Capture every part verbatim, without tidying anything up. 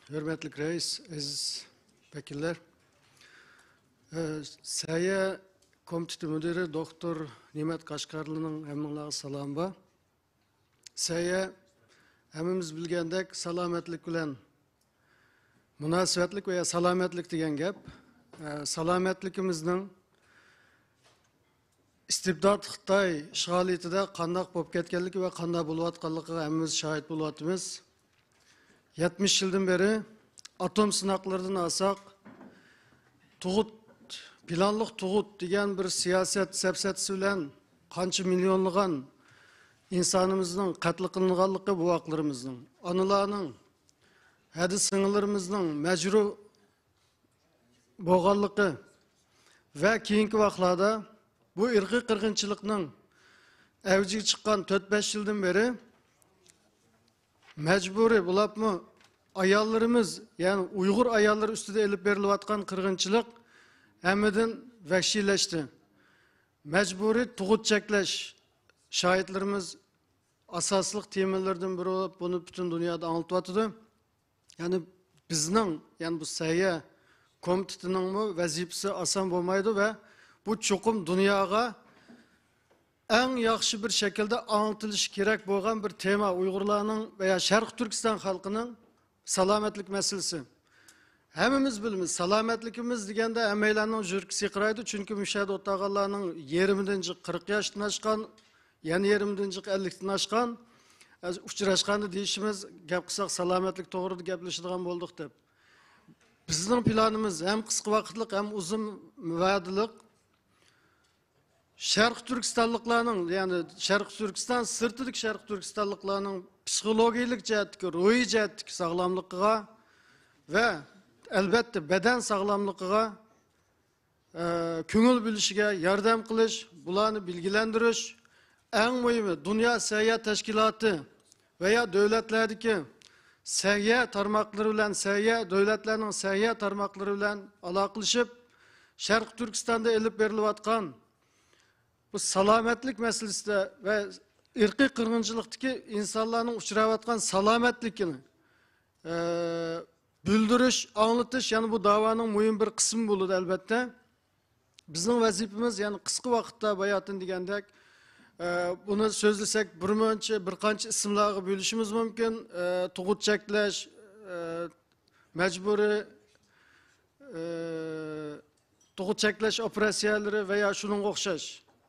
ھۆرمەتلىك رەئىس، ئەزىز ۋەكىللەر. ئە، سەھىيە كومىتېتى مۇدىرى دوكتور نىمەت قەشقەرلىنىڭ ھەممىڭلارغا سالامى بار. سەھىيە ھەممىمىز بىلگەندەك سالامەتلىك بىلەن مۇناسىۋەتلىك ۋە سالامەتلىك دېگەن گەپ. ئە، سالامەتلىكىمىزنىڭ ئىستىبدات خىتاي ئىشغالىيىتىدە قانداق بولۇپ كەتكەنلىكى ۋە قانداق بولۇۋاتقانلىقىغا ھەممىمىز شاھىت بولۇۋاتىمىز. يەتمىش يىلدىن بېرى ئاتوم سىناقلىرىدىن ئالساق، تۇغۇت، پىلانلىق تۇغۇت دېگەن بىر سىياسەت سەپسەتىسى بىلەن قانچە مىليونلىغان ئىنسانىمىزنىڭ قەتل قىلىنغانلىقى، بوۋاقلىرىمىزنىڭ، ئانىلارنىڭ، ھەدە سىڭىللىرىمىزنىڭ مەجبۇر بولغانلىقى ۋە كېيىنكى ۋاقىتلاردا بۇ ئىرقىي قىرغىنچىلىقنىڭ ئەۋجىگە چىققان تۆت بەش يىلدىن بېرى مەجبۇرىي بولۇپمۇ ئاياللىرىمىز، يەنى ئۇيغۇر ئاياللىرى ئۈستىدە ئېلىپ بېرىلىۋاتقان قىرغىنچىلىق ھەممىدىن ۋەھشىيلەشتى. مەجبۇرىي تۇغۇت چەكلەش شاھىتلىرىمىز ئاساسلىق تېمىلىرىدىن بىرى بولۇپ، بۇنى پۈتۈن دۇنيادا ئاڭلىتىۋاتىدۇ. يەنى بىزنىڭ، يەنى بۇ سەھىيە كومىتېتىنىڭمۇ ۋەزىپىسى ئاسان بولمايدۇ ۋە بۇ چوقۇم دۇنياغا ئەڭ ياخشى بىر شەكىلدە ئاڭلىتىلىشى كېرەك بولغان بىر تېما، ئۇيغۇرلارنىڭ ۋە يا شەرقىي تۈركىستان خەلقىنىڭ سالامەتلىك مەسىلىسى. ھەممىمىز بىلىمىز، سالامەتلىكىمىز دېگەندە ھەممەيلەننىڭ يۈرىكى سىقىرايدۇ، چۈنكى مۇشۇ يەردە ئولتۇرغانلارنىڭ يېرىمىدىن جىق قىرىق ياشتىن ئاشقان، يەنە يېرىمىدىن جىق ئەللىكتىن ئاشقان. ئۇچراشقاندا دېيىشىمىز، گەپ قىلساق سالامەتلىك توغرىدا گەپلىشىدىغان بولدۇق دەپ. بىزنىڭ پىلانىمىز ھەم قىسقا ۋاقىتلىق، ھەم ئۇزۇن ۋەدىلىك. شەرقىي تۈركىستانلىقلارنىڭ، يەنى شەرقىي تۈركىستان سىرتىدىكى شەرقىي تۈركىستانلىقلارنىڭ پسىخولوگىيىلىك جەھەتتىكى، روھىي جەھەتتىكى ساغلاملىقىغا ۋە ئەلۋەتتە بەدەن ساغلاملىقىغا، ئە، كۆڭۈل بۆلۈشىگە ياردەم قىلىش، بۇلارنى بىلگىلەندۈرۈش، ئەڭ مۇھىمى دۇنيا سەھىيە تەشكىلاتى ۋە يا دۆلەتلەردىكى سەھىيە تارماقلىرى بىلەن، سەھىيە، دۆلەتلەرنىڭ سەھىيە تارماقلىرى بىلەن ئالاقىلىشىپ، شەرقىي تۈركىستاندا ئېلىپ بېرىلىۋاتقان بۇ سالامەتلىك مەسىلىسىدە ۋە ئىرقىي قىرغىنچىلىقتىكى ئىنسانلارنىڭ ئۇچراۋاتقان سالامەتلىكىنى، ئە، بىلدۈرۈش، ئاڭلىتىش، يەنى بۇ داۋانىڭ مۇھىم بىر قىسمى بولىدۇ، ئەلۋەتتە. بىزنىڭ ۋەزىپىمىز، يەنى قىسقا ۋاقىتتا باياتىن دېگەندەك، ئە، بۇنى سۆزلىسەك، بىر مۇنچە، بىر قانچە ئىسىملارغا بۆلۈشىمىز مۇمكىن. ئە، تۇغۇت چەكلەش، ئە، مەجبۇرىي، ئە، تۇغۇت چەكلەش ئوپېراتسىيەلىرى ۋە يا شۇنىڭغا ئوخشاش.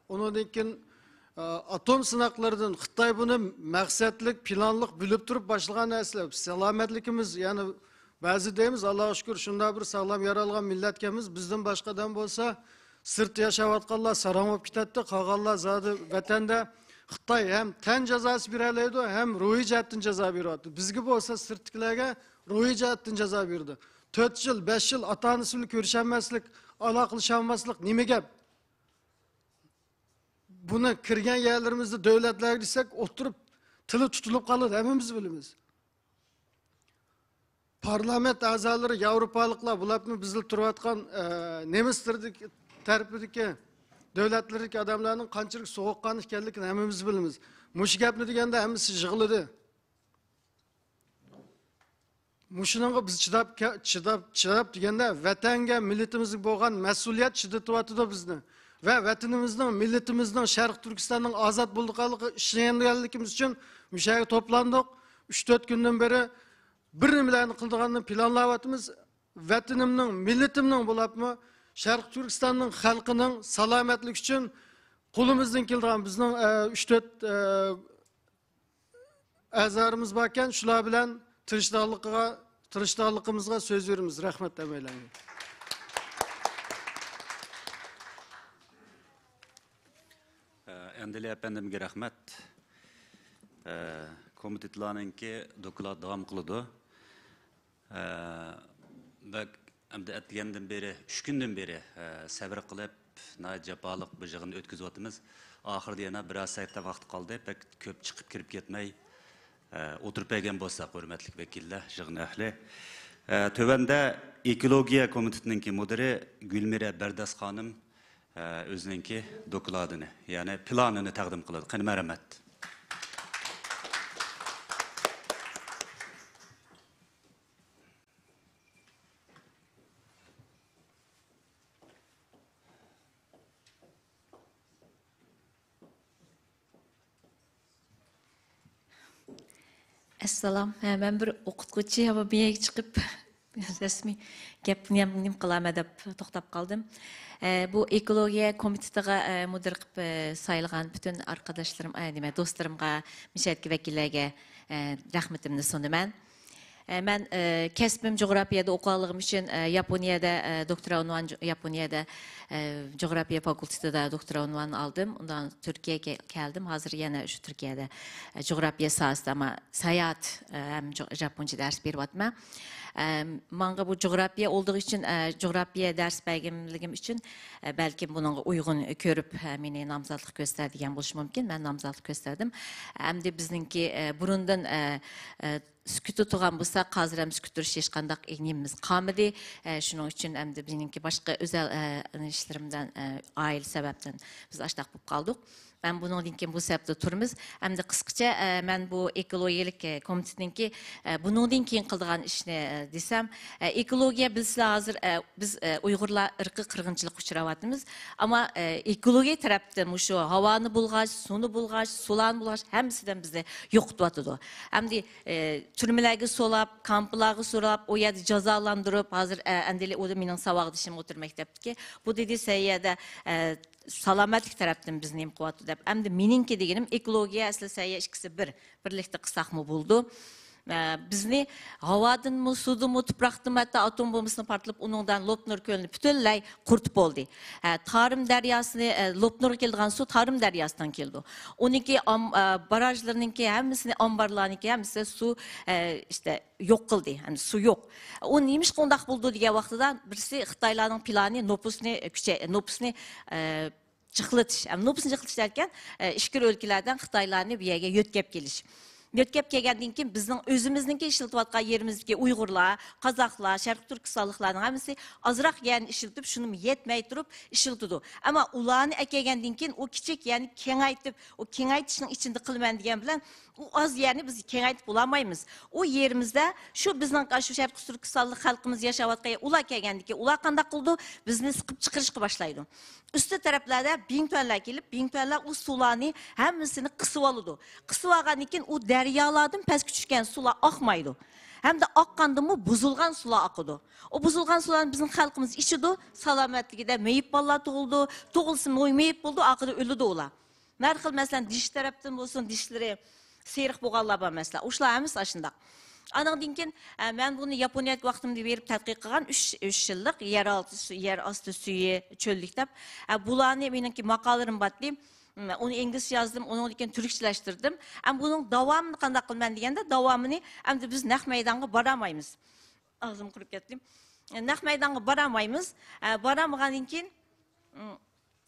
ئۇنىڭدىن كېيىن، ئە، ئاتوم سىناقلىرىدىن خىتاي بۇنى مەقسەتلىك، پىلانلىق بىلىپ تۇرۇپ باشلىغان نەرسىلەر. سالامەتلىكىمىز، يەنى بەزى دەيمىز، ئاللاغا شۈكۈر، شۇنداق بىر ساغلام يارالغان مىللەتكەنمىز، بىزدىن باشقا ئادەم بولسا، سىرتتا ياشاۋاتقانلار ساراڭ بولۇپ كېتەتتى، قالغانلار زادى ۋەتەندە. خىتاي ھەم تەن جازاسى بېرەلەيدۇ، ھەم روھىي جەھەتتىن جازا بېرىۋاتىدۇ. بىزگە بولسا سىرتتىكىلەرگە روھىي جەھەتتىن جازا بېرىدۇ. تۆت يىل، بەش يىل ئاتا-ئانىسى بىلەن كۆرۈشەلمەسلىك، ئالاقىلىشالماسلىق نېمە گەپ؟ بۇنى كىرگەن يەرلىرىمىزدە دۆلەتلەرگە دېسەك، ئولتۇرۇپ تىلى تۇتۇلۇپ قالىدۇ، ھەممىمىز بىلىمىز. پارلامېنت ئەزالىرى ياۋروپالىقلار، بۇلارمۇ بىزدە تۇرۇۋاتقان، ئە، نېمىس تىلىدىكى، تەرىپىدىكى دۆلەتلەردىكى ئادەملەرنىڭ قانچىلىك سوغۇققان ئىكەنلىكىنى ھەممىمىز بىلىمىز. مۇشۇ گەپنى دېگەندە ھەممىسى يىغلىدى. مۇشۇنىڭغا بىز چىداپ كە-، چىداپ، چىداپ دېگەندە، ۋەتەنگە، مىللىتىمىزگە بولغان مەسئۇلىيەت چىدىتىۋاتىدۇ بىزنى. ۋە ۋەتىنىمىزنىڭ، مىللىتىمىزنىڭ، شەرقىي تۈركىستاننىڭ ئازاد بولىدىغانلىقىغا ئىشەنگەنلىكىمىز ئۈچۈن مۇشۇ يەرگە توپلاندۇق. ئۈچ تۆت كۈندىن بېرى بىر نېمىلەرنى قىلىدىغاننى پىلانلاۋاتىمىز. ۋەتىنىمنىڭ، مىللىتىمنىڭ بولۇپمۇ شەرقىي تۈركىستاننىڭ خەلقىنىڭ سالامەتلىكى ئۈچۈن قولىمىزدىن كېلىدىغان بىزنىڭ، ئە، ئۈچ تۆت، ئە، ئەزالىرىمىز باركەن، شۇلار بىلەن تىرىشىدىغانلىقىغا، تىرىشىدىغانلىقىمىزغا سۆز بېرىمىز. رەھمەت ھەممەيلەنگە. ئەندىلى ئەپەندىمگە رەھمەت. كومىتېتلارنىڭكى دوكلات داۋام قىلىدۇ. بەك ئەمدى ئەتىگەندىن بېرى، ئۈچ كۈندىن بېرى، سەۋر قىلىپ، ناھايىتى جاپالىق بىر يىغىننى ئۆتكۈزۈۋاتىمىز. ئاخىرىدا يەنە بىرەر سائەتتە ۋاقىت قالدى. بەك كۆپ چىقىپ كىرىپ كەتمەي، ئولتۇرۇپ بەرگەن بولساق، ھۆرمەتلىك ۋەكىللەر، يىغىن ئەھلى. تۆۋەندە ئېكولوگىيە كومىتېتىنىڭكى مۇدىرى گۈلمىرە بەرداس خانىم، ئۆزىنىڭكى دوكلاتىنى، يەنى پىلانىنى تەقدىم قىلىدۇ. قېنى، مەرھەمەت. سالام. ھە، مەن بىر ئوقۇتقۇچى، ئەمما بۇ يەرگە چىقىپ رەسمىي گەپنى نېمە قىلامەن دەپ توختاپ قالدىم. ئە، بۇ ئېكولوگىيە كومىتېتىغا، ئە، مۇدىر قىلىپ، ئە، سايلىغان پۈتۈن ئارقىداشلىرىم، ئە، نېمە، دوستلىرىمغا، مۇشۇ يەردىكى ۋەكىللەرگە، ئە، رەھمىتىمنى سۇنىمەن. ئە، مەن، ئە، كەسپىم جۇغراپىيەدە ئوقۇغانلىقىم ئۈچۈن، ئە، ياپونىيەدە، ئە، دوكتورا ئۇنۋان، ياپونىيەدە، ئە، جۇغراپىيە فاكۇلتېتىدا دوكتورا ئۇنۋانىنى ئالدىم. ئۇندىن تۈركىيەگە كەلدىم. ھازىر يەنە شۇ تۈركىيەدە، ئە، جۇغراپىيە ساھەسىدە، ئەمما ساياھەت، ئە، ھەم جۇ-، ياپونچە دەرس بېرىۋاتىمەن. ئە، ماڭا بۇ جۇغراپىيە ئالدىغى ئۈچۈن، ئە، جۇغراپىيە دەرس بەرگەنلىكىم ئۈچۈن، ئە، بەلكىم بۇنىڭغا ئۇيغۇن كۆرۈپ، ئە، مېنى نامزاتلىق كۆرسىتەر دېگەن بولۇشى مۇمكىن. مەن نامزاتلىق كۆرسەتتىم. ئەمدى بىزنىڭكى، ئە، بۇرۇندىن، ئە، ئە، سۈكۈتتە تۇرغان بولساق، ھازىر ھەم سۈكۈتتە تۇرۇش ھېچقانداق نېمىمىز قالمىدى. ئە، شۇنىڭ ئۈچۈن ئەمدى مېنىڭكى باشقا ئۆزەل، ئە، ئىشلىرىمدىن، ئە، ئائىلە سەۋەبتىن بىز ئاشتاق بولۇپ قالدۇق. مەن بۇنىڭدىن كېيىن بۇ سەۋەبتە تۇرىمىز. ئەمدى قىسقىچە، ئە، مەن بۇ ئېكولوگىيەلىك، ئە، كومىتېتنىڭكى، ئە، بۇنىڭدىن كېيىن قىلىدىغان ئىشنى، ئە، دېسەم، ئە، ئېكولوگىيە بىلسىلەر ھازىر، ئە، بىز، ئە، ئۇيغۇرلار ئىرقىي قىرغىنچىلىققا ئۇچراۋاتىمىز. ئەمما، ئە، ئېكولوگىيە تەرەپتىن مۇشۇ ھاۋانى بۇلغاش، سۇنى بۇلغاش، سۇلارنى بۇلغاش ھەممىسىدىن بىزنى يوقىتىۋاتىدۇ. ئەمدى، ئە، تۈرمىلەرگە سولاپ، كامپلارغا سولاپ، ئۇ يەردە جازالاندۇرۇپ، ھازىر، ئە، ئەندىلە ئۇ مېنىڭ ساۋاقدىشىم ئوتتۇرا مەكتەپتىكى، بۇ دېدى، سەن يەردە، ئە، سالامەتلىك تەرەپتىن بىزنى نېمە قىلىۋاتىدۇ دەپ. ئەمدى مېنىڭكى دېگىنىم ئېكولوگىيە، ئەسلى سەن يەر ئىككىسى بىر، بىرلىكتە قىلساقمۇ بولىدۇ. ئە، بىزنى ھاۋادىنمۇ، سۇدىنمۇ، تۇپراقتىنمۇ، ھەتتا ئاتوم بومبىسىنى پارتلىتىپ، ئۇنىڭدىن لوپنۇر كۆلىنى پۈتۈنلەي قۇرۇتۇپ بولدى. ئە، تارىم دەرياسىنى، ئە، لوپنۇرغا كېلىدىغان سۇ تارىم دەرياسىدىن كېلىدۇ. ئۇنىڭكى ئام-، ئە، باراژلىرىنىڭكى ھەممىسىنى، ئامبارلارنىڭكى ھەممىسى سۇ، ئە، ئىشتە يوق قىلدى. يەنى سۇ يوق. ئۇ نېمىشقا ئۇنداق بولىدۇ دېگەن ۋاقتىدا، بىرسى خىتايلارنىڭ پىلانى نوپۇسنى كۈچەي-، نوپۇسنى، ئە، جىقلىتىش، ئەم، نوپۇسنى جىقلىتىش دەركەن، ئە، ئىچكىرى ئۆلكىلەردىن خىتايلارنى بۇ يەرگە يۆتكەپ كېلىش. يۆتكەپ كەلگەندىن كېيىن بىزنىڭ ئۆزىمىزنىڭكى ئىشلىتىۋاتقان يېرىمىزدىكى ئۇيغۇرلار، قازاقلار، شەرقىي تۈركىستانلىقلارنىڭ ھەممىسى ئازراق يەرنى ئىشلىتىپ، شۇنىمۇ يەتمەي تۇرۇپ ئىشلىتىدۇ. ئەمما ئۇلارنى ئەكەلگەندىن كېيىن ئۇ كىچىك يەرنى كېڭەيتىپ، ئۇ كېڭەيتىشنىڭ ئىچىندە قىلىمەن دېگەن بىلەن ئۇ ئاز يەرنى بىز كېڭەيتىپ بولالمايمىز. ئۇ يېرىمىزدە شۇ بىزنىڭ شۇ شەرقىي تۈركىستانلىق خەلقىمىز ياشاۋاتقان يەر، ئۇلار كەلگەندىن كېيىن ئۇلار قانداق قىلىدۇ؟ بىزنى سىقىپ چىقىرىشقا باشلايدۇ. ئۈستى تەرەپلەردە بىڭتۈەنلەر كېلىپ، بىڭتۈەنلەر ئۇ سۇلارنى ھەممىسىنى قىسىۋالىدۇ. قىسىۋالغاندىن كېيىن ئۇ دەريالاردىن پەسكە چۈشكەن سۇلار ئاقمايدۇ. ھەمدە ئاققاندىمۇ بۇزۇلغان سۇلار ئاقىدۇ. ئۇ بۇزۇلغان سۇلارنى بىزنىڭ خەلقىمىز ئىچىدۇ، سالامەتلىكىدە مېيىپ بالىلار تۇغۇلىدۇ، تۇغۇلسا مېيىپ بولىدۇ، ئاخىرىدا ئۆلىدۇ ئۇلار. ھەر خىل، مەسىلەن، دىش تەرەپتىن بولسۇن، دىشلىرى سېرىق بولغانلار بار، مەسىلەن. ئۇشۇلار ھەممىسى ئاشۇنداق. ئانىڭدىن كېيىن، ئە، مەن بۇنى ياپونىيەدىكى ۋاقتىمدا بېرىپ تەتقىق قىلغان، ئۈچ، ئۈچ يىللىق يەر ئالتى سۈ-، يەر ئاستى سۈيى چۆللۈك دەپ. ئە، بۇلارنى مېنىڭكى ماقالىلىرىم بارتى. ئۇنى ئىنگلىزچە يازدىم، ئۇنىڭدىن كېيىن تۈركچىلەشتۈردۈم. ئەم، بۇنىڭ داۋامىنى قانداق قىلىمەن دېگەندە، داۋامىنى ئەمدى بىز نەق مەيدانغا بارالمايمىز. ئاغزىم قۇرۇپ كەتتى. نەق مەيدانغا بارالمايمىز. ئە، بارالمىغاندىن كېيىن،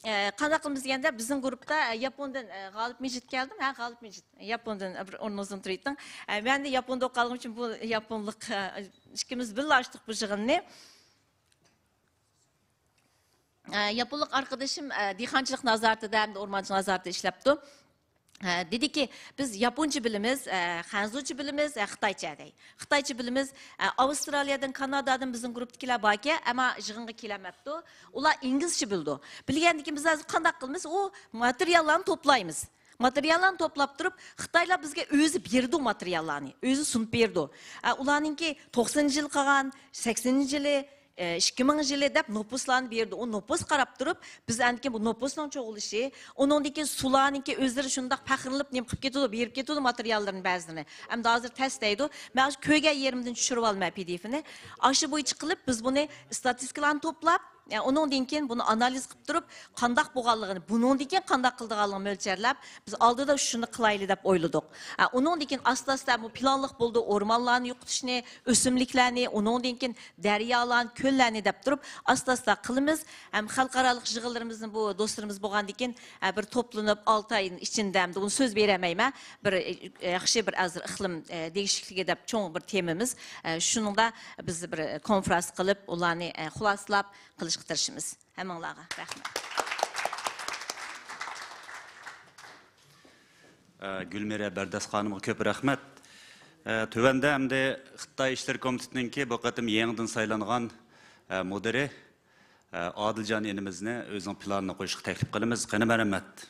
ئە، قانداق قىلىمىز دېگەندە، بىزنىڭ گۇرۇپتا، ئە، ياپوندىن، ئە، غالىپ مىجىت كەلدىم. ھە، غالىپ مىجىت. ياپوندىن بىر ئورنىڭىزدىن تۇرۇۋېتىڭ. ئە، مەن دە ياپوندا ئوقۇغانلىقىم ئۈچۈن بۇ ياپونلۇق، ئە، ئىككىمىز بىللە ئاچتۇق بۇ يىغىننى. ئە، ياپونلۇق ئارقىدىشىم، ئە، دېھقانچىلىق نازارىتىدە ھەمدە ئورمانچىلىق نازارىتىدە ئىشلەپتۇ. ئە، دېدىكى، بىز ياپونچە بىلىمىز، ئە، خەنزۇچە بىلىمىز، ئە، خىتايچە دەي. خىتايچە بىلىمىز، ئە، ئاۋسترالىيەدىن، كانادادىن بىزنىڭ گۇرۇپتىكىلەر باركەن، ئەمما يىغىنغا كېلەلمەپتۇ. ئۇلار ئىنگلىزچە بىلىدۇ. بىلگەندىن كېيىن بىز ھازىر قانداق قىلىمىز؟ ئۇ ماتېرىياللارنى توپلايمىز. ماتېرىياللارنى توپلاپ تۇرۇپ، خىتايلار بىزگە ئۆزى بېرىدۇ ماتېرىياللارنى، ئۆزى سۇنۇپ بېرىدۇ. ئە، ئۇلارنىڭكى توقسىنىنچى يىلى قالغان، سەكسىنىنچى يىلى، ئىككى مىڭىنچى يىلى دەپ نوپۇسلارنى بېرىدۇ. ئۇ نوپۇس قاراپ تۇرۇپ، بىز ئاندىن كېيىن بۇ نوپۇسنىڭ چوغۇلۇشى، ئۇنىڭدىن كېيىن سۇلارنىڭكى ئۆزلىرى شۇنداق پەخىرلىنىپ نېمە قىلىپ كېتىدۇ، بېرىپ كېتىدۇ ماتېرىياللىرىنى بەزىلىرىنى. ئەمدى ھازىر تەستەيدۇ. مەن شۇ كۆرگەن يېرىمدىن چۈشۈرۈۋالىمەن پى دى ئېفنى. ئاشۇ بويىچە قىلىپ، بىز بۇنى ئىستاتىستىكىلارنى توپلاپ، ئە، ئۇنىڭدىن كېيىن بۇنى ئانالىز قىلىپ تۇرۇپ، قانداق بولغانلىقىنى، بۇنىڭدىن كېيىن قانداق قىلىدىغانلىقىنى مۆلچەرلەپ، بىز ئالدىدا شۇنى قىلايلى دەپ ئويلىدۇق. ئە، ئۇنىڭدىن كېيىن ئاستا-ئاستا بۇ پىلانلىق بولدى، ئورمانلارنى يوقىتىشنى، ئۆسۈملۈكلەرنى، ئۇنىڭدىن كېيىن دەريالارنى، كۆللەرنى دەپ تۇرۇپ، ئاستا-ئاستا قىلىمىز. ھەم خەلقئارالىق يىغىنلىرىمىزنى بۇ دوستلىرىمىز بولغاندىن كېيىن، ئە، بىر توپلىنىپ، ئالتە ئاينىڭ ئىچىندە، ئەمدى ئۇنى سۆز بېرەلمەيمەن، بىر، ئە، ياخشى بىر ھازىر ئىقلىم، ئە، دېگىشىكلىكى دەپ چوڭ بىر تېمىمىز. ئە، شۇنىڭدا بىز بىر كونفرانس قىلىپ، ئۇلارنى، ئە، خۇلاسىلاپ قىلىشقا تىرىشىمىز. ھەممىڭلارغا رەھمەت. ئە، گۈلمىرە بەردەس خانىمغا كۆپ رەھمەت. ئە، تۆۋەندە ئەمدى خىتاي ئىشلىرى كومىتېتىنىڭكى بۇ قېتىم يېڭىدىن سايلانغان، ئە، مۇدىرى، ئە، ئادىلجان ئىنىمىزنى ئۆزىنىڭ پىلانىنى قويۇشقا تەكلىپ قىلىمىز. قېنى، مەرھەمەت.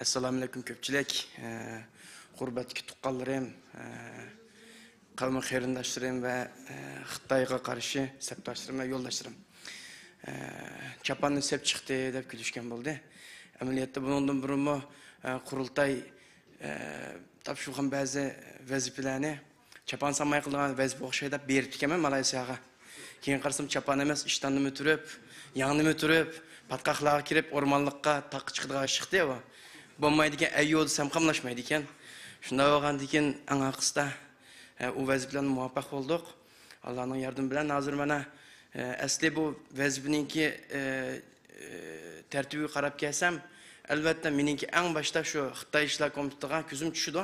ئەسسالامۇئەلەيكۇم كۆپچىلىك. ئە، غۇربەتتىكى تۇغقانلىرىم، ئە، قەۋمىي قېرىنداشلىرىم ۋە، ئە، خىتايغا قارشى سەپداشلىرىم ۋە يولداشلىرىم. ئە، چاپاننى سەپ چىقتى دەپ كۈلۈشكەن بولدى. ئەمەلىيەتتە بۇنىڭدىن بۇرۇنمۇ، ئە، قۇرۇلتاي، ئە، تاپشۇرغان بەزى ۋەزىپىلەرنى چاپان سالماي قىلىدىغان ۋەزىپە ئوخشايدۇ دەپ بېرىپتىكەنمەن مالايسىياغا. كېيىن قارىسام، چاپان ئەمەس، ئىشتاندىمۇ تۇرۇپ، ياڭنىمۇ تۇرۇپ، پاتقاقلارغا كىرىپ، ئورمانلىققا، تاغقا چىقىدىغان ئىش چىقتى ئۇ. بولمايدىكەن، ئەييۇ دېسەم قاملاشمايدىكەن. شۇنداق بولغاندىكىن، ئەڭ ئاخىرسىدا، ئە، ئۇ ۋەزىپىلەرنى مۇۋەپپەق بولدۇق. ئاللانىڭ ياردىمى بىلەن ھازىر مانا، ئە، ئەسلى بۇ ۋەزىپىنىڭكى، ئە، ئە، تەرتىپىگە قاراپ كەلسەم، ئەلۋەتتە، مېنىڭكى ئەڭ باشتا شۇ خىتاي ئىشلار كومىتېتىغا كۆزۈم چۈشىدۇ.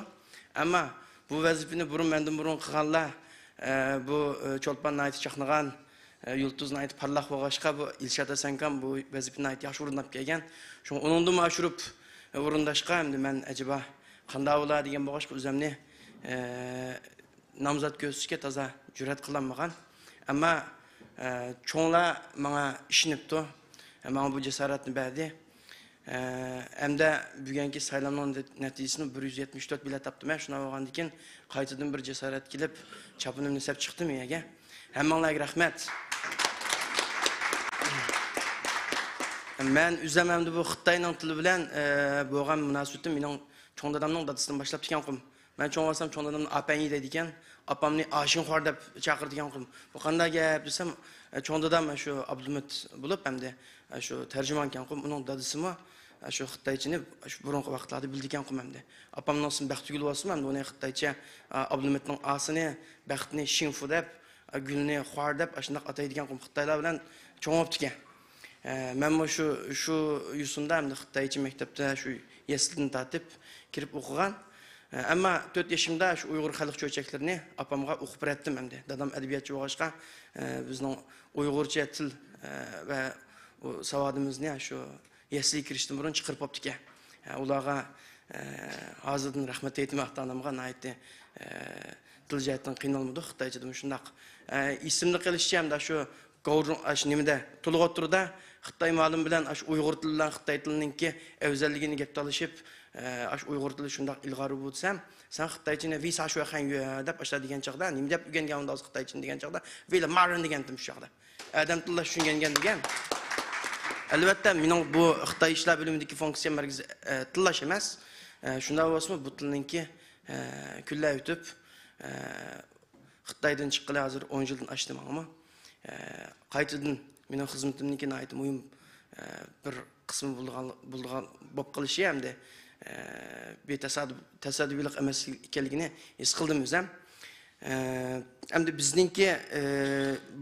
ئەمما بۇ ۋەزىپىنى بۇرۇن، مەندىن بۇرۇن قىلغانلار، ئە، بۇ، ئە، چولپان ناھايىتى چاقنىغان، ئە، يۇلتۇز ناھايىتى پارلاق بولغاچقا، بۇ ئىلشات ھەسەنكام بۇ ۋەزىپىنى ناھايىتى ياخشى ئورۇنداپ كەلگەن. شۇڭا ئۇنىڭدىنمۇ ئاشۇرۇپ، ئە، ئورۇنداشقا، ئەمدى مەن ئەجەبا قانداق بولا دېگەن بولغاچقا، ئۆزەمنى، ئە، نامزات كۆرسىتىشكە تازا جۈرئەت قىلالمىغان. ئەمما، ئە، چوڭلار ماڭا ئىشىنىپتۇ، ماڭا بۇ جاسارەتنى بەردى. ئە، ھەمدە بۈگۈنكى سايلامنىڭ نەتىجىسىنى بىر يۈز يەتمىش تۆت بېلەت تاپتىمەن. شۇنداق بولغاندىكىن، قايتىدىن بىر جاسارەت كېلىپ، چاپىنىمنى سەپ چىقتىم يەرگە. ھەممىڭلارغا رەھمەت. مەن ئۆزۈم ئەمدى بۇ خىتاينىڭ تىلى بىلەن، ئە، بولغان مۇناسىۋىتىم مېنىڭ چوڭ دادامنىڭ دادىسىدىن باشلاپتىكەنقۇم. مەن چوڭ بولسام، چوڭ دادامنى ئاپەنگى دەيدىكەن، ئاپامنى ئاشىڭخۇار دەپ چاقىرىدىكەنقۇم. بۇ قانداق گەپ دېسەم، ئە، چوڭ دادام شۇ ئابلىمىت بولۇپ، ئەمدى، ئە، شۇ تەرجىمانكەنقۇم، ئۇنىڭ دادىسىمۇ، ئە، شۇ خىتايچىنى شۇ بۇرۇنقى ۋاقىتلاردا بىلىدىكەنقۇم ئەمدى. ئاپامنىڭ ئىسمى بەختىگۈل بولسىمۇ، ئەمدى ئۇنى خىتايچە، ئە، ئابلىمىتنىڭ ئاسىنى، بەختنى شىڭفۇ دەپ، ئە، گۈلنى خۇار دەپ، ئاشۇنداق ئاتايدىكەنقۇم، خىتايلار بىلەن چوڭ بوپتىكەن. ئە، مەنمۇ شۇ، شۇ يوسۇندا ئەمدى خىتايچە مەكتەپتە، شۇ يەسلىدىن تارتىپ كىرىپ ئوقۇغان. ئە، ئەمما تۆت يېشىمدا شۇ ئۇيغۇر خەلق چۆچەكلىرىنى ئاپامغا ئوقۇپ بېرەتتىم ئەمدى. دادام ئەدەبىياتچى بولغاچقا، ئە، بىزنىڭ ئۇيغۇرچە تىل، ئە، ۋە ئۇ ساۋادىمىزنى شۇ يەسلىگە كىرىشتىن بۇرۇن چىقىرىپ بوپتىكەن. ئە، ئۇلارغا، ئە، ھازىردىن رەھمەت ئېيتىمەن، ئاتا-ئانامغا ناھايىتى، ئە، تىل جەھەتتىن قىينالمىدۇق، خىتايچىدا مۇشۇنداق. ئە، ئېسىمدە قېلىشىچە، ئەمدى شۇ گاۋرۇڭ، ئاشۇ نېمىدە، تولۇق ئوتتۇرىدا خىتاي مۇئەللىمى بىلەن ئاشۇ ئۇيغۇر تىلى بىلەن خىتاي تىلىنىڭكى ئەۋزەللىكىنى گەپ تالىشىپ، ئە، ئاشۇ ئۇيغۇر تىلى شۇنداق ئىلغار بولسام، سەن خىتايچىنى ۋى سا شۇ خەن يۈە دەپ ئاشۇنداق دېگەن چاغدا، نېمە دەپ ئۆگەنگەن ئۇنداق خىتايچىنى دېگەن چاغدا، ۋى لە مارىن دېگەنتىم شۇ چاغدا. ئادەم تىللاش چۈشىنىگەن دېگەن. ئەلۋەتتە، مېنىڭ بۇ خىتاي ئىشلار بۆلۈمىدىكى فۇنكسىيەم مەركىزىي، ئە، تىللاش ئەمەس. ئە، شۇنداق بولسىمۇ، بۇ تىلنىڭكى، ئە، كۈنلەر ئۆتۈپ، ئە، خىتايدىن چىققىلى ھازىر ئون يىلدىن ئاشتى ماڭىمۇ. ئە، قايتىدىن مېنىڭ خىزمىتىمنىڭكى ناھايىتى مۇھىم، ئە، بىر قىسمى بولىدىغان، بولىدىغان، بولۇپ قېلىشى ھەمدە، ئە، بىر تاسادىپ-، تاسادىپىيلىق ئەمەس ئىكەنلىكىنى ھېس قىلدىم ئۆزەم. ئە، ئەمدى بىزنىڭكى، ئە،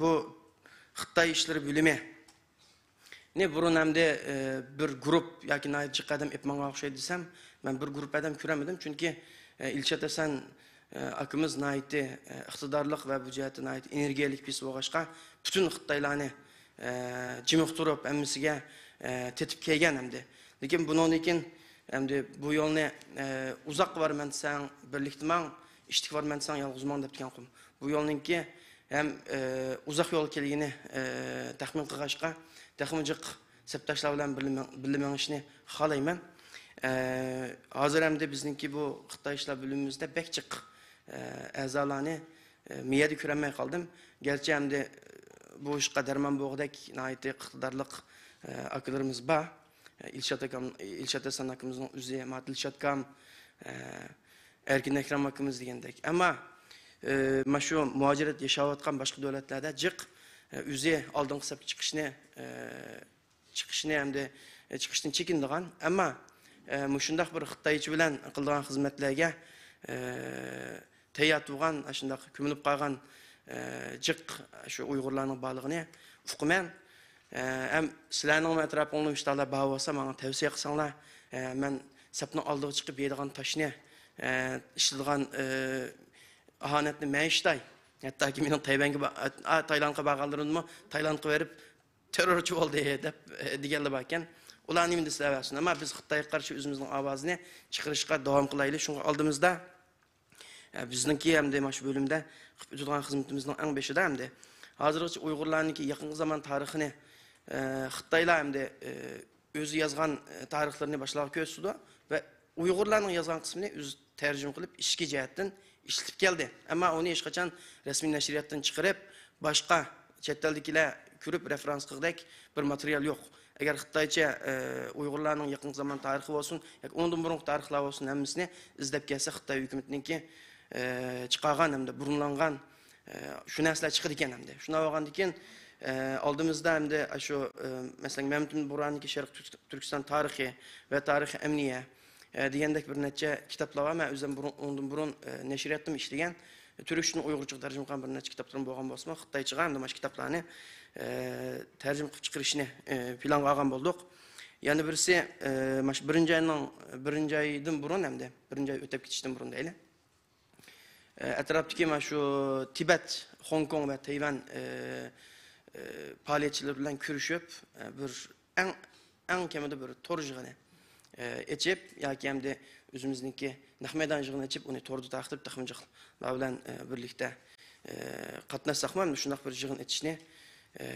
بۇ خىتاي ئىشلىرى بۆلۈمى نى بۇرۇن ئەمدى، ئە، بىر گۇرۇپ ياكى ناھايىتى جىق ئادەم ئېلىپ ماڭغان ئوخشايدۇ دېسەم، مەن بىر گۇرۇپ ئادەم كۆرەلمىدىم. چۈنكى، ئە، ئىلشات ھەسەن، ئە، ئاكىمىز ناھايىتى، ئە، ئىقتىدارلىق ۋە بۇ جەھەتتە ناھايىتى ئېنېرگىيەلىك بىرسى بولغاچقا، پۈتۈن خىتايلارنى، ئە، جىمىقتۇرۇپ، ھەممىسىگە، ئە، تېتىپ كەلگەن ئەمدى. لېكىن بۇنىڭدىن كېيىن ئەمدى بۇ يولنى، ئە، ئۇزاققا بارىمەن دېسەڭ، بىرلىكتە ماڭ، ئىشتىككە بارىمەن دېسەڭ، يالغۇز ماڭ دەپتىكەنقۇم. بۇ يولنىڭكى ھەم، ئە، ئۇزاق يول ئىكەنلىكىنى، ئە، تەخمىن قىلغاچقا، تېخىمۇ جىق سەپداشلار بىلەن بىللە مېڭ-، بىللە مېڭىشنى خالايمەن. ئە، ھازىر ئەمدى بىزنىڭكى بۇ خىتاي ئىشلار بۆلۈمىمىزدە بەك جىق، ئە، ئەزالارنى، ئە، مېيەدە كۆرەلمەي قالدىم. گەرچە ئەمدى، ئە، بۇ ئىشقا دەرمان بولغۇدەك ناھايىتى ئىقتىدارلىق، ئە، ئاكىلىرىمىز بار. ئە، ئىلشات ئاكام، ئىلشات ھەسەن ئاكىمىزنىڭ ئۆزى، ماتىلشات ئاكام، ئە، ئەركىن ئەكرەم ئاكىمىز دېگەندەك. ئەمما، ئە، مانا شۇ مۇھاجىرەت ياشاۋاتقان باشقا دۆلەتلەردە جىق، ئە، ئۆزى ئالدىنقى سەپكە چىقىشنى، ئە، چىقىشنى ھەمدە، ئە، چىقىشتىن چېكىنىدىغان، ئەمما، ئە، مۇشۇنداق بىر خىتايچە بىلەن قىلىدىغان خىزمەتلەرگە، ئە، تەييار تۇرغان، ئاشۇنداق كۆمۈلۈپ قالغان، ئە، جىق شۇ ئۇيغۇرلارنىڭ بارلىقىنى ئۇقىمەن. ئە، ھەم سىلەرنىڭمۇ ئەتراپىڭلاردا مۇشۇنداقلار بار بولسا، ماڭا تەۋسىيە قىلساڭلار، ئە، مەن سەپنىڭ ئالدىغا چىقىپ يەيدىغان تاشنى، ئە، ئىشلىتىدىغان، ئە، ئاھانەتنى مەن ئىشلىتاي. ھەتتاكى مېنىڭ تەيۋەنگە با-، ئا، تايلاندقا بارغانلىرىمنىمۇ تايلاندقا بېرىپ، تېررورچى بولدى دەپ، ئە، دېگەنلەر باركەن. ئۇلار نېمە دېسىلە دەۋەرسۇن. ئەمما بىز خىتايغا قارشى ئۆزىمىزنىڭ ئاۋازىنى چىقىرىشقا داۋام قىلايلى. شۇڭا ئالدىمىزدا، ئە، بىزنىڭكى ھەمدە مانا شۇ بۆلۈمدە قىلىپ ئۆتىدىغان خىزمىتىمىزنىڭ ئەڭ بېشىدا ھەمدە ھازىرغىچە ئۇيغۇرلارنىڭكى يېقىنقى زامان تارىخىنى، ئە، خىتايلار ھەمدە، ئە، ئۆزى يازغان، ئە، تارىخلىرىنى باشقىلارغا كۆرسىتىدۇ ۋە ئۇيغۇرلارنىڭ يازغان قىسمىنى ئۆزى تەرجىمە قىلىپ، ئىچكى جەھەتتىن ئىشلىتىپ كەلدى. ئەمما ئۇنى ھېچقاچان رەسمىي نەشرىياتتىن چىقىرىپ، باشقا چەت ئەلدىكىلەر كۆرۈپ رېفېرانس قىلغۇدەك بىر ماتېرىيال يوق. ئەگەر خىتايچە، ئە، ئۇيغۇرلارنىڭ يېقىنقى زامان تارىخى بولسۇن ياكى ئۇنىڭدىن بۇرۇنقى تارىخلار بولسۇن، ھەممىسىنى ئىزدەپ كەلسە، خىتاي ھۆكۈمىتىنىڭكى، ئە، چىقارغان ھەمدە بۇرۇنلانغان ئە، شۇ نەرسىلەر چىقىدىكەن ئەمدى. شۇنداق بولغاندىكىن، ئە، ئالدىمىزدا ئەمدى شۇ، ئە، مەسىلەن، مەمتىمىن بۇرھانىدىكى شەرقىي تۈرك-، تۈركىستان تارىخى ۋە تارىخىي ئەمنىيە، ئە، دېگەندەك بىر نەچچە كىتابلار بار. مەن ئۆزۈم بۇرۇن، ئۇنىڭدىن بۇرۇن، ئە، نەشرىياتتىمۇ ئىشلىگەن. تۈركچىدىن ئۇيغۇرچىغا تەرجىمە قىلغان بىر نەچچە كىتابلىرىم بولغان بولسىمۇ، خىتايچىغا ئەمدى مانا شۇ كىتابلارنى، ئە، تەرجىمە قىلىپ چىقىرىشنى، ئە، پىلانغا ئالغان بولدۇق. يەنە بىرسى، ئە، مانا شۇ بىرىنچى ئاينىڭ، بىرىنچى ئايدىن بۇرۇن ئەمدى، بىرىنچى ئاي ئۆتۈپ كېتىشتىن بۇرۇن دەيلى. ئەتراپتىكى مانا شۇ تىبەت، خوڭكوڭ ۋە تەيۋەن، ئە، ئە، پائالىيەتچىلىرى بىلەن كۆرۈشۈپ، ئە، بىر ئەڭ، ئەڭ كەمىدە بىر تور يىغىنى، ئە، ئېچىپ ياكى ئەمدى ئۆزىمىزنىڭكى نەق مەيدان يىغىنى ئېچىپ، ئۇنى توردا تارقىتىپ، تېخىمۇ جىقلار بىلەن، ئە، بىرلىكتە، ئە، قاتناشساقمۇ، ئەمدى شۇنداق بىر يىغىن ئېچىشنى، ئە،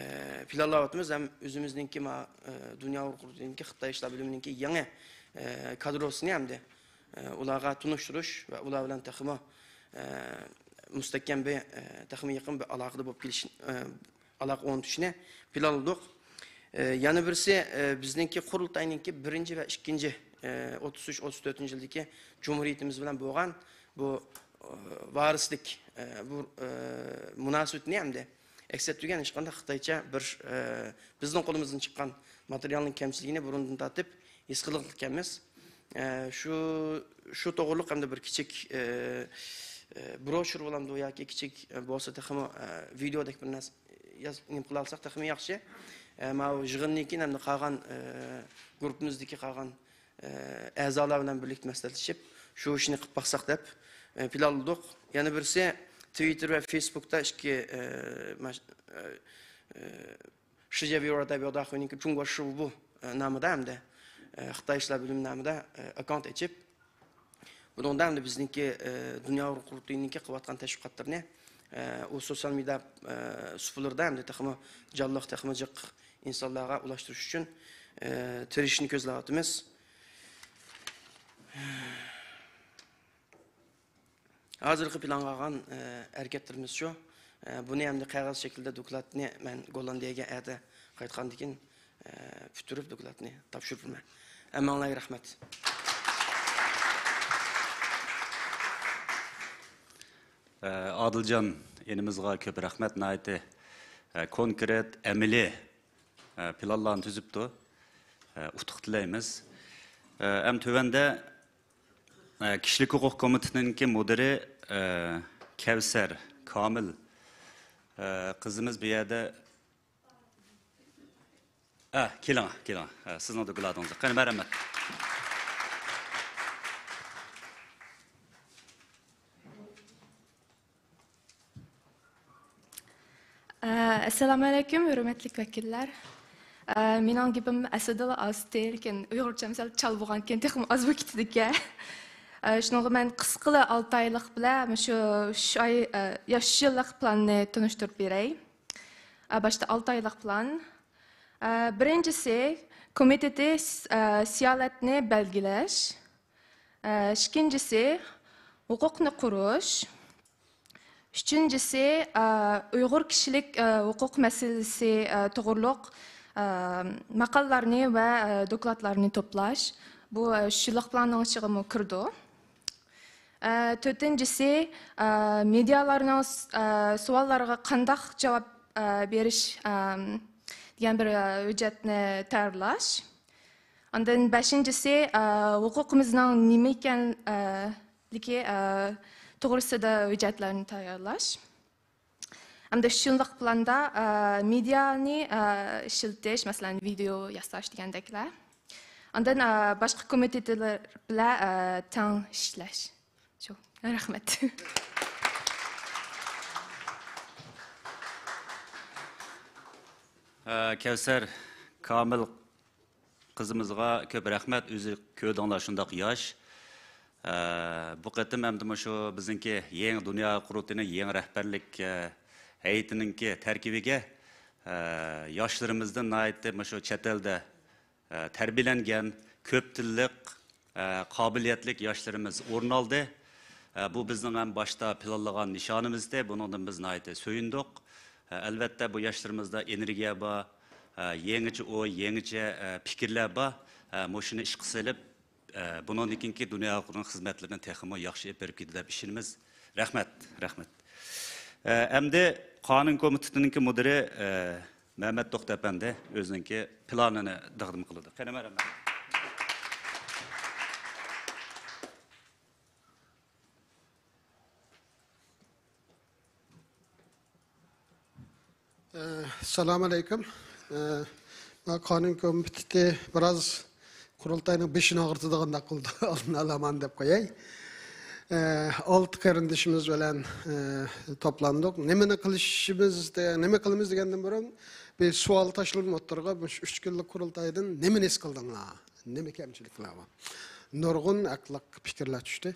پىلانلاۋاتىمىز. ھەم ئۆزىمىزنىڭكى ما-، ئە، دۇنيا ئۇيغۇر قۇرۇلتىيىنىڭكى خىتاي ئىشلار بۆلۈمىنىڭكى يېڭى، ئە، كادروسىنى ئەمدى ئە، ئۇلارغا تونۇشتۇرۇش ۋە ئۇلار بىلەن تېخىمۇ، ئە، مۇستەھكەم بىر، ئە، تېخىمۇ يېقىن بىر ئالاقىدە بولۇپ كېلىش، ئە، ئالاقە ئورنىتىشنى پىلانلىدۇق. ئە، يەنە بىرسى، ئە، بىزنىڭكى قۇرۇلتاينىڭكى بىرىنچى ۋە ئىككىنچى، ئە، ئوتتۇز ئۈچ، ئوتتۇز تۆتىنچى يىلدىكى جۇمھۇرىيىتىمىز بىلەن بولغان بۇ، ئە، ۋارىسلىك، ئە، بۇ، ئە، مۇناسىۋىتىنى ئەمدى ئەكس ئەتتۈرگەن ھېچقانداق خىتايچە بىر، ئە، بىزنىڭ قولىمىزدىن چىققان ماتېرىيالنىڭ كەمچىلىكىنى بۇرۇندىن تارتىپ ھېس قىلغان ئىكەنمىز. ئە، شۇ، شۇ توغرىلىق ئەمدى بىر كىچىك، ئە، ئە، بروشۇر بولامدۇ ياكى كىچىك، ئە، بولسا تېخىمۇ، ئە، ۋىدېودەك بىر نەرسە ياز-، نېمە قىلالىساق تېخىمۇ ياخشى. ئە، ماۋۇ يىغىندىن كېيىن ئەمدى قالغان، ئە، گۇرۇپپىمىزدىكى قالغان، ئە، ئەزالار بىلەن بىرلىكتە مەسلىھەتلىشىپ، شۇ ئىشنى قىلىپ باقساق دەپ، ئە، پىلانلىدۇق. يەنە بىرسى، تىۋىتتېر ۋە فېيسبۇكتا ئىككى، ئە، ماش-، ئە، ئە، شىجيەۋيۇ دەپ يودا خۇينىڭكى جۇڭگو شۇبۇ، ئە، نامىدا ھەمدە، ئە، خىتاي ئىشلار بۆلۈمى نامىدا، ئە، ئاككاونت ئېچىپ، بۇنىڭدا ھەمدە بىزنىڭكى، ئە، دۇنيا ئۇيغۇر قۇرۇلتىيىنىڭكى قىلىۋاتقان تەشۋىقاتلىرىنى، ئە، ئۇ سوتسىيال مېدىيا، ئە، سۇپىلىرىدا ھەمدە تېخىمۇ جانلىق، تېخىمۇ جىق ئىنسانلارغا ئۇلاشتۇرۇش ئۈچۈن، ئە، تىرىشىشنى كۆزلەۋاتىمىز. ھازىرقى پىلانغا ئالغان، ئە، ھەرىكەتلىرىمىز شۇ. ئە، بۇنى ئەمدى قەغەز شەكلىدە دوكلاتنى مەن گوللاندىيەگە ئەتە قايتقاندىن كېيىن، ئە، پۈتتۈرۈپ دوكلاتنى تاپشۇرۇپ بېرىمەن. ھەممىڭلارغا رەھمەت. ئە، ئادىلجان ئىنىمىزغا كۆپ رەھمەت. ناھايىتى، ئە، كونكرېت، ئەمەلىي، ئە، پىلانلارنى تۈزۈپتۇ. ئە، ئۇتۇق تىلەيمىز. ئە، ئەم تۆۋەندە ئە، كىشىلىك ھوقۇق كومىتېتىنىڭكى مۇدىرى، ئە، كەۋسەر كامىل، ئە، قىزىمىز بۇ يەردە. ئە، كېلىڭ، كېلىڭ. ئە، سىزنىڭ دوكلاتىڭىز. قېنى، مەرھەمەت. ئەسسالامۇئەلەيكۇم، ھۆرمەتلىك ۋەكىللەر. ئە، مېنىڭ گېپىم ئەسلىدىلا ئاز، لېكىن ئۇيغۇرچەم سەل چال بولغانكەن، تېخىمۇ ئاز بولۇپ كېتىدىكەن. ئە، شۇنىڭغا مەن قىسقىلا ئالتە ئايلىق بىلەن مۇشۇ ئۈچ ئاي، ئە، يا، ئۈچ يىللىق پىلاننى تونۇشتۇرۇپ بېرەي. ئە، باشتا ئالتە ئايلىق پىلان. ئە، بىرىنچىسى، كومىتېتى س-، ئە، سىيالەتنى بەلگىلەش. ئىككىنچىسى، ھوقۇقنى قۇرۇش. ئۈچىنچىسى، ئۇيغۇر كىشىلىك ھوقۇق مەسىلىسى توغرۇلۇق ماقالىلەرنى ۋە دوكلاتلارنى توپلاش. بۇ ئۈچ يىللىق پىلاننىڭ ئىچىگىمۇ كىرىدۇ. تۆتىنچىسى، مېدىيالارنىڭ سوئاللارغا قانداق جاۋاب بېرىش دېگەن بىر ھۆججەتنى تەييارلاش. ئاندىن بەشىنچىسى، ئە، ھوقۇقىمىزنىڭ نېمە ئىكەنلىكى، ئە، توغرىسىدا ھۆججەتلەرنى تەييارلاش. ئەمدى شۇنداق پىلاندا، ئە، مېدىيانى، ئە، ئىشلىتىش، مەسىلەن، ۋىدېئو ياساش دېگەندەكلەر. ئاندىن، ئە، باشقا كومىتېتلار بىلەن، ئە، تەڭ ئىشلەش. شۇ. رەھمەت. ئە، كەۋسەر كامىل قىزىمىزغا كۆپ رەھمەت، ئۆزى كۆردۈڭلار شۇنداق ياش. ئە، بۇ قېتىم ئەمدى مۇشۇ بىزنىڭكى يېڭى دۇنيا قۇرۇلتىيىنىڭ يېڭى رەھبەرلىك، ئە، ھەيئىتىنىڭكى تەركىبىگە، ئە، ياشلىرىمىزدىن ناھايىتى مۇشۇ چەت ئەلدە، ئە، تەربىيەلەنگەن، كۆپ تىللىق، ئە، قابىلىيەتلىك ياشلىرىمىز ئورۇن ئالدى. ئە، بۇ بىزنىڭ ھەم باشتا پىلانلىغان نىشانىمىز ئىدى. بۇنىڭدىن بىز ناھايىتى سۆيۈندۇق. ئە، ئەلۋەتتە، بۇ ياشلىرىمىزدا ئېنېرگىيە بار، ئە، يېڭىچە ئوي، يېڭىچە، ئە، پىكىرلەر بار. ئە، مۇشۇنى ئىشقا سېلىپ، ئە، بۇنىڭدىن كېيىنكى دۇنيا ئۇيغۇرىنىڭ خىزمەتلىرىنى تېخىمۇ ياخشى ئېلىپ بېرىپ كېتىدۇ دەپ ئىشىنىمىز. رەھمەت، رەھمەت. ئە، ئەمدى قانۇن كومىتېتىنىڭكى مۇدىرى، ئە، مەمەت توختى ئەپەندى ئۆزىنىڭكى پىلانىنى تەقدىم قىلىدۇ. قېنى، مەمەت. ئە، ئەسسالامۇ ئەلەيكۇم. ئە، قانۇن كومىتېتى بىراز قۇرۇلتاينىڭ بېشىنى ئاغرىتىدىغاندەك قىلدى. ئالدىن ئالامان دەپ قوياي. ئە، ئالتە قېرىندىشىمىز بىلەن، ئە، توپلاندۇق. نېمىنى قىلىشىمىز دە-، نېمە قىلىمىز دېگەندىن بۇرۇن بىر سوئال تاشلىدىم ئوتتۇرىغا. مۇشۇ ئۈچ كۈنلۈك قۇرۇلتايدىن نېمىنى ھېس قىلدىڭلار؟ نېمە كەمچىلىكلەر بار؟ نۇرغۇن ھەقلىق پىكىرلەر چۈشتى.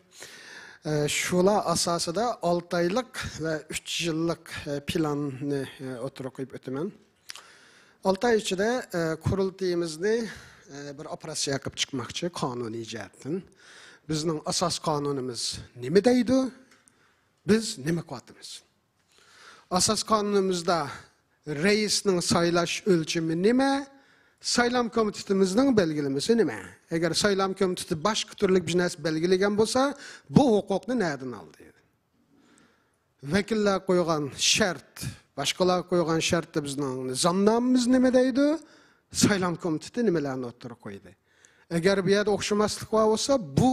ئە، شۇلار ئاساسىدا ئالتە ئايلىق ۋە ئۈچ يىللىق، ئە، پىلاننى، ئە، ئوتتۇرىغا قويۇپ ئۆتىمەن. ئالتە ئاي ئىچىدە، ئە، قۇرۇلتىيىمىزنى، ئە، بىر ئوپېراتسىيە قىلىپ چىقماقچى قانۇنىي جەھەتتىن. بىزنىڭ ئاساس قانۇنىمىز نېمە دەيدۇ؟ بىز نېمە قىلىۋاتىمىز؟ ئاساس قانۇنىمىزدا رەئىسنىڭ سايلاش ئۆلچىمى نېمە؟ سايلام كومىتېتىمىزنىڭ بەلگىلىمىسى نېمە؟ ئەگەر سايلام كومىتېتى باشقا تۈرلۈك بىر نەرسە بەلگىلىگەن بولسا، بۇ ھوقۇقنى نەدىن ئالدى؟ ۋەكىللەر قويغان شەرت، باشقىلار قويغان شەرتتە بىزنىڭ نىزامنامىمىز نېمە دەيدۇ؟ سايلام كومىتېتى نېمىلەرنى ئوتتۇرىغا قويدى؟ ئەگەر بۇ يەردە ئوخشىماسلىق بار بولسا، بۇ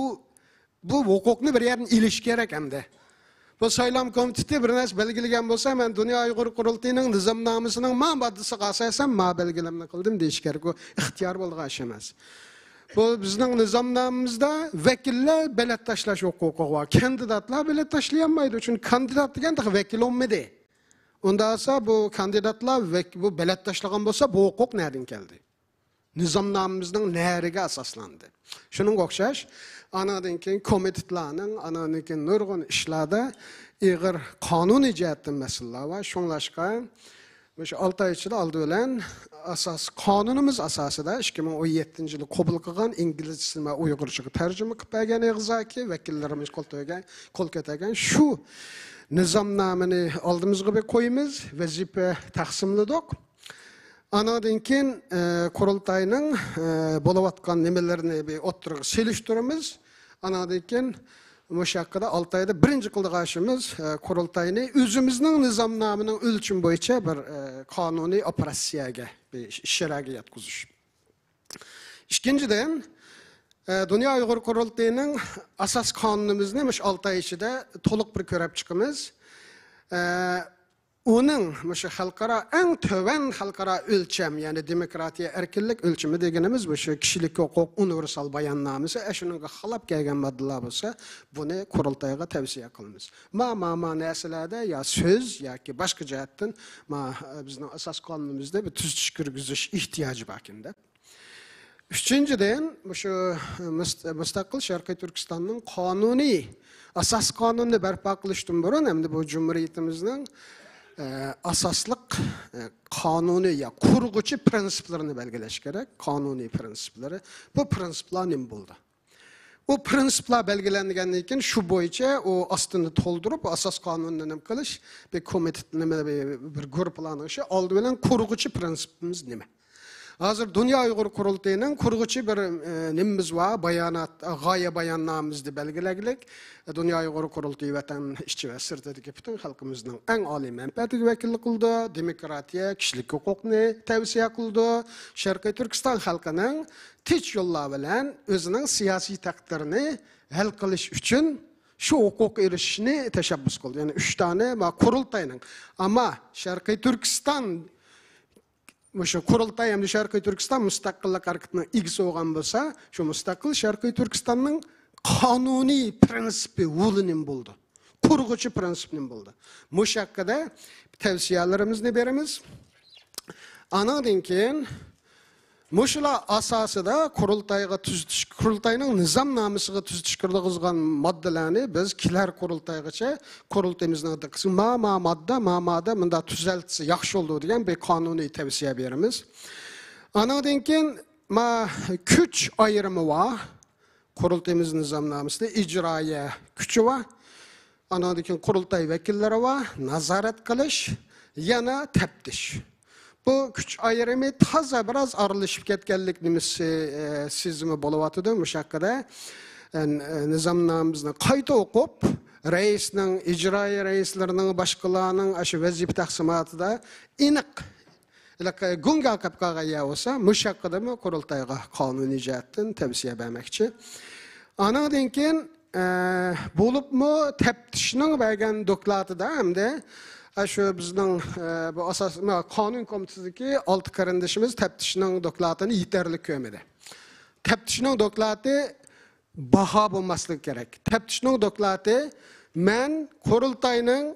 بۇ ھوقۇقنى بىر يەردىن ئېلىش كېرەك ئەمدى. بۇ سايلام كومىتېتى بىر نەرسە بەلگىلىگەن بولسا، مەن دۇنيا ئۇيغۇر قۇرۇلتىيىنىڭ نىزامنامىسىنىڭ ما ماددىسىغا ئاساسەن ما بەلگىلەمنى قىلدىم دېيىش كېرەك. ئۇ ئىختىيار بولىدىغان ئىش ئەمەس. بۇ بىزنىڭ نىزامنامىمىزدا ۋەكىللەر بېلەت تاشلاش ھوقۇقى بار. كاندىداتلار بېلەت تاشلىيالمايدۇ. چۈنكى كاندىدات دېگەن تېخى ۋەكىل بولمىدى. ئۇنداق بولسا بۇ كاندىداتلار ۋەك-، بۇ بېلەت تاشلىغان بولسا بۇ ھوقۇق نەدىن كەلدى؟ نىزامنامىمىزنىڭ نەرىگە ئاساسلاندى. شۇنىڭغا ئوخشاش، ئانىڭدىن كېيىن كومىتېتلارنىڭ، ئانىڭدىن كېيىن نۇرغۇن ئىشلاردا ئېغىر قانۇنىي جەھەتتىن مەسىلىلەر بار. شۇڭلاشقا، مۇشۇ ئالتە ئاي ئىچىدە ئالدى بىلەن ئاساس قانۇنىمىز ئاساسىدا ئىككى مىڭ ئون يەتتىنچى يىلى قوبۇل قىلغان، ئىنگلىزچىسىنى مەن ئۇيغۇرچىغا تەرجىمە قىلىپ بەرگەن ئېغىزاكى ۋەكىللىرىمىز قول تۆگەن-، قول كۆتەرگەن شۇ نىزامنامىنى ئالدىمىزغا بىر قويىمىز، ۋەزىپە تەقسىملىدۇق. ئاناندىن كېيىن، ئە، قۇرۇلتاينىڭ، ئە، بولۇۋاتقان نېمىلىرىنى بىر ئوتتۇرىغا سېلىشتۇرىمىز. ئاناندىن كېيىن مۇشۇ ھەققىدە ئالتە ئايدا بىرىنچى قىلىدىغان ئىشىمىز، ئە، قۇرۇلتاينى ئۆزىمىزنىڭ نىزامنامىنىڭ ئۆلچىمى بويىچە بىر، ئە، قانۇنىي ئوپېراتسىيەگە، بىر ئىش-، ئىشارەگە يەتكۈزۈش. ئىككىنچىدىن، ئە، دۇنيا ئۇيغۇر قۇرۇلتىيىنىڭ ئاساس قانۇنىمىزنى مۇشۇ ئالتە ئاي ئىچىدە تولۇق بىر كۆرۈپ چىقىمىز. ئە، ئۇنىڭ مۇشۇ خەلقئارا، ئەڭ تۆۋەن خەلقئارا ئۆلچەم، يەنى دېموكراتىيە، ئەركىنلىك ئۆلچىمى دېگىنىمىز مۇشۇ كىشىلىك ھوقۇق ئۇنىۋېرسال باياننامىسى، ئە، شۇنىڭغا خىلاپ كەلگەن ماددىلار بولسا، بۇنى قۇرۇلتايغا تەۋسىيە قىلىمىز. ما، ما، ما نەرسىلەردە يا سۆز ياكى باشقا جەھەتتىن ما، بىزنىڭ ئاساس قانۇنىمىزدا بىر تۈزىتىش كىرگۈزۈش ئېھتىياجى باركەن دەپ. ئۈچىنچىدىن، مۇشۇ مۇست-، مۇستەقىل شەرقىي تۈركىستاننىڭ قانۇنىي، ئاساس قانۇنىنى بەرپا قىلىشتىن بۇرۇن، ئەمدى بۇ جۇمھۇرىيىتىمىزنىڭ، ئە، ئاساسلىق، ئە، قانۇنىي يا قۇرغۇچى پىرىنسىپلىرىنى بەلگىلەش كېرەك. قانۇنىي پىرىنسىپلىرى. بۇ پىرىنسىپلار نېمە بولدى؟ ئۇ پىرىنسىپلار بەلگىلەنگەندىن كېيىن، شۇ بويىچە ئۇ ئاستىنى تولدۇرۇپ، ئاساس قانۇننى نېمە قىلىش، بىر كومىتېت، نېمە، بىر، بىر گۇرۇپپىلارنىڭ ئىشى. ئالدى بىلەن قۇرغۇچى پىرىنسىپىمىز نېمە؟ ھازىر دۇنيا ئۇيغۇر قۇرۇلتىيىنىڭ قۇرغۇچى بىر، ئە، نېمىمىز بار، بايانات، غايە باياننامىمىزدا بەلگىلەگلىك. دۇنيا ئۇيغۇر قۇرۇلتىيى ۋەتەن ئىچى ۋە سىرتىدىكى پۈتۈن خەلقىمىزنىڭ ئەڭ ئالىي مەنپەئەتىگە ۋەكىللىك قىلىدۇ، دېموكراتىيە، كىشىلىك ھوقۇقنى تەۋسىيە قىلىدۇ، شەرقىي تۈركىستان خەلقىنىڭ تىنچ يوللار بىلەن ئۆزىنىڭ سىياسىي تەقدىرىنى ھەل قىلىش ئۈچۈن شۇ ھوقۇققا ئېرىشىشنى تەشەببۇس قىلدى. يەنى ئۈچ دانە ما قۇرۇلتاينىڭ. ئەمما شەرقىي تۈركىستان، مۇشۇ قۇرۇلتاي ھەمدە شەرقىي تۈركىستان مۇستەقىللىق ھەرىكىتىنىڭ ئىگىسى بولغان بولسا، شۇ مۇستەقىل شەرقىي تۈركىستاننىڭ قانۇنىي پىرىنسىپى، رولى نېمە بولىدۇ؟ قۇرغۇچى پىرىنسىپ نېمە بولىدۇ؟ مۇشۇ ھەققىدە تەۋسىيەلىرىمىزنى بېرىمىز. ئانىڭدىن كېيىن مۇشۇلار ئاساسىدا قۇرۇلتايغا تۈزىتىش، قۇرۇلتاينىڭ نىزامنامىسىغا تۈزىتىش كىرگۈزگەن ماددىلارنى بىز كېلەر قۇرۇلتايغىچە قۇرۇلتىيىمىزنىڭ دىققىتىگە، ما، ما ماددا، ما ماددا مۇنداق تۈزەلتسە ياخشى بولىدۇ دېگەن بىر قانۇنىي تەۋسىيە بېرىمىز. ئانىڭدىن كېيىن ئەمما كۈچ ئايرىمى بار. قۇرۇلتىيىمىز نىزامنامىسىدە ئىجرائىيە كۈچى بار. ئانىڭدىن كېيىن قۇرۇلتاي ۋەكىللىرى بار، نازارەت قىلىش، يەنە تەپتىش. بۇ كۈچ ئايرىمى تازا بىراز ئارىلىشىپ كەتكەنلىك نېمىسى، ئە، سېزىمى بولۇۋاتىدۇ مۇشۇ ھەققىدە. ئە، نىزامنامىمىزنى قايتا ئوقۇپ، رەئىسنىڭ، ئىجرائىيە رەئىسلىرىنىڭ، باشقىلارنىڭ ئاشۇ ۋەزىپە تەقسىماتىدا ئېنىق ھېلىقى گۇڭگا قېلىپ قالغان يەر بولسا، مۇشۇ ھەققىدىمۇ قۇرۇلتايغا قانۇنىي جەھەتتىن تەۋسىيە بەرمەكچى. ئانىڭدىن كېيىن، ئە، بولۇپمۇ تەپتىشنىڭ بەرگەن دوكلاتىدا ھەمدە، ئە، شۇ بىزنىڭ، ئە، بۇ ئاساس، مە-، قانۇن كومىتېتىدىكى ئالتە قېرىندىشىمىز تەپتىشنىڭ دوكلاتىنى يېتەرلىك كۆرمىدى. تەپتىشنىڭ دوكلاتى باھا بولماسلىقى كېرەك. تەپتىشنىڭ دوكلاتى مەن قۇرۇلتاينىڭ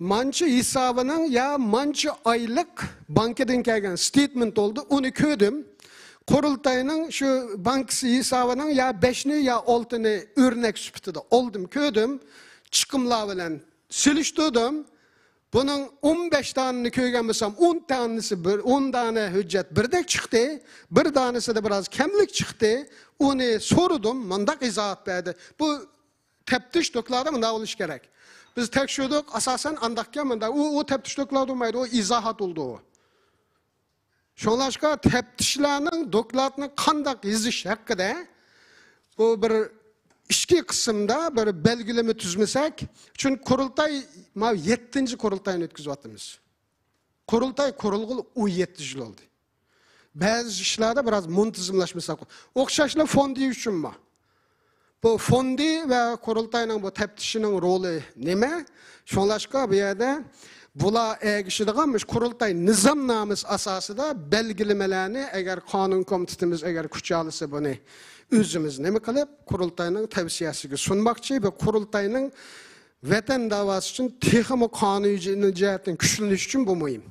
مانچە ھېسابىنىڭ يا مانچە ئايلىق بانكىدىن كەلگەن ستېتمېنت بولدى، ئۇنى كۆردۈم. قۇرۇلتاينىڭ شۇ بانكىسى ھېسابىنىڭ يا بەشنى يا ئالتىنى ئۆرنەك سۈپىتىدە ئالدىم، كۆردۈم. چىقىملار بىلەن سېلىشتۇردۇم. بۇنىڭ ئون بەش دانىنى كۆرگەن بولسام، ئون دانىسى بىر، ئون دانە ھۆججەت بىردەك چىقتى، بىر دانىسىدا بىراز كەملىك چىقتى. ئۇنى سورىدىم، مۇنداق ئىزاھات بەردى. بۇ تەپتىش دوكلاتى مۇنداق بولۇشى كېرەك. بىز تەكشۈردۇق، ئاساسەن ئانداقكەن مۇنداق. ئۇ، ئۇ تەپتىش دوكلاتى بولمايدۇ، ئۇ ئىزاھات بولىدۇ. شۇڭلاشقا تەپتىشلەرنىڭ دوكلاتنى قانداق يېزىش ھەققىدە بۇ بىر ئىچكى قىسىمدا بىر بەلگىلىمە تۈزمىسەك، چۈنكى قۇرۇلتاي، ماۋۇ يەتتىنچى قۇرۇلتاينى ئۆتكۈزۈۋاتىمىز. قۇرۇلتاي قۇرۇلغىلى ئون يەتتە يىل بولدى. بەزى ئىشلاردا بىراز مۇنتىزىملاشمىساق، ئوخشاشلا فوندى ئۈچۈنمۇ؟ بۇ فوندى ۋە قۇرۇلتاينىڭ بۇ تەپتىشىنىڭ رولى نېمە؟ شۇڭلاشقا بۇ يەردە بۇلار ئەگىشىدىغان مۇشۇ قۇرۇلتاي نىزامنامىسى ئاساسىدا بەلگىلىمىلەرنى ئەگەر قانۇن كومىتېتىمىز ئەگەر كۈچ ئالسا، بۇنى ئۆزىمىز نېمە قىلىپ قۇرۇلتاينىڭ تەۋسىيەسىگە سۇنماقچى. بۇ قۇرۇلتاينىڭ ۋەتەن داۋاسى ئۈچۈن تېخىمۇ قانۇنىي جەھەتتىن كۈچلىنىش ئۈچۈن بۇ مۇھىم.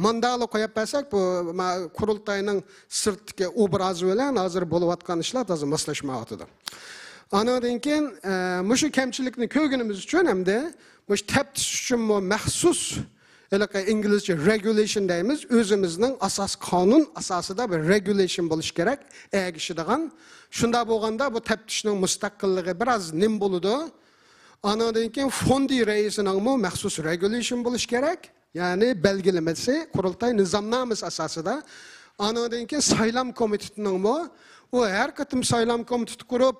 ماندالا قويۇپ بەرسەك، بۇ ما-، قۇرۇلتاينىڭ سىرتتىكى ئوبرازى بىلەن ھازىر بولۇۋاتقان ئىشلار تازا ماسلاشمايۋاتىدۇ. ئانىڭدىن كېيىن، ئە، مۇشۇ كەمچىلىكنى كۆرگىنىمىز ئۈچۈن ھەمدە مۇشۇ تەپتىش ئۈچۈنمۇ مەخسۇس، ھېلىقى ئىنگلىزچە رېگۇلېيشن دەيمىز، ئۆزىمىزنىڭ ئاساس قانۇن ئاساسىدا بىر رېگۇلېيشن بولۇشى كېرەك، ئەگىشىدىغان. شۇنداق بولغاندا بۇ تەپتىشنىڭ مۇستەقىللىقى بىراز نېمە بولىدۇ؟ ئانىڭدىن كېيىن فوندى رەئىسىنىڭمۇ مەخسۇس رېگۇلېيشن بولۇشى كېرەك. يەنى بەلگىلىمىسى قۇرۇلتاي نىزامنامىسى ئاساسىدا. ئانىڭدىن كېيىن سايلام كومىتېتىنىڭمۇ، ئۇ ھەر قېتىم سايلام كومىتېتى قۇرۇپ،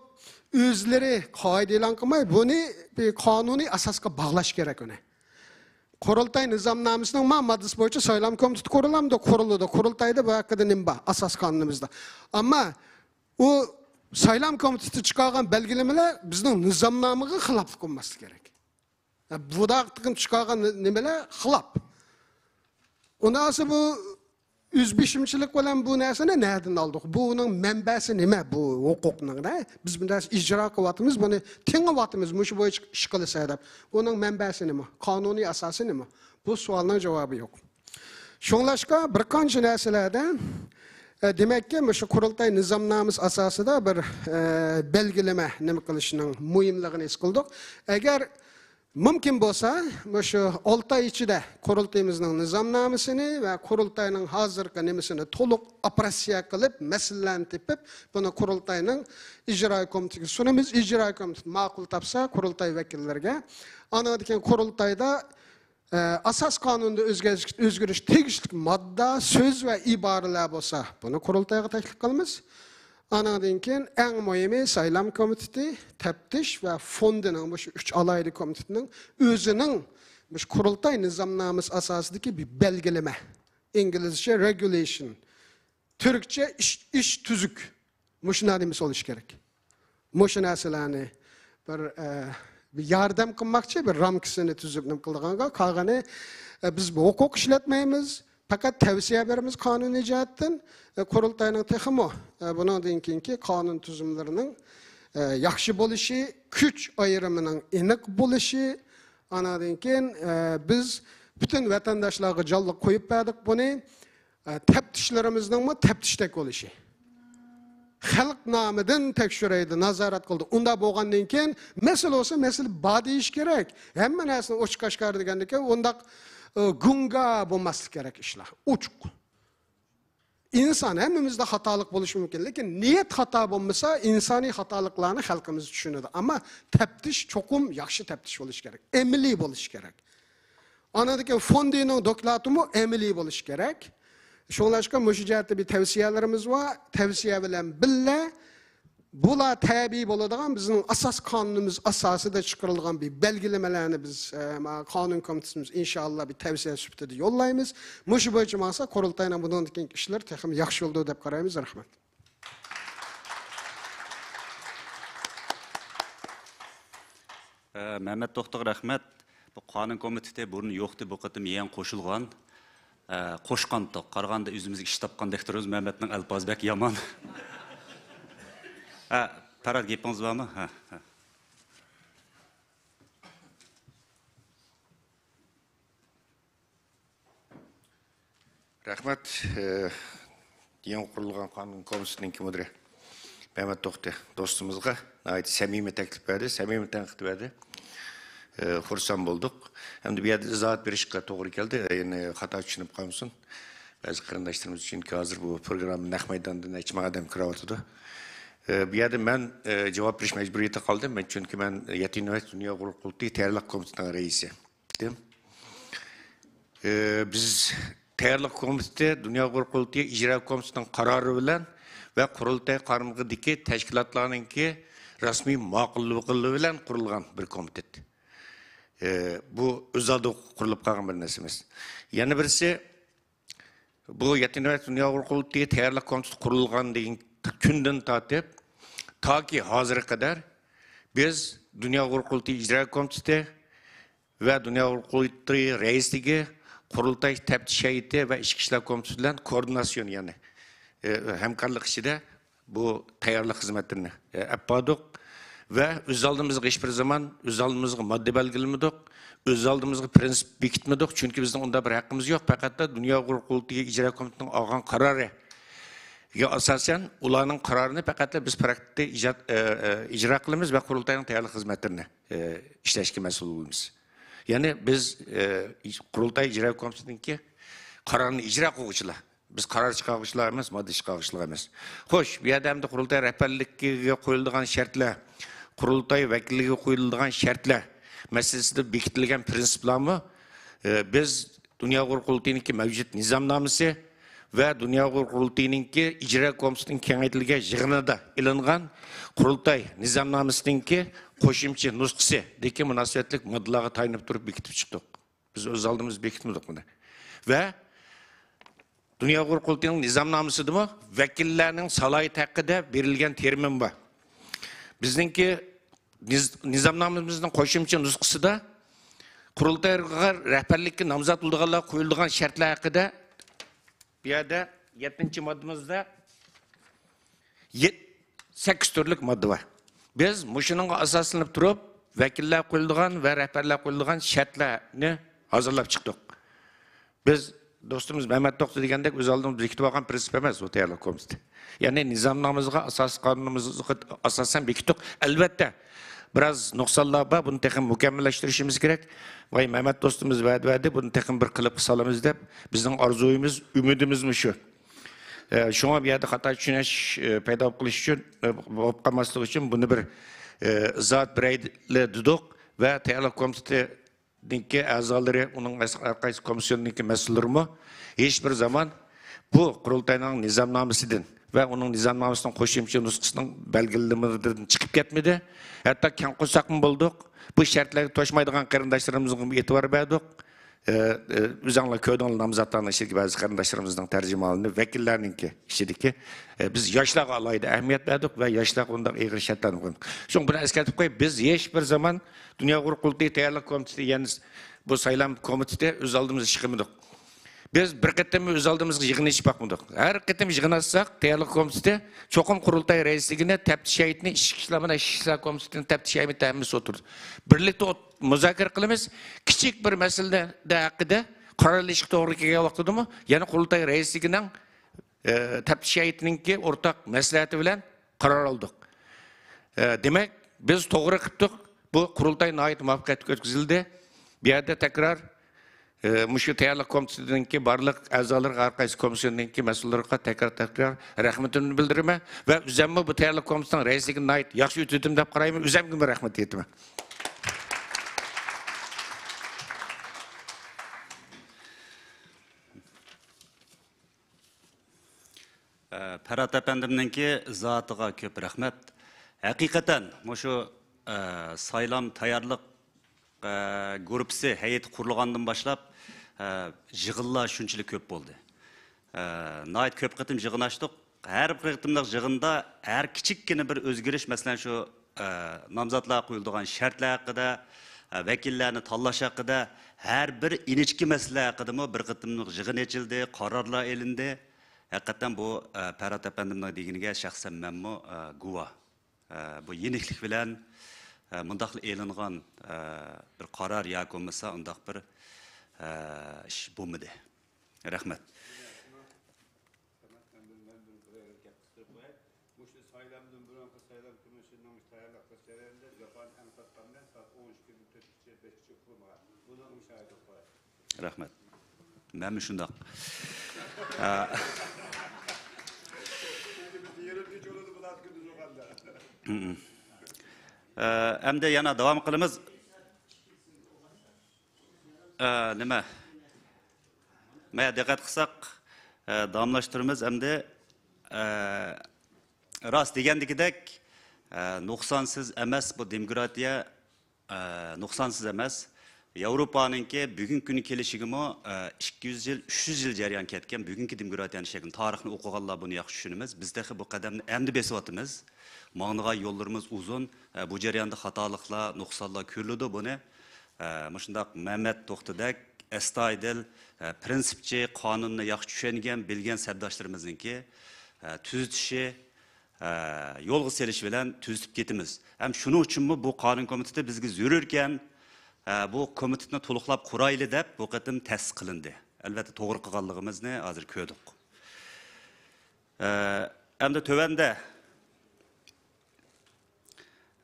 ئۆزلىرى قائىدە ئېلان قىلماي، بۇنى بىر قانۇنىي ئاساسقا باغلاش كېرەك ئۇنى. قۇرۇلتاي نىزامنامىسىنىڭ ما ماددىسى بويىچە سايلام كومىتېتى قۇرۇلامدۇ؟ قۇرۇلىدۇ. قۇرۇلتايدا بۇ ھەققىدە نېمە بار؟ ئاساس قانۇنىمىزدا. ئەمما ئۇ سايلام كومىتېتى چىقارغان بەلگىلىمىلەر بىزنىڭ نىزامنامىغا خىلاپلىق بولماسلىقى كېرەك. بۇنداق چىقارغان نېمىلەر خىلاپ. ئۇنداقسا بۇ ئۆزبېشىمچىلىق بىلەن بۇ نەرسىنى نەدىن ئالدۇق؟ بۇنىڭ مەنبەسى نېمە بۇ ھوقۇقنىڭ؟ دە؟ بىز بۇ نەرسە ئىجرا قىلىۋاتىمىز، بۇنى تېڭىۋاتىمىز، مۇشۇ بويىچە ئىش قىلىسە دەپ. ئۇنىڭ مەنبەسى نېمە؟ قانۇنىي ئاساسى نېمە؟ بۇ سوئالنىڭ جاۋابى يوق. شۇڭلاشقا بىر قانچە نەرسىلەردە، ئە، دېمەككى، مۇشۇ قۇرۇلتاي نىزامنامىسى ئاساسىدا بىر، ئە، بەلگىلىمە نېمە قىلىشنىڭ مۇھىملىقىنى ھېس قىلدۇق. ئەگەر مۇمكىن بولسا، مۇشۇ ئالتە ئاي ئىچىدە قۇرۇلتىيىمىزنىڭ نىزامنامىسىنى ۋە قۇرۇلتاينىڭ ھازىرقى نېمىسىنى تولۇق ئوپېراتسىيە قىلىپ، مەسىلىلەرنى تېپىپ، بۇنى قۇرۇلتاينىڭ ئىجرائىي كومىتېتىگە سۇنىمىز. ئىجرائىي كومىتېت ماقۇل تاپسا، قۇرۇلتاي ۋەكىللىرىگە. ئانىڭدىن كېيىن قۇرۇلتايدا ئە، ئاساس قانۇندا ئۆزگەرتىش، ئۆزگىرىش تېگىشلىك ماددا، سۆز ۋە ئىبارىلەر بولسا، بۇنى قۇرۇلتايغا تەكلىپ قىلىمىز. ئانىڭدىن كېيىن ئەڭ مۇھىمى سايلام كومىتېتى، تەپتىش ۋە فوندىنىڭ، مۇشۇ ئۈچ ئالاھىدە كومىتېتنىڭ ئۆزىنىڭ مۇشۇ قۇرۇلتاي نىزامنامىسى ئاساسىدىكى بىر بەلگىلىمە، ئىنگلىزچە رېگۇلېيشن، تۈركچە ئىش، ئىش تۈزۈك. مۇشۇنداق نېمىسى بولۇشى كېرەك. مۇشۇ نەرسىلەرنى بىر، ئە، بىر ياردەم قىلماقچى، بىر رامكىسىنى تۈزۈپ نېمە قىلىدىغانغا. قالغىنى، ئە، بىز بۇ ھوقۇق ئىشلەتمەيمىز. پەقەت تەۋسىيە بېرىمىز قانۇنىي جەھەتتىن. ئە، قۇرۇلتاينىڭ تېخىمۇ، ئە، بۇنىڭدىن كېيىنكى قانۇن تۈزۈملىرىنىڭ، ئە، ياخشى بولۇشى، كۈچ ئايرىمىنىڭ ئېنىق بولۇشى، ئانىڭدىن كېيىن، ئە، بىز پۈتۈن ۋەتەنداشلارغا جانلىق قويۇپ بەردۇق بۇنى. ئە، تەپتىشلىرىمىزنىڭمۇ تەپتىشتەك بولۇشى. خەلق نامىدىن تەكشۈرەيدۇ، نازارەت قىلىدۇ. ئۇنداق بولغاندىن كېيىن مەسىلە بولسا، مەسىلە بار دېيىش كېرەك. ھەممە نەرسىنى ئوچۇق ئاشكارا دېگەندىن كېيىن ئۇنداق، ئە، گۇڭگا بولماسلىقى كېرەك ئىشلار. ئوچۇق. ئىنسان، ھەممىمىزدە خاتالىق بولۇشى مۇمكىن، لېكىن نىيەت خاتا بولمىسا، ئىنسانىي خاتالىقلارنى خەلقىمىز چۈشىنىدۇ. ئەمما تەپتىش چوقۇم ياخشى تەپتىش بولۇشى كېرەك، ئەمەلىي بولۇشى كېرەك. ئاندىن كېيىن فوندىنىڭ دوكلاتىمۇ ئەمەلىي بولۇشى كېرەك. شۇڭلاشقا مۇشۇ جەھەتتە بىر تەۋسىيەلىرىمىز بار. تەۋسىيە بىلەن بىللە، بۇلار تەبىئىي بولىدىغان بىزنىڭ ئاساس قانۇنىمىز ئاساسىدا چىقىرىلغان بىر بەلگىلىمىلەرنى بىز، ئە، مانا قانۇن كومىتېتىمىز ئىنشائاللا بىر تەۋسىيە سۈپىتىدە يوللايمىز. مۇشۇ بويىچە ماڭسا، قۇرۇلتاينىڭ بۇنىڭدىن كېيىنكى ئىشلىرى تېخىمۇ ياخشى بولىدۇ دەپ قارايمىز. رەھمەت. ئە، مەمەت توختىغا رەھمەت. بۇ قانۇن كومىتېتى بۇرۇن يوقتى، بۇ قېتىم يېڭى قوشۇلغان. ئە، قوشقانتۇق. قارىغاندا ئۆزىمىزگە ئىش تاپقاندەك تۇرىمىز. مەمەتنىڭ ئەلپازى بەك يامان. ئە، پەرھات، گېپىڭىز بارمۇ؟ ھە، ھە. رەھمەت. ئە، يېڭى قۇرۇلغان قانۇن كومىتېتىنىڭكى مۇدىرى مەمەت توختى دوستىمىزغا ناھايىتى سەمىمىي تەكلىپ بەردى، سەمىمىي تەنقىد بەردى. ئە، خۇرسەن بولدۇق. ھەمدە بۇ يەردە ئىزاھات بېرىشقا توغرا كەلدى. يەنى خاتا چۈشىنىپ قالمىسۇن. بەزى قېرىنداشلىرىمىز، چۈنكى ھازىر بۇ پروگرامما نەق مەيداندا نەچچە مىڭ ئادەم كىرىۋاتىدۇ. ئە، بۇ يەردە مەن، ئە، جاۋاب بېرىش مەجبۇرىيىتىدە قالدىم. مەن، چۈنكى مەن يەتتىنچى نۆۋەت دۇنيا ئۇيغۇر قۇرۇلتىيى تەييارلىق كومىتېتىنىڭ رەئىسى. ئە، بىز تەييارلىق كومىتېتى، دۇنيا ئۇيغۇر قۇرۇلتىيى ئىجرا كومىتېتىنىڭ قارارى بىلەن ۋە قۇرۇلتاي قارمىقىدىكى تەشكىلاتلارنىڭكى رەسمىي ماقۇللۇقى بىلەن قۇرۇلغان بىر كومىتېت. ئە، بۇ ئۆز ئالدىغا قۇرۇلۇپ قالغان بىر نەرسە ئەمەس. يەنە بىرسى، بۇ يەتتىنچى نۆۋەت دۇنيا ئۇيغۇر قۇرۇلتىيى تەييارلىق كومىتېتى قۇرۇلغاندىن كۈندىن تارتىپ، تاكى ھازىرغا قەدەر بىز دۇنيا ئۇيغۇر قۇرۇلتىيى ئىجرا كومىتېتى ۋە دۇنيا ئۇيغۇر قۇرۇلتىيى رەئىسلىكى، قۇرۇلتاي تەپتىش ھەيئىتى ۋە ئىچكى ئىشلار كومىتېتى بىلەن كوئوردىناتسىيون، يەنى، ئە، ھەمكارلىق ئىچىدە بۇ تەييارلىق خىزمەتلىرىنى، ئە، ئەپ باردۇق ۋە ئۆز ئالدىمىزغا ھېچبىر زامان ئۆز ئالدىمىزغا ماددا بەلگىلىمىدۇق، ئۆز ئالدىمىزغا پىرىنسىپ بېكىتمىدۇق، چۈنكى بىزنىڭ ئۇنداق بىر ھەققىمىز يوق. پەقەتلا دۇنيا ئۇيغۇر قۇرۇلتىيى ئىجرا كومىتېتىنىڭ ئالغان قارارىغا ئاساسەن، ئۇلارنىڭ قارارىنى پەقەتلا بىز پراكتىكىدا ئىجاد، ئە، ئە، ئىجرا قىلىمىز ۋە قۇرۇلتاينىڭ تەييارلىق خىزمەتلىرىنى، ئە، ئىشلەشكە مەسئۇل بولىمىز. يەنى بىز، ئە، قۇرۇلتاي ئىجرا كومىتېتىنىڭكى قارارنى ئىجرا قىلغۇچىلار. بىز قارار چىقارغۇچىلار ئەمەس، ماددا چىقارغۇچىلار ئەمەس. خوش، بۇ يەردە ئەمدى قۇرۇلتاي رەھبەرلىكىگە قويۇلىدىغان شەرتلەر، قۇرۇلتاي ۋەكىللىكىگە قويۇلىدىغان شەرتلەر مەسىلىسىدە بېكىتىلگەن پىرىنسىپلارمۇ، ئى، بىز دۇنيا ئۇيغۇر قۇرۇلتىيىنىڭكى مەۋجۇت نىزامنامىسى ۋە دۇنيا ئۇيغۇر قۇرۇلتىيىنىڭكى ئىجرا كومىتېتىنىڭ كېڭەيتىلگەن يىغىنىدا ئېلىنغان قۇرۇلتاي نىزامنامىسىنىڭكى قوشۇمچە نۇسخىسىدىكى مۇناسىۋەتلىك ماددىلارغا تايىنىپ تۇرۇپ بېكىتىپ چىقتۇق. بىز ئۆز ئالدىمىز بېكىتمىدۇق بۇنى. ۋە دۇنيا ئۇيغۇر قۇرۇلتىيىنىڭ نىزامنامىسىدىمۇ ۋەكىللەرنىڭ سالاھىيىتى ھەققىدە بېرىلگەن تېرمىم بار. بىزنىڭكى نىز-، نىزامنامىمىزنىڭ قوشۇمچە نۇسخىسىدا قۇرۇلتايغا رەھبەرلىككە نامزات بولىدىغانلارغا قويۇلىدىغان شەرتلەر ھەققىدە بۇ يەردە يەتتىنچى ماددىمىزدا يەت-، سەككىز تۈرلۈك ماددا بار. بىز مۇشۇنىڭغا ئاساسلىنىپ تۇرۇپ، ۋەكىللەر قويۇلىدىغان ۋە رەھبەرلەر قويۇلىدىغان شەرتلەرنى ھازىرلاپ چىقتۇق. بىز دوستىمىز مەمەت توختى دېگەندەك ئۆز ئالدىمىز بېكىتىپ ئالغان پىرىنسىپ ئەمەس بۇ تەييارلىق كومىتېتى. يەنى نىزامنامىمىزغا، ئاساسىي قانۇنىمىزغا ئاساسەن بېكىتتۇق. ئەلۋەتتە، بىراز نۇقسانلار بار، بۇنى تېخىمۇ مۇكەممەللەشتۈرۈشىمىز كېرەك. ۋاي، مەمەت دوستىمىز ۋەدە بەردى، بۇنى تېخىمۇ بىر قېلىپقا سالىمىز دەپ، بىزنىڭ ئارزۇيىمىز، ئۈمىدىمىزمۇ شۇ. ئە، شۇڭا بۇ يەردە خاتا چۈشىنىش، ئە، پەيدا بولۇپ قېلىش ئۈچۈن، ئە، بولۇپ قالماسلىقى ئۈچۈن بۇنى بىر، ئە، ئىزاھات بېرەيلى دېدۇق ۋە تەييارلىق كومىتېتىنىڭكى ئەزالىرى، ئۇنىڭ ھەر قايسى كومىسسىيوننىڭكى مەسئۇللىرىمۇ ھېچ بىر زامان بۇ قۇرۇلتاينىڭ نىزامنامىسىدىن ۋە ئۇنىڭ نىزامنامىسىنىڭ قوشۇمچە نۇسخىسىنىڭ بەلگىلىمىلىرىدىن چىقىپ كەتمىدى. ھەتتا كەڭ قورساقمۇ بولدۇق. بۇ شەرتلەرگە توشمايدىغان قېرىنداشلىرىمىزغا ئېتىبار بەردۇق. ئە، ئە، ئۆزۈڭلار كۆردۈڭلار، نامزاتلارنىڭ ئىچىدىكى بەزى قېرىنداشلىرىمىزنىڭ تەرجىمىھالىنى، ۋەكىللەرنىڭكى ئىچىدىكى، ئە، بىز ياشلارغا ئالاھىدە ئەھمىيەت بەردۇق ۋە ياشلارغا ئۇنداق ئېغىر شەرتلەرنى قويمىدۇق. شۇڭا بۇنى ئەسكەرتىپ قوياي، بىز ھېچ بىر زامان دۇنيا ئۇيغۇر قۇرۇلتىيى تەييارلىق كومىتېتى، يەنى بۇ سايلام كومىتېتى ئۆز ئالدىمىزغا ئىش قىلمىدۇق. بىز بىر قېتىممۇ ئۆز ئالدىمىزغا يىغىن ئېچىپ باقمىدۇق. ھەر قېتىم يىغىن ئاچساق، تەييارلىق كومىتېتى چوقۇم قۇرۇلتاي رەئىسلىكىنى، تەپتىش ھەيئىتىنى، ئىچكى ئىشلار مەن ئىچكى ئىشلار كومىتېتىنى، تەپتىش ھەيئىتى ھەممىسى ئولتۇرىدۇ. بىرلىكتە ئوت-، مۇزاكىرە قىلىمىز. كىچىك بىر مەسىلە ھەققىدە قارار ئېلىشقا توغرا كەلگەن ۋاقتىدىمۇ يەنە قۇرۇلتاي رەئىسلىكىنىڭ، ئە، تەپتىش ھەيئىتىنىڭكى ئورتاق مەسلىھەتى بىلەن قارار ئالدۇق. ئە، دېمەك، بىز توغرا قىپتۇق. بۇ قۇرۇلتاي ناھايىتى مۇۋەپپەقىيەتلىك ئۆتكۈزۈلدى. بۇ يەردە تەكرار، ئى، مۇشۇ تەييارلىق كومىتېتىنىڭكى بارلىق ئەزالىرىغا، ھەر قايسى كومىسسىيونىڭكى مەسئۇللىرىغا تەكرار، تەكرار رەھمىتىمنى بىلدۈرىمەن ۋە ئۆزەممۇ بۇ تەييارلىق كومىتېتىنىڭ رەئىسلىكىنى ناھايىتى ياخشى ئۆتىدىم دەپ قارايمەن. ئۆزەمگىمۇ رەھمەت ئېيتىمەن. ئە، پەرھات ئەپەندىمنىڭكى زاتىغا كۆپ رەھمەت. ھەقىقەتەن، مۇشۇ، ئە، سايلام تەييارلىق، ئە، گۇرۇپپىسى ھەيئىتى قۇرۇلغاندىن باشلاپ، ئە، يىغىنلار شۇنچىلىك كۆپ بولدى. ئە، ناھايىتى كۆپ قېتىم يىغىن ئاچتۇق. ھەر بىر قېتىملىق يىغىندا ھەر كىچىككىنە بىر ئۆزگىرىش، مەسىلەن، شۇ، ئە، نامزاتلارغا قويۇلىدىغان شەرتلەر ھەققىدە، ئە، ۋەكىللەرنى تاللاش ھەققىدە، ھەر بىر ئىنچىكە مەسىلە ھەققىدىمۇ بىر قېتىملىق يىغىن ئېچىلدى، قارارلار ئېلىندى. ھەقىقەتەن بۇ، ئە، پەرھات ئەپەندىمنىڭ دېگىنىگە شەخسەن مەنمۇ، ئە، گۇۋاھ. ئە، بۇ يېنىكلىك بىلەن، ئە، مۇنداقلا ئېلىنغان، ئە، بىر قارار ياكى بولمىسا ئۇنداق بىر، ئە، ئىش بولمىدى. رەھمەت. مۇشۇ سايلامدىن بۇرۇنقى سايلام كومىسسىيىنىڭ تەييارلىق قىلىش جەريانىدا جاپانى ئەڭ تارتقان مەن سائەت ئون ئىككىدىن تۆتكىچە، بەشكىچە ئۇخلىمىغان. بۇنىڭغا شاھىت بولۇپ قوياي. رەھمەت. مەنمۇ شۇنداق. ئە، ئە، ئەمدى يەنە داۋام قىلىمىز. ئە، نېمە؟ مە، دىققەت قىلساق، ئە، داۋاملاشتۇرىمىز ئەمدى. ئە، راست دېگەندىكىدەك، ئە، نۇقسانسىز ئەمەس بۇ دېموكراتىيە. ئە، نۇقسانسىز ئەمەس. ياۋروپانىڭكى بۈگۈنكى كۈنى كېلىشىگىمۇ، ئە، ئىككى يۈز يىل، ئۈچ يۈز يىل جەريان كەتكەن بۈگۈنكى دېموكراتىيەنىڭ شەكلىنى. تارىخنى ئوقۇغانلار بۇنى ياخشى چۈشىنىمىز. بىز تېخى بۇ قەدەمنى ئەمدى بېسىۋاتىمىز. ماڭىدىغان يوللىرىمىز ئۇزۇن. ئە، بۇ جەرياندا خاتالىقلار، نۇقسانلار كۆرۈلىدۇ بۇنى. ئە، مۇشۇنداق مەمەت توختىدەك ئەستايىدىل، ئە، پىرىنسىپچى، قانۇننى ياخشى چۈشەنگەن، بىلگەن سەپداشلىرىمىزنىڭكى، ئە، تۈزىتىشى، ئە، يولغا سېلىش بىلەن تۈزىتىپ كېتىمىز. ھەم شۇنىڭ ئۈچۈنمۇ بۇ قانۇن كومىتېتى بىزگە زۆرۈركەن، ئە، بۇ كومىتېتنى تولۇقلاپ قۇرايلى دەپ بۇ قېتىم تەسىس قىلىندى. ئەلۋەتتە، توغرا قىلغانلىقىمىزنى ھازىر كۆردۇق. ئە، ئەمدى تۆۋەندە،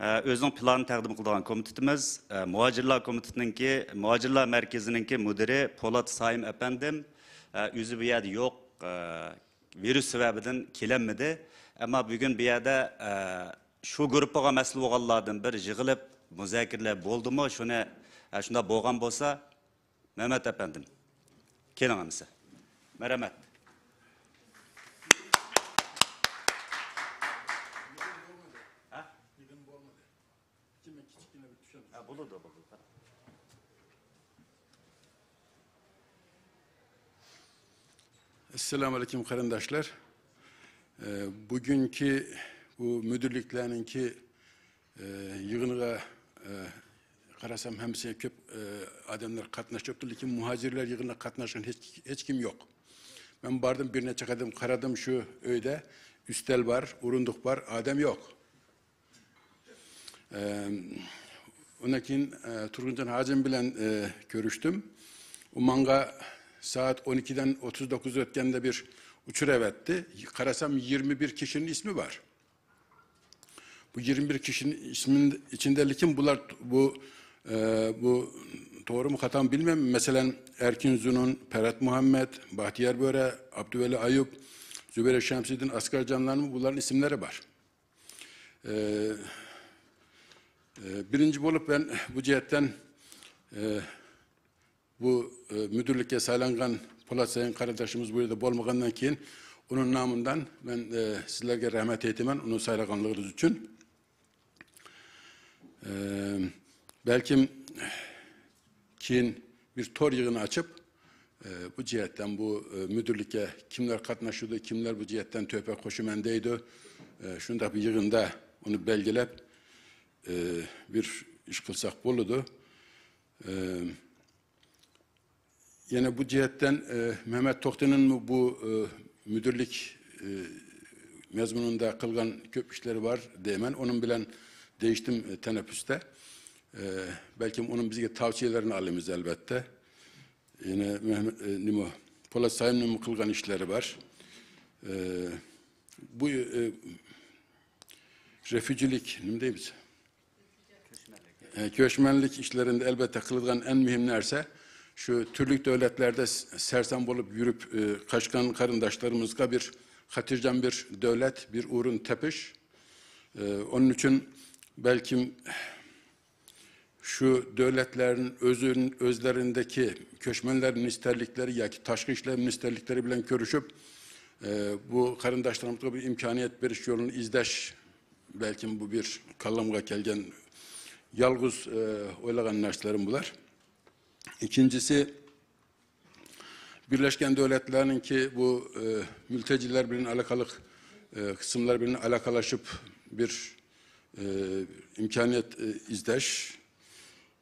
ئە، ئۆزىنىڭ پىلانىنى تەقدىم قىلىدىغان كومىتېتىمىز، ئە، مۇھاجىرلار كومىتېتىنىڭكى، مۇھاجىرلار مەركىزىنىڭكى مۇدىرى پولات سايىم ئەپەندىم، ئە، ئۆزى بۇ يەردە يوق، ئە، ۋىرۇس سەۋەبىدىن كېلەلمىدى. ئەمما بۈگۈن بۇ يەردە، ئە، شۇ گۇرۇپپىغا مەسئۇل بولغانلاردىن بىر يىغىلىپ مۇزاكىرىلەر بولدىمۇ؟ شۇنى، ئە، شۇنداق بولغان بولسا، مەمەت ئەپەندىم، كېلىڭ ئەمىسە. مەرھەمەت. ھە؟ ھە، بولىدۇ، بولىدۇ. ئەسسالامۇ ئەلەيكۇم، قېرىنداشلار. ئە، بۈگۈنكى بۇ مۇدىرلىكلەرنىڭكى ئى، يىغىنغا، ئى، قارىسام، ھەممىسى كۆپ، ئى، ئادەملەر قاتناشتۇرۇپتۇ، لېكىن مۇھاجىرلار يىغىنىغا قاتناشقان ھېچ، ھېچكىم يوق. مەن باردىم، بىر نەچچە قەدەم قارىدىم، شۇ ئۆيدە ئۈستەل بار، ئورۇندۇق بار، ئادەم يوق. ئى، ئۇندىن كېيىن، ئى، تۇرغۇنجان ھاجىم بىلەن، ئى، كۆرۈشتۈم. ئۇ ماڭا سائەت ئون ئىككىدىن ئوتتۇز توققۇز ئۆتكەندە بىر ئۇچۇر ئەۋەتتى. قارىسام، يىگىرمە بىر كىشىنىڭ ئىسمى بار. بۇ يىگىرمە بىر كىشىنىڭ ئىسمىنىڭ ئىچىندە، لېكىن بۇلار بۇ، ئە، بۇ توغرىمۇ خاتامۇ بىلمەيمەن. مەسىلەن، ئەركىن زۇنۇن، پەرھات مۇھەممەت، باختىيار بۆرە، ئابدۇۋەلى ئايۇپ، زۇبەيرە شەمسىدىن، ئاسقەر جانلارمۇ بۇلارنىڭ ئىسىملىرى بار. ئە، ئە، بىرىنچى بولۇپ مەن بۇ جەھەتتىن، ئە، بۇ، ئە، مۇدىرلىككە سايلانغان پولات سايىم قېرىنداشىمىز بۇ يەردە بولمىغاندىن كېيىن، ئۇنىڭ نامىدىن مەن، ئە، سىزلەرگە رەھمەت ئېيتىمەن، ئۇنى سايلىغانلىقىڭىز ئۈچۈن. ئە، بەلكىم كېيىن بىر تور يىغىنى ئاچىپ، ئە، بۇ جەھەتتىن بۇ، ئە، مۇدىرلىككە كىملەر قاتناشىدۇ، كىملەر بۇ جەھەتتىن تۆھپە قوشىمەن دەيدۇ، ئە، شۇنداق بىر يىغىندا ئۇنى بەلگىلەپ، ئە، بىر ئىش قىلساق بولىدۇ. ئە، يەنە بۇ جەھەتتىن، ئە، مەمەت توختىنىڭمۇ بۇ، ئە، مۇدىرلىك، ئە، مەزمۇنىدا قىلغان كۆپ ئىشلىرى بار دەيمەن. ئۇنىڭ بىلەن دېيىشتىم، ئە، تەنەپپۇستە. ئە، بەلكىم ئۇنىڭ بىزگە تاۋسىيەلىرىنى ئالىمىز، ئەلۋەتتە. يەنە مەمەت، ئە، نېمە، پولات سايىمنىڭمۇ قىلغان ئىشلىرى بار. ئە، بۇ، ئە، رېفۇجىلىك، نېمە دەيمىز؟ ئە، كۆچمەنلىك ئىشلىرىنى ئەلۋەتتە قىلىدىغان ئەڭ مۇھىم نەرسە، şu türlü devletlerde s-, sersem olup yürüp, e, kaçkan karındaşlarımızga bir, خاتىرجەم بىر دۆلەت، بىر ئورۇن تېپىش. E, onun için belki şu devletlerin özün-, özlerindeki Köçmenler Ministerlikleri ya ki Taşkı İşler Ministerlikleri bilen görüşüp, e, bu karındaşlarımızga bir imkaniyet beriş yolunu izleş. Belki bu bir kallamğa kelgen, yalğız, e, oylagan narselerim bular. İkincisi, Birleşken Devletler'ninki bu, e, mülteciler bilen alakalı, e, kısımlar bilen alakalaşıp bir, e, imkaniyet, e, izleş.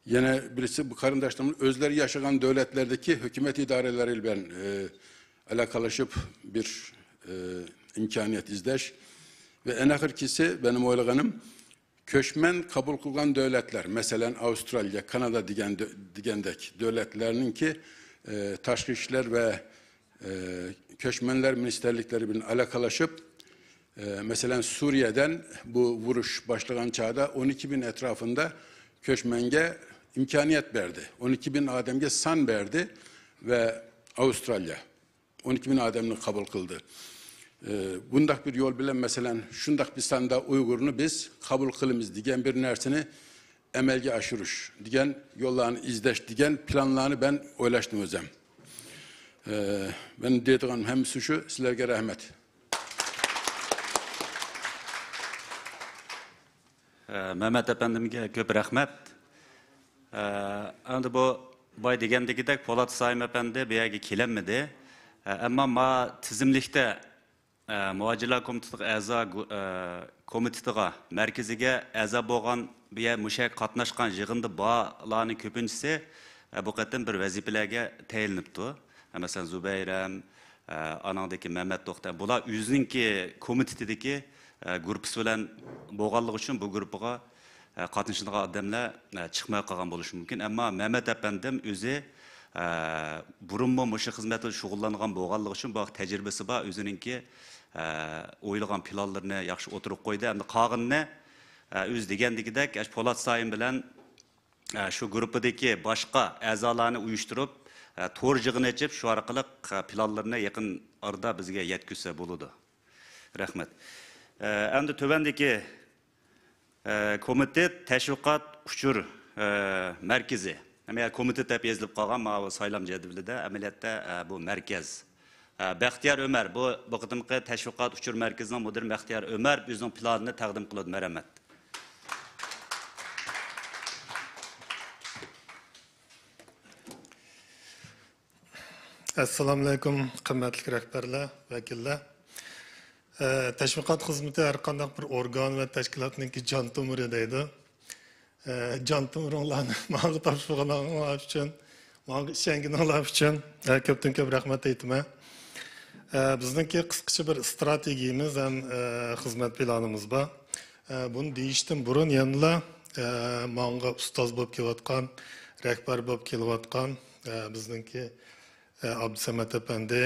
Yine birisi bu karındaşlarımız özleri yaşayan devletlerdeki hükümet idareleri bilen, e, alakalaşıp bir, e, imkaniyet izleş. Ve en ahırkisi benim oylaganım, Köçmen kabul kılgan devletler, meselen Avustralya, Kanada degen dö-, degendek devletlerninki, e, Taşkı İşler ve, e, Köçmenler Ministerlikleri bilen alakalaşıp, e, meselen Suriye'den bu vuruş başlagan çağda on iki bin etrafında köçmenge imkaniyet berdi. On iki bin ademge san berdi ve Avustralya on iki bin ademni kabul kıldı. E, bundaq bir yol bilen, meselen, şundaq bir sanda Uygurnu biz kabul kılımız degen bir nerseni emelge aşırış degen yollarını izleş degen planlarını ben oylaştım özüm. E, benim deydiğim hemisi şu, sizlerge rahmet. ئە، مەمەت ئەپەندىمگە كۆپ رەھمەت. ئە، ئەمدى بۇ باي دېگەندىكىدەك پولات سايىم ئەپەندى بۇ يەرگە كېلەلمىدى. ئە، ئەمما ما تىزىملىكتە، ئە، مۇھاجىرلار كومىتېتىغا ئەزا گۇ-، ئە، كومىتېتىغا، مەركىزىگە ئەزا بولغان، بۇ يەر مۇشۇ يەرگە قاتناشقان يىغىندا بارلارنىڭ كۆپىنچىسى، ئە، بۇ قېتىم بىر ۋەزىپىلەرگە تەيىنلىنىپتۇ. ئە، مەسىلەن، زۇبەيرەم، ئە، ئانىڭدىكى مەمەت دوختۇر. بۇلار ئۆزىنىڭكى كومىتېتىدىكى، ئە، گۇرۇپپىسى بىلەن بولغانلىقى ئۈچۈن بۇ گۇرۇپپىغا، ئە، قاتنىشىدىغان ئادەملەر، ئە، چىقماي قالغان بولۇشى مۇمكىن. ئەمما مەمەت ئەپەندىم ئۆزى، ئە، بۇرۇنمۇ مۇشۇ خىزمەت بىلەن شۇغۇللانغان بولغانلىقى ئۈچۈن بۇ تەجرىبىسى بار، ئۆزىنىڭكى، ئە، ئويلىغان پىلانلىرىنى ياخشى ئوتتۇرىغا قويدى. ئەمدى قالغىنىنى، ئە، ئۆزى دېگەندىكىدەك، ئاشۇ پولات سايىم بىلەن ئە، شۇ گۇرۇپپىدىكى باشقا ئەزالارنى ئۇيۇشتۇرۇپ، ئە، تور يىغىنى ئېچىپ، شۇ ئارقىلىق، ئە، پىلانلىرىنى يېقىن ئارىدا بىزگە يەتكۈزسە بولىدۇ. رەھمەت. ئە، ئەمدى تۆۋەندىكى، ئە، كومىتېت تەشۋىقات ئۇچۇر، ئە، مەركىزى. يەنى كومىتېت دەپ يېزىلىپ قالغان ماۋۇ سايلام جەدۋىلىدە، ئەمەلىيەتتە، ئە، بۇ مەركەز. ئە، بەختىيار ئۆمەر، بۇ، بۇ قېتىمقى تەشۋىقات ئۇچۇر مەركىزىنىڭ مۇدىرى بەختىيار ئۆمەر ئۆزىنىڭ پىلانىنى تەقدىم قىلىدۇ. مەرھەمەت. ئەسسالامۇئەلەيكۇم، قىممەتلىك رەھبەرلەر، ۋەكىللەر. ئە، تەشۋىقات خىزمىتى ھەر قانداق بىر ئورگان ۋە تەشكىلاتنىڭكى جان تومۇرى دەيدۇ. ئە، جان تومۇرۇڭلارنى ماڭا تاپشۇرغىنىڭلار ئۈچۈن، ماڭا ئىشەنگىنىڭلار ئۈچۈن، ئە، كۆپتىن كۆپ رەھمەت ئېيتىمەن. ئە، بىزنىڭكى قىسقىچە بىر ئىستراتېگىيىمىز ھەم، ئە، خىزمەت پىلانىمىز بار. ئە، بۇنى دېيىشتىن بۇرۇن يەنىلا، ئە، ماڭا ئۇستاز بولۇپ كېلىۋاتقان، رەھبەر بولۇپ كېلىۋاتقان، ئە، بىزنىڭكى، ئە، ئابدۇسەمەت ئەپەندى،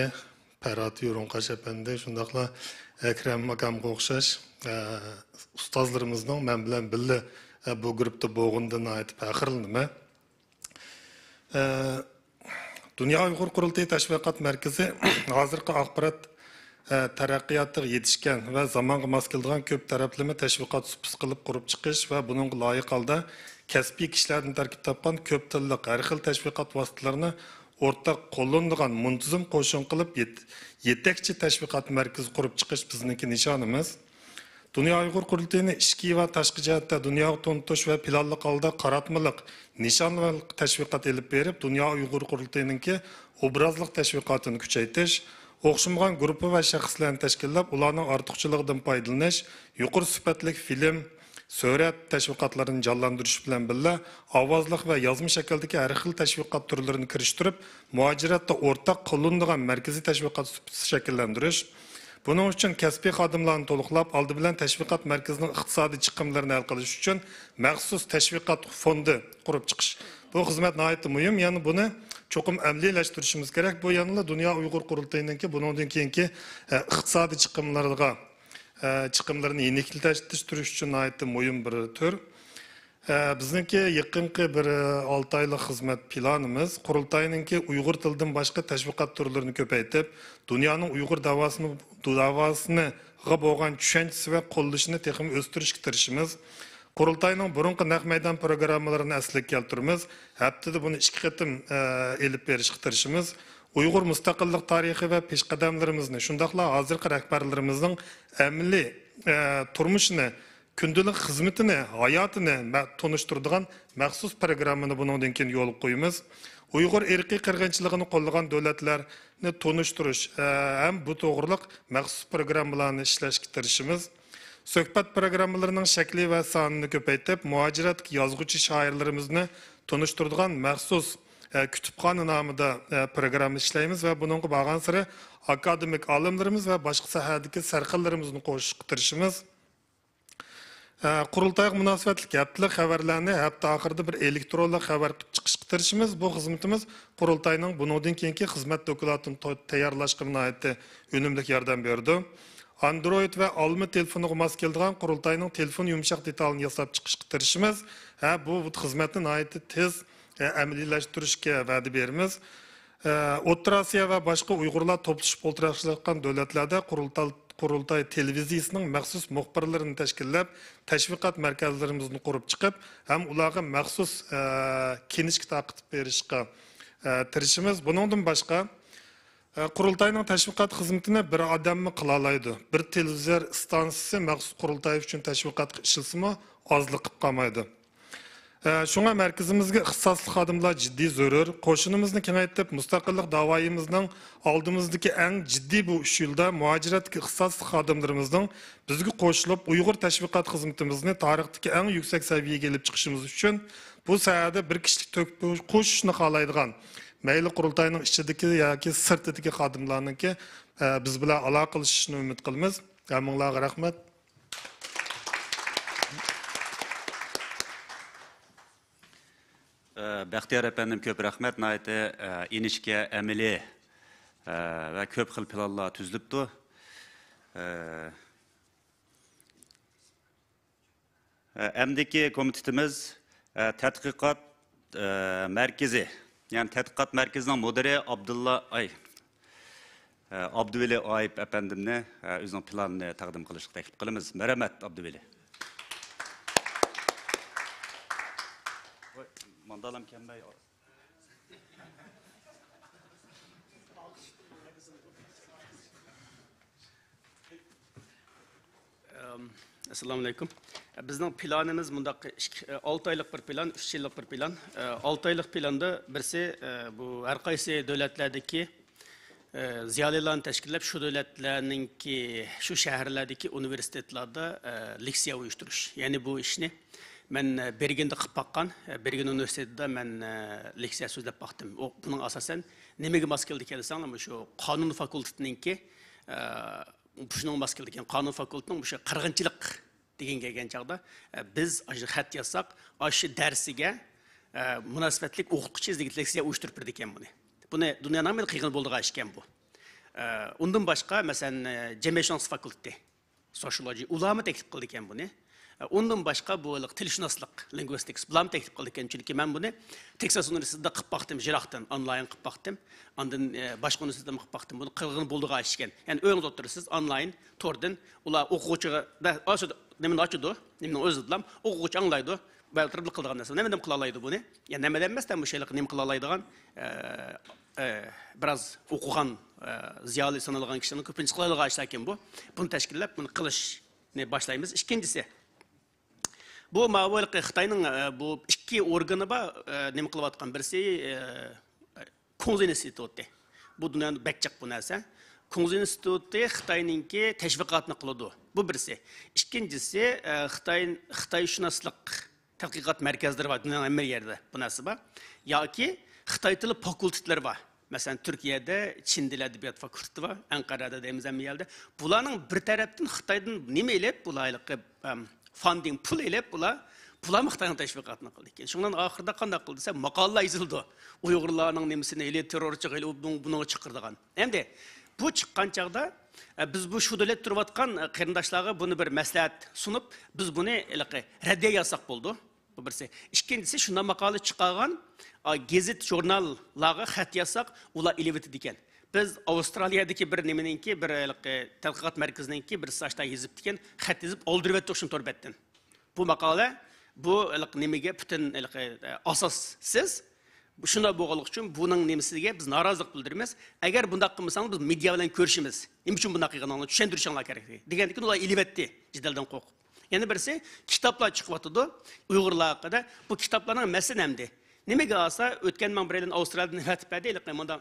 پەرھات يۇرۇڭقاش ئەپەندى، شۇنداقلا ئەكرەم ئاكامغا ئوخشاش، ئە، ئۇستازلىرىمىزنىڭ مەن بىلەن بىللە، ئە، بۇ گۇرۇپپىدا بولغىنىدىن ناھايىتى پەخىرلىنىمەن. ئە، دۇنيا ئۇيغۇر قۇرۇلتىيى تەشۋىقات مەركىزى ھازىرقى ئاخبارات، ئە، تەرەققىياتىغا يېتىشكەن ۋە زامانغا ماس كېلىدىغان كۆپ تەرەپلىمە تەشۋىقات سۇپىسى قىلىپ قۇرۇپ چىقىش ۋە بۇنىڭغا لايىق ھالدا كەسپىي كىشىلەردىن تەركىب تاپقان كۆپ تىللىق ھەر خىل تەشۋىقات ۋاسىتىلىرىنى ئورتاق قوللىنىدىغان مۇنتىزىم قوشۇن قىلىپ يېت-، يېتەكچى تەشۋىقات مەركىزى قۇرۇپ چىقىش بىزنىڭكى نىشانىمىز. دۇنيا ئۇيغۇر قۇرۇلتىيىنى ئىچكى ۋە تاشقى جەھەتتە دۇنياغا تونۇتۇش ۋە پىلانلىق ھالدا قاراتمىلىق، نىشانلىق تەشۋىقات ئېلىپ بېرىپ، دۇنيا ئۇيغۇر قۇرۇلتىيىنىڭكى ئوبرازلىق تەشۋىقاتىنى كۈچەيتىش، ئوخشىمىغان گۇرۇپپا ۋە شەخسلەرنى تەشكىللەپ، ئۇلارنىڭ ئارتۇقچىلىقىدىن پايدىلىنىش، يۇقىرى سۈپەتلىك فىلىم، سۈرەت تەشۋىقاتلىرىنى جانلاندۇرۇش بىلەن بىللە، ئاۋازلىق ۋە يازما شەكىلدىكى ھەر خىل تەشۋىقات تۈرلىرىنى كىرىشتۈرۈپ، مۇھاجىرەتتە ئورتاق قوللىنىدىغان مەركىزىي تەشۋىقات سۇپىسى شەكىللەندۈرۈش، بۇنىڭ ئۈچۈن كەسپىي خادىملارنى تولۇقلاپ، ئالدى بىلەن تەشۋىقات مەركىزىنىڭ ئىقتىسادىي چىقىملىرىنى ھەل قىلىش ئۈچۈن مەخسۇس تەشۋىقات فوندى قۇرۇپ چىقىش. بۇ خىزمەت ناھايىتى مۇھىم، يەنى بۇنى چوقۇم ئەمەلىيلەشتۈرۈشىمىز كېرەك. بۇ يەنىلا دۇنيا ئۇيغۇر قۇرۇلتىيىنىڭكى بۇنىڭدىن كېيىنكى، ئە، ئىقتىسادىي چىقىملىرىغا، ئە، چىقىملىرىنى يېنىكلەشتۈرۈش ئۈچۈن ناھايىتى مۇھىم بىر تۈر. ئە، بىزنىڭكى يېقىنقى بىر، ئە، ئالتە ئايلىق خىزمەت پىلانىمىز قۇرۇلتاينىڭكى ئۇيغۇر تىلىدىن باشقا تەشۋىقات تۈرلىرىنى كۆپەيتىپ، دۇنيانىڭ ئۇيغۇر داۋاسىنى، داۋاسىنىغا بولغان چۈشەنچىسى ۋە قوللىشىنى تېخىمۇ ئۆستۈرۈشكە تىرىشىمىز. قۇرۇلتاينىڭ بۇرۇنقى نەق مەيدان پىروگراممىلىرىنى ئەسلىگە كەلتۈرىمىز. ھەپتىدە بۇنى ئىككى قېتىم، ئە، ئېلىپ بېرىشكە تىرىشىمىز. ئۇيغۇر مۇستەقىللىق تارىخى ۋە پېشقەدەملىرىمىزنى، شۇنداقلا ھازىرقى رەھبەرلىرىمىزنىڭ ئەمەلىي، ئە، تۇرمۇشىنى، كۈندىلىك خىزمىتىنى، ھاياتىنى مە-، تونۇشتۇرىدىغان مەخسۇس پىروگراممىنى بۇنىڭدىن كېيىن يولغا قويىمىز. ئۇيغۇر ئىرقىي قىرغىنچىلىقىنى قوللىغان دۆلەتلەرنى تونۇشتۇرۇش، ئە، ھەم بۇ توغرىلىق مەخسۇس پىروگراممىلارنى ئىشلەشكە تىرىشىمىز. سۆھبەت پىروگراممىلىرىنىڭ شەكلى ۋە سانىنى كۆپەيتىپ، مۇھاجىرەتتىكى يازغۇچى شائىرلىرىمىزنى تونۇشتۇرىدىغان مەخسۇس، ئە، كۇتۇپخانا نامىدا، ئە، پىروگرامما ئىشلەيمىز ۋە بۇنىڭغا بارغانسېرى ئاكادېمىك ئالىملىرىمىز ۋە باشقا ساھەدىكى سەرخىللىرىمىزنى قوشۇشقا تىرىشىمىز. ئە، قۇرۇلتايغا مۇناسىۋەتلىك ھەپتىلىك خەۋەرلەرنى ھەپتە ئاخىرىدا بىر ئېلېكترونلۇق خەۋەر قىلىپ چىقىشقا تىرىشىمىز. بۇ خىزمىتىمىز قۇرۇلتاينىڭ بۇنىڭدىن كېيىنكى خىزمەت دوكلاتىنى تو-، تەييارلاشقا ناھايىتى ئۈنۈملۈك ياردەم بېرىدۇ. ئاندرويد ۋە ئالما تېلېفونىغا ماس كېلىدىغان قۇرۇلتاينىڭ تېلېفون يۇمشاق دېتالىنى ياساپ چىقىشقا تىرىشىمىز. ھە، بۇ خىزمەتنى ناھايىتى تېز، ئە، ئەمەلىيلەشتۈرۈشكە ۋەدە بېرىمىز. ئە، ئوتتۇرا ئاسىيا ۋە باشقا ئۇيغۇرلار توپلىشىپ ئولتۇراقلاشقان دۆلەتلەردە قۇرۇلتال-، قۇرۇلتاي تېلېۋىزىيىسىنىڭ مەخسۇس مۇخبىرلىرىنى تەشكىللەپ، تەشۋىقات مەركەزلىرىمىزنى قۇرۇپ چىقىپ، ھەم ئۇلارغا مەخسۇس، ئە، كىنىشكا تارقىتىپ بېرىشقا، ئە، تىرىشىمىز. بۇنىڭدىن باشقا، ئە، قۇرۇلتاينىڭ تەشۋىقات خىزمىتىنى بىر ئادەممۇ قىلالايدۇ. بىر تېلېۋىزور ئىستانسىسى مەخسۇس قۇرۇلتاي ئۈچۈن تەشۋىقاتقا ئىشلىسىمۇ، ئازلىق قىلىپ قالمايدۇ. ئە، شۇڭا مەركىزىمىزگە ئىختىساسلىق خادىملار جىددىي زۆرۈر. قوشۇنىمىزنى كېڭەيتىپ، مۇستەقىللىق داۋايىمىزنىڭ ئالدىمىزدىكى ئەڭ جىددىي بۇ ئۈچ يىلدا مۇھاجىرەتتىكى ئىختىساسلىق خادىملىرىمىزنىڭ بىزگە قوشۇلۇپ، ئۇيغۇر تەشۋىقات خىزمىتىمىزنى تارىختىكى ئەڭ يۈكسەك سەۋىيەگە ئېلىپ چىقىشىمىز ئۈچۈن، بۇ ساھەدە بىر كىشىلىك تۆھپە قوشۇشنى خالايدىغان، مەيلى قۇرۇلتاينىڭ ئىچىدىكى ياكى سىرتىدىكى خادىملارنىڭكى، ئە، بىز بىلەن ئالاقىلىشىشىنى ئۈمىد قىلىمىز. ھەممىڭلارغا رەھمەت. ئە، بەختىيار ئەپەندىم، كۆپ رەھمەت. ناھايىتى، ئە، ئىنچىكە، ئەمەلىي، ئە، ۋە كۆپ خىل پىلانلار تۈزۈلۈپتۇ. ئە، ئە، ئەمدىكى كومىتېتىمىز، ئە، تەتقىقات، ئە، مەركىزى، يەنى تەتقىقات مەركىزىنىڭ مۇدىرى ئابدۇللا، ئاي، ئە، ئابدۇۋەلى ئايىپ ئەپەندىمنى، ئە، ئۆزىنىڭ پىلانىنى تەقدىم قىلىشقا تەكلىپ قىلىمىز. مەرھەمەت، ئابدۇۋەلى. ۋاي، ماندالام كەلمەي. ئەم، ئەسسالامۇئەلەيكۇم. بىزنىڭ پىلانىمىز مۇنداق، ئىككى، ئالتە ئايلىق بىر پىلان، ئۈچ يىللىق بىر پىلان. ئالتە ئايلىق پىلاندا بىرسى، بۇ ھەر قايسى دۆلەتلەردىكى، زىيالىيلارنى تەشكىللەپ، شۇ دۆلەتلەرنىڭكى، شۇ شەھەرلەردىكى ئۇنىۋېرسىتېتلاردا لېكسىيە ئۇيۇشتۇرۇش. يەنى بۇ ئىشنى مەن بېرگېندا قىلىپ باققان، بېرگېن ئۇنىۋېرسىتېتىدا مەن لېكسىيە سۆزلەپ باقتىم. ئۇ، بۇنىڭ ئاساسەن نېمىگە ماس كېلىدىكەن دېسەڭلار، مۇشۇ قانۇن فاكۇلتېتىنىڭكى، ئە، شۇنىڭغا ماس كېلىدىكەن. قانۇن فاكۇلتېتىنىڭ مۇشۇ قىرغىنچىلىق دېگەن كەلگەن چاغدا، ئە، بىز ئاشۇ خەت يازساق، ئاشۇ دەرسىگە، ئە، مۇناسىۋەتلىك ئوقۇتقۇچى بىزگە لېكسىيە ئۇيۇشتۇرۇپ بېرىدىكەن بۇنى. بۇنى دۇنيانىڭ ھەممىدە قىلغىلى بولىدىغان ئىشكەن بۇ. ئە، ئۇندىن باشقا، مەسىلەن، ئە، جەمئىيەتشۇناسلىق فاكۇلتېتى، سوشىيولوگىيە، ئۇلارمۇ تەكلىپ قىلىدىكەن بۇنى. ئە، ئۇندىن باشقا بۇ ھېلىقى تىلشۇناسلىق، لىنگۋىستىكس، بۇلارمۇ تەكلىپ قىلىدىكەن. چۈنكى مەن بۇنى تېكساس ئۇنىۋېرسىتېتىدا قىلىپ باقتىم، يىراقتىن، ئونلاين قىلىپ باقتىم. ئاندىن، ئە، باشقا ئۇنىۋېرسىتېتتىمۇ قىلىپ باقتىم. بۇنى قىلغىلى بولىدىغان ئىشكەن. يەنى ئۆيىڭىزدە ئولتۇرىسىز، ئونلاين، توردىن، ئۇلار ئوقۇغۇچىغا، دە-، ئاشۇ نېمىنى ئاچىدۇ، نېمىنى ئۆزىدىلا ئوقۇغۇچى ئاڭلايدۇ، بەلگىلەپ قىلىدىغان نەرسە. نېمىدىن قىلالايدۇ بۇنى؟ يا نېمىدىن ئەمەس، مۇشۇ ھېلىقى نېمە قىلالايدىغان، ئە، ئە، بىراز ئوقۇغان، ئە، زىيالىي سانالغان كىشىلەرنىڭ كۆپىنچىسى قىلالايدىغان ئىشلاركەن بۇ. بۇنى تەشكىللەپ، بۇنى قىلىشنى باشلايمىز. ئىككىنچىسى، بۇ ماۋۇ ھېلىقى خىتاينىڭ، ئە، بۇ ئىككى ئورگىنى بار، ئە، نېمە قىلىۋاتقان، بىرسى، ئە، كۇڭزى ئىنستىتۇتى. بۇ دۇنيادا بەك جىق بۇ نەرسە. كۇڭزى ئىنستىتۇتى خىتاينىڭكى تەشۋىقاتىنى قىلىدۇ. بۇ بىرسى. ئىككىنچىسى، ئە، خىتاي، خىتايشۇناسلىق تەتقىقات مەركەزلىرى بار. دۇنيانىڭ ھەممە يەردە بۇ نەرسە بار. ياكى خىتاي تىلى فاكۇلتېتلىرى بار. مەسىلەن، تۈركىيەدە چىن تىل ئەدەبىيات فاكۇلتېتى بار. ئەنقەرەدە دەيمىز ھەممە يەردە. بۇلارنىڭ بىر تەرەپتىن خىتايدىن نېمە ئېلىپ، بۇلار ھېلىقى، ئەم، فاندىڭ، پۇل ئېلىپ، بۇلار، بۇلارمۇ خىتاينىڭ تەشۋىقاتىنى قىلىدىكەن. شۇنىڭ ئاخىرىدا قانداق قىلدى دېسە، ماقالىلەر يېزىلىدۇ. ئۇيغۇرلارنىڭ نېمىسىنى، ھېلى تېررورچى، ھېلى ئۇ بۇنىڭ، بۇنىڭغا چىقىرىدىغان. ئەمدى بۇ چىققان چاغدا، ئە، بىز بۇ شۇ دۆلەتتە تۇرۇۋاتقان، ئە، قېرىنداشلارغا بۇنى بىر مەسلىھەت سۇنۇپ، بىز بۇنى ھېلىقى رەددىيە يازساق بولىدۇ. بىرسى. ئىككىنچىسى، شۇنداق ماقالە چىقارغان، ئا، گېزىت، ژۇرناللارغا خەت يازساق، ئۇلار ئېلىۋېتىدىكەن. بىز ئاۋسترالىيەدىكى بىر نېمىنىڭكى، بىر ھېلىقى تەتقىقات مەركىزىنىڭكى بىرسى ئاشتا يېزىپتىكەن، خەت يېزىپ ئالدۇرۇۋەتتۇق شۇنى تور بەتتىن. بۇ ماقالە، بۇ ھېلىقى نېمىگە پۈتۈن ھېلىقى، ئە، ئاساسسىز. شۇنداق بولغانلىقى ئۈچۈن بۇنىڭ نېمىسىگە بىز نارازىلىق بىلدۈرىمىز. ئەگەر بۇنداق قىلمىساڭلار، بىز مېدىيا بىلەن كۆرۈشىمىز. نېمە ئۈچۈن بۇنداق قىلغىنىڭلارنى چۈشەندۈرۈشۈڭلار كېرەك، دېگەندىكىن ئۇلار ئېلىۋەتتى، جېدەلدىن قورقۇپ. يەنە بىرسى، كىتابلار چىقىۋاتىدۇ، ئۇيغۇرلار ھەققىدە. بۇ كىتابلارنىڭ مەسىلىسى نەمدە؟ نېمىگە ئالسا، ئۆتكەن ماڭا بىرەيلەن ئاۋسترالىيەدىن ئەۋەتىپ بەردى، ھېلىقى مۇنداق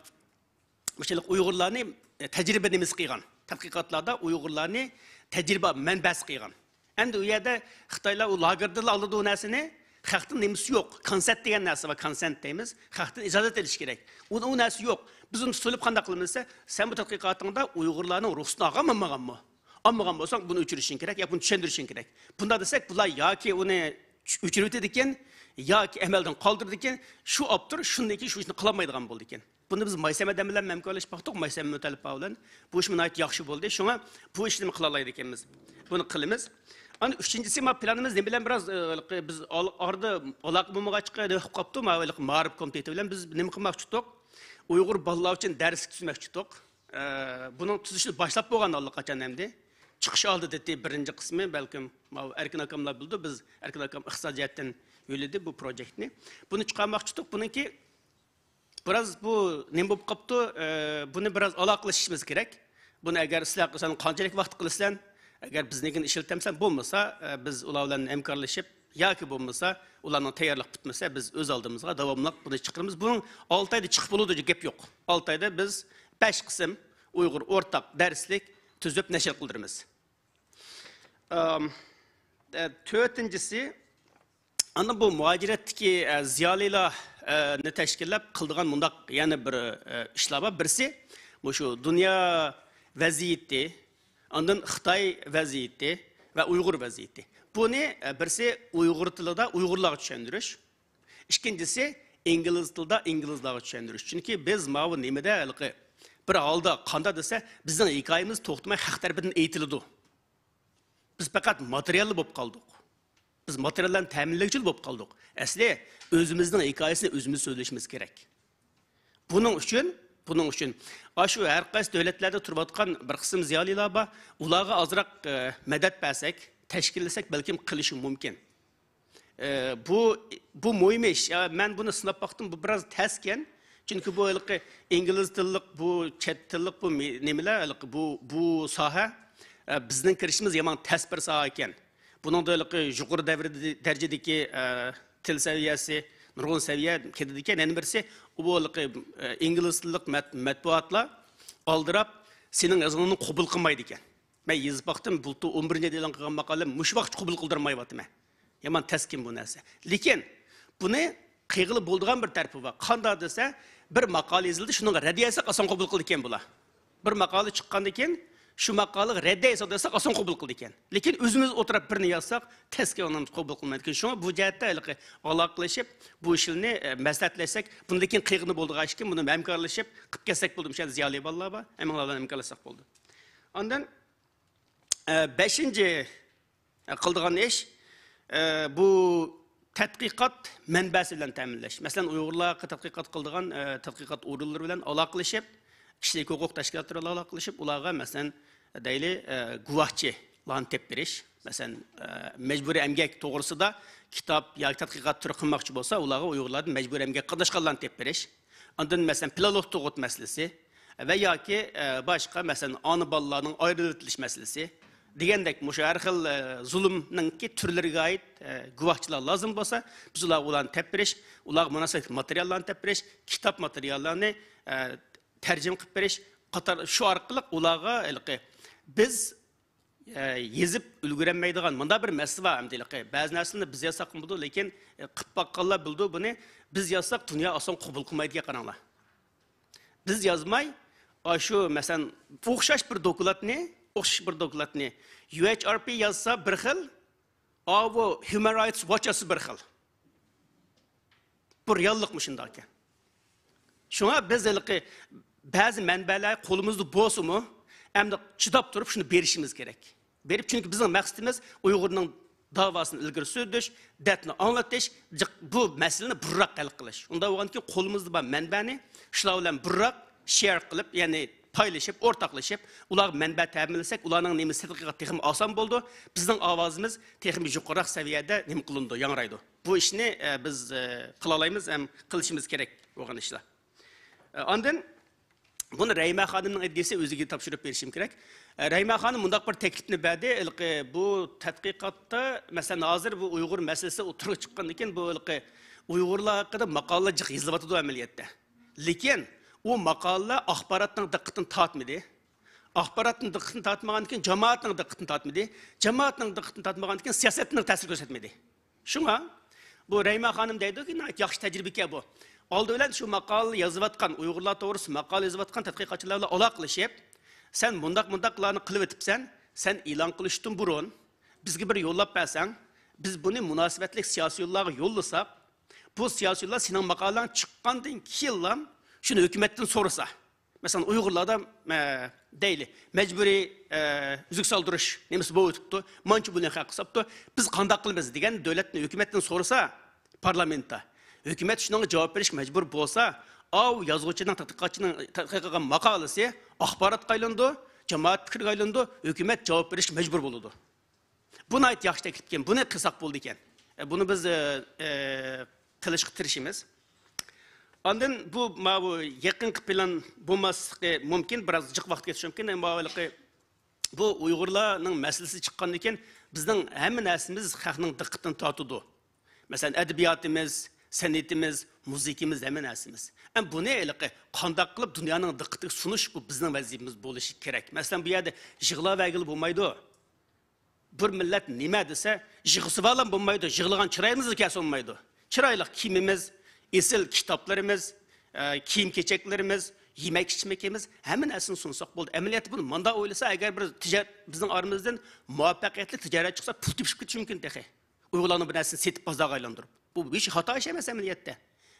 مۇشۇنداق ئۇيغۇرلارنى، ئە، تەجرىبە نېمىسى قىلغان، تەتقىقاتلاردا ئۇيغۇرلارنى تەجرىبە مەنبەسى قىلغان. ئەمدى ئۇ يەردە خىتايلار ئۇ لاگېردىلا ئالىدۇ ئۇ نەرسىنى، خەقتىن نېمىسى يوق، كونسېنت دېگەن نەرسە بار، كونسېنت دەيمىز، خەقتىن ئىجازەت ئېلىش كېرەك. ئۇ، ئۇ نەرسە يوق. بىز ئۇنى تۇتۇۋېلىپ قانداق قىلىمىز دېسە، سەن بۇ تەتقىقاتىڭدا ئۇيغۇرلارنىڭ رۇخسىتىنى ئالغانمۇ، ئالمىغانمۇ؟ ئالمىغان بولساڭ، بۇنى ئۆچۈرۈشۈڭ كېرەك ياكى بۇنى چۈشەندۈرۈشۈڭ كېرەك. بۇنداق دېسەك، بۇلار ياكى ئۇنى ئۆچۈرۈۋېتىدىكەن ياكى ئەمەلدىن قالدۇرىدىكەن، شۇ ئاپتور شۇندىن كېيىن شۇ ئىشنى قىلالمايدىغان بولىدىكەن. بۇنى بىز مايسەم ئادەم بىلەن ھەمكارلىشىپ باقتۇق، مايسەم مۇتەللىپ بىلەن. بۇ ئىشمۇ ناھايىتى ياخشى بولدى. شۇڭا بۇ ئىشنى قىلالايدىكەنمىز. بۇنى قىلىمىز. ئانا ئۈچىنچىسى، ما پىلانىمىز نېمە بىلەن بىراز، ئە، بىز ئال-، ئارىدا ئالاقە بولمىغاچقا، نېمە قىلىپ قاپتۇ، ما مائارىپ كومىتېتى بىلەن بىز نېمە قىلماقچى تۇتۇق؟ ئۇيغۇر بالىلار ئۈچۈن دەرسلىك تۈزمەكچى تۇتۇق. ئە، بۇنىڭ تۈزۈشىنى باشلاپ بولغان ئاللىقاچان ئەمدى. چىقىش ئالدى دېتى بىرىنچى قىسمى، بەلكىم ماۋۇ ئەركىن ئاكاملار بىلىدۇ، بىز ئەركىن ئاكام ئىقتىساد جەھەتتىن يۆلىدى بۇ پروجېكتنى. بۇنى چىقارماقچى تۇتۇق. بۇنىڭكى بىراز بۇ نېمە بولۇپ قاپتۇ؟ ئە، بۇنى بىراز ئالاقىلىشىشىمىز كېرەك. بۇنى ئەگەر سىلەر قىلساڭ قانچىلىك ۋاقىت قىلىسەن؟ ئەگەر بىزنىڭكىنى ئىشلىتەمسەن، بولمىسا، ئە، بىز ئۇلار بىلەن ھەمكارلىشىپ ياكى بولمىسا ئۇلارنىڭ تەييارلىق پۈتمىسە، بىز ئۆز ئالدىمىزغا داۋاملىق بۇنى چىقىرىمىز. بۇنىڭ ئالتە ئايدا چىقىپ بولىدۇ دېگەن گەپ يوق. ئالتە ئايدا بىز بەش قىسىم ئۇيغۇر ئورتاق دەرسلىك تۈزۈپ نەشر قىلدۇرىمىز. ئەم، ئە، تۆتىنچىسى، ئاندىن بۇ مۇھاجىرەتتىكى، ئە، زىيالىيلار، ئە، نى تەشكىللەپ قىلىدىغان مۇنداق يەنە بىر، ئە، ئىشلار بار. بىرسى، مۇشۇ دۇنيا ۋەزىيىتى، ئاندىن خىتاي ۋەزىيىتى ۋە ئۇيغۇر ۋەزىيىتى. بۇنى، ئە، بىرسى ئۇيغۇر تىلىدا ئۇيغۇرلارغا چۈشەندۈرۈش، ئىككىنچىسى ئىنگلىز تىلىدا ئىنگلىزلارغا چۈشەندۈرۈش. چۈنكى بىز ماۋۇ نېمىدە ھېلىقى بىر ھالدا قانداق دېسە، بىزنىڭ ھېكايىمىز توختىماي خەق تەرىپىدىن ئېيتىلىدۇ. بىز پەقەت ماتېرىياللا بولۇپ قالدۇق. بىز ماتېرىياللارنى تەمىنلىگۈچىلا بولۇپ قالدۇق. ئەسلى ئۆزىمىزنىڭ ھېكايىسىنى ئۆزىمىز سۆزلىشىمىز كېرەك. بۇنىڭ ئۈچۈن، بۇنىڭ ئۈچۈن ئاشۇ ھەر قايسى دۆلەتلەردە تۇرۇۋاتقان بىر قىسىم زىيالىيلار بار، ئۇلارغا ئازراق، ئە، مەدەت بەرسەك، تەشكىللىسەك، بەلكىم قىلىشى مۇمكىن. ئە، بۇ، بۇ مۇھىم ئىش. ئە، مەن بۇنى سىناپ باقتىم، بۇ بىراز تەسكەن. چۈنكى بۇ ھېلىقى ئىنگلىز تىللىق، بۇ چەت تىللىق، بۇ مې-، نېمىلەر، ھېلىقى بۇ، بۇ ساھە، ئە، بىزنىڭ كىرىشىمىز يامان تەس بىر ساھە ئىكەن. بۇنىڭدا ھېلىقى يۇقىرى دەۋر-، دەرىجىدىكى، ئە، تىل سەۋىيەسى، نۇرغۇن سەۋىيە كېتىدىكەن. يەنە بىرسى، بۇ ھېلىقى، ئە، ئىنگلىز تىللىق مەت-، مەتبۇئاتلار ئالدىراپ سېنىڭ يازغىنىڭنى قوبۇل قىلمايدىكەن. مەن يېزىپ باقتىم، بۇلتۇر ئون بىرىنچى ئايدا ئېلان قىلغان ماقالەم مۇشۇ ۋاقىتقىچە قوبۇل قىلدۇرمايۋاتىمەن. يامان تەسكىن بۇ نەرسە. لېكىن بۇنى قىلغىلى بولىدىغان بىر تەرىپى بار. قانداق دېسە، بىر ماقالە يېزىلدى، شۇنىڭغا رەددىيە يازساق ئاسان قوبۇل قىلىدىكەن بۇلار. بىر ماقالە چىققاندىن كېيىن شۇ ماقالىغا رەددىيە يازساق دېسەك ئاسان قوبۇل قىلىدىكەن. لېكىن ئۆزىمىز ئولتۇرۇپ بىرنى يازساق تەسكىن ئۇنى قوبۇل قىلمايدىكەن. شۇڭا بۇ جەھەتتە ھېلىقى ئالاقىلىشىپ، بۇ ئىشلارنى، ئە، مەسلىھەتلەشسەك، بۇندىن كېيىن قىلغىنى بولىدىغان ئىشكەن، بۇنى ھەمكارلىشىپ قىلىپ كەتسەك بولدى. مۇشۇ يەردە زىيالىي بالىلار بار، ھەممىڭلار بىلەن ھەمكارلاشساق بولدى. ئاندىن، ئە، بەشىنچى قىلىدىغان ئىش، ئە، بۇ تەتقىقات مەنبەسى بىلەن تەمىنلەش. مەسىلەن، ئۇيغۇرلارغا تەتقىقات قىلىدىغان، ئە، تەتقىقات ئورۇنلىرى بىلەن ئالاقىلىشىپ، كىشىلىك ھوقۇق تەشكىلاتلىرى بىلەن ئالاقىلىشىپ، ئۇلارغا، مەسىلەن، دەيلى، ئە، گۇۋاھچىلارنى تېپىپ بېرىش. مەسىلەن، ئە، مەجبۇرىي ئەمگەك توغرىسىدا كىتاب ياكى تەتقىقات تۈرى قىلماقچى بولسا، ئۇلارغا ئۇيغۇرلاردىن مەجبۇرىي ئەمگەك قاتناشقانلارنى تېپىپ بېرىش. ئاندىن، مەسىلەن، پىلانلىق تۇغۇت مەسىلىسى ۋە ياكى، ئە، باشقا، مەسىلەن، ئانا بالىلارنىڭ ئايرىۋېتىلىش مەسىلىسى دېگەندەك، مۇشۇ ھەر خىل، ئە، زۇلۇمنىڭكى تۈرلىرىگە ئائىت، ئە، گۇۋاھچىلار لازىم بولسا، بىز ئۇلارغا ئۇلارنى تېپىپ بېرىش، ئۇلارغا مۇناسىۋەتلىك ماتېرىياللارنى تېپىپ بېرىش، كىتاب ماتېرىياللارنى، ئە، تەرجىمە قىلىپ بېرىش قاتار، شۇ ئارقىلىق ئۇلارغا ھېلىقى بىز ئە، يېزىپ ئۈلگۈرەلمەيدىغان مۇنداق بىر مەسىلە بار ئەمدى ھېلىقى. بەزى نەرسىلەرنى بىز يازساق بولىدۇ، لېكىن، ئە، قىلىپ باققانلار بىلىدۇ بۇنى. بىز يازساق دۇنيا ئاسان قوبۇل قىلمايدىكەن، قاراڭلار. بىز يازماي، ئاشۇ، مەسىلەن، ئوخشاش بىر دوكلاتنى، ئوخشاش بىر دوكلاتنى يۇ ئېيچ ئار پى يازسا بىر خىل، ئاۋۇ ھيۇمەن رايتس ۋاچ يازسا بىر خىل. بۇ رېئاللىق مۇشۇنداق ئىكەن. شۇڭا بىز ھېلىقى بەزى مەنبەلەر قولىمىزدا بولسىمۇ، ئەمدى چىداپ تۇرۇپ شۇنى بېرىشىمىز كېرەك. بېرىپ، چۈنكى بىزنىڭ مەقسىتىمىز ئۇيغۇرنىڭ داۋاسىنى ئىلگىرى سۈرۈش، دەردنى ئاڭلىتىش، جىق-، بۇ مەسىلىنى بۇرراق ھەل قىلىش. ئۇنداق بولغاندىكىن قولىمىزدا بار مەنبەنى شۇلار بىلەن بۇرراق شېيەر قىلىپ، يەنى پايلىشىپ، ئورتاقلىشىپ، ئۇلارغا مەنبە تەمىنلىسەك، ئۇلارنىڭ نېمىسى تەتقىقات تېخىمۇ ئاسان بولىدۇ، بىزنىڭ ئاۋازىمىز تېخىمۇ يۇقىرىراق سەۋىيەدە نېمە قىلىنىدۇ، ياڭرايدۇ. بۇ ئىشنى، ئە، بىز، ئە، قىلالايمىز ھەم قىلىشىمىز كېرەك بولغان ئىشلار. ئە، ئاندىن بۇنى رەھىمە خانىمنىڭ ئىدىيىسى ئۆزىگە تاپشۇرۇپ بېرىشىم كېرەك. ئە، رەھىمە خانىم مۇنداق بىر تەكلىپنى بەردى، ھېلىقى بۇ تەتقىقاتتا، مەسىلەن، ھازىر بۇ ئۇيغۇر مەسىلىسى ئوتتۇرىغا چىققاندىن كېيىن، بۇ ھېلىقى ئۇيغۇرلار ھەققىدە ماقالىلەر جىق يېزىلىۋاتىدۇ ئەمەلىيەتتە. لېكىن ئۇ ماقالىلەر ئاخباراتنىڭ دىققىتىنى تارتمىدى. ئاخباراتنىڭ دىققىتىنى تارتمىغاندىن كېيىن، جامائەتنىڭ دىققىتىنى تارتمىدى. جامائەتنىڭ دىققىتىنى تارتمىغاندىن كېيىن، سىياسەتنىڭ تەسىر كۆرسەتمىدى. شۇڭا بۇ رەھىمە خانىم دەيدۇكى، ناھايىتى ياخشى تەجرىبىكەن بۇ. ئالدى بىلەن شۇ ماقالە يېزىۋاتقان، ئۇيغۇرلار توغرىسىدا ماقالە يېزىۋاتقان تەتقىقاتچىلار بىلەن ئالاقىلىشىپ، سەن مۇنداق مۇنداقلارنى قىلىۋېتىپسەن، سەن ئېلان قىلىشتىن بۇرۇن بىزگە بىر يوللاپ بەرسەڭ، بىز بۇنى مۇناسىۋەتلىك سىياسىيونلارغا يوللىساق، بۇ سىياسىيونلار سېنىڭ ماقالەڭ چىققاندىن كېيىنلا شۇنى ھۆكۈمەتتىن سورىسا، مەسىلەن، ئۇيغۇرلاردا، ئە، دەيلى، مەجبۇرىي، ئە، ئۈزۈك سالدۇرۇش نېمىسى بولۇۋېتىپتۇ، مانچە مىليون خەق قىساپتۇ، بىز قانداق قىلىمىز دېگەن دۆلەتنى ھۆكۈمەتتىن سورىسا، پارلامېنتتا، ھۆكۈمەت شۇنىڭغا جاۋاب بېرىشكە مەجبۇر بولسا، ئاۋۇ يازغۇچىنىڭ، تەتقىقاتچىنىڭ تەتقىق قىلغان ماقالىسى ئاخباراتقا ئايلىنىدۇ، جامائەت پىكرىگە ئايلىنىدۇ، ھۆكۈمەت جاۋاب بېرىشكە مەجبۇر بولىدۇ. بۇ ناھايىتى ياخشى تەكلىپكەن. بۇنى قىلساق بولىدىكەن. ئە، بۇنى بىز، ئە، ئە، قىلىشقا تىرىشىمىز. ئاندىن بۇ، ماۋۇ يېقىنقى پىلان بولماسلىقى مۇمكىن، بىراز جىق ۋاقىت كېتىشى مۇمكىن. ئەمما ھېلىقى بۇ ئۇيغۇرلارنىڭ مەسىلىسى چىققاندىن كېيىن بىزنىڭ ھەممە نەرسىمىز خەقنىڭ دىققىتىنى تارتىدۇ. مەسىلەن، ئەدەبىياتىمىز، سەنئىتىمىز، مۇزىكىمىز، ھەممە نەرسىمىز. ئەمما بۇنى ھېلىقى قانداق قىلىپ دۇنيانىڭ دىققىتىگە سۇنۇش، بۇ بىزنىڭ ۋەزىپىمىز بولۇشى كېرەك. مەسىلەن، بۇ يەردە يىغلاۋەرگىلى بولمايدۇ. بىر مىللەت نېمە دېسە، يىغلىسىۋالام بولمايدۇ، يىغلىغان چىرايىمىزغا كەلسە بولمايدۇ. چىرايلىق كىيىمىمىز، ئېسىل كىتابلىرىمىز، ئە، كىيىم-كېچەكلىرىمىز، يېمەك-ئىچمىكىمىز، ھەممە نەرسىنى سۇنساق بولدى. ئەمەلىيەتتە بۇنى مۇنداق ئويلىسا، ئەگەر بىر تىجار-، بىزنىڭ ئارىمىزدىن مۇۋەپپەقىيەتلىك تىجارەت چىقسا، پۇل تېپىشىپ كېتىشى مۇمكىن تېخى. ئۇيغۇرلارنىڭ بىر نەرسىنى سېتىپ بازارغا ئايلاندۇرۇپ. بۇ ھېچ خاتا ئىش ئەمەس ئەمەلىيەتتە.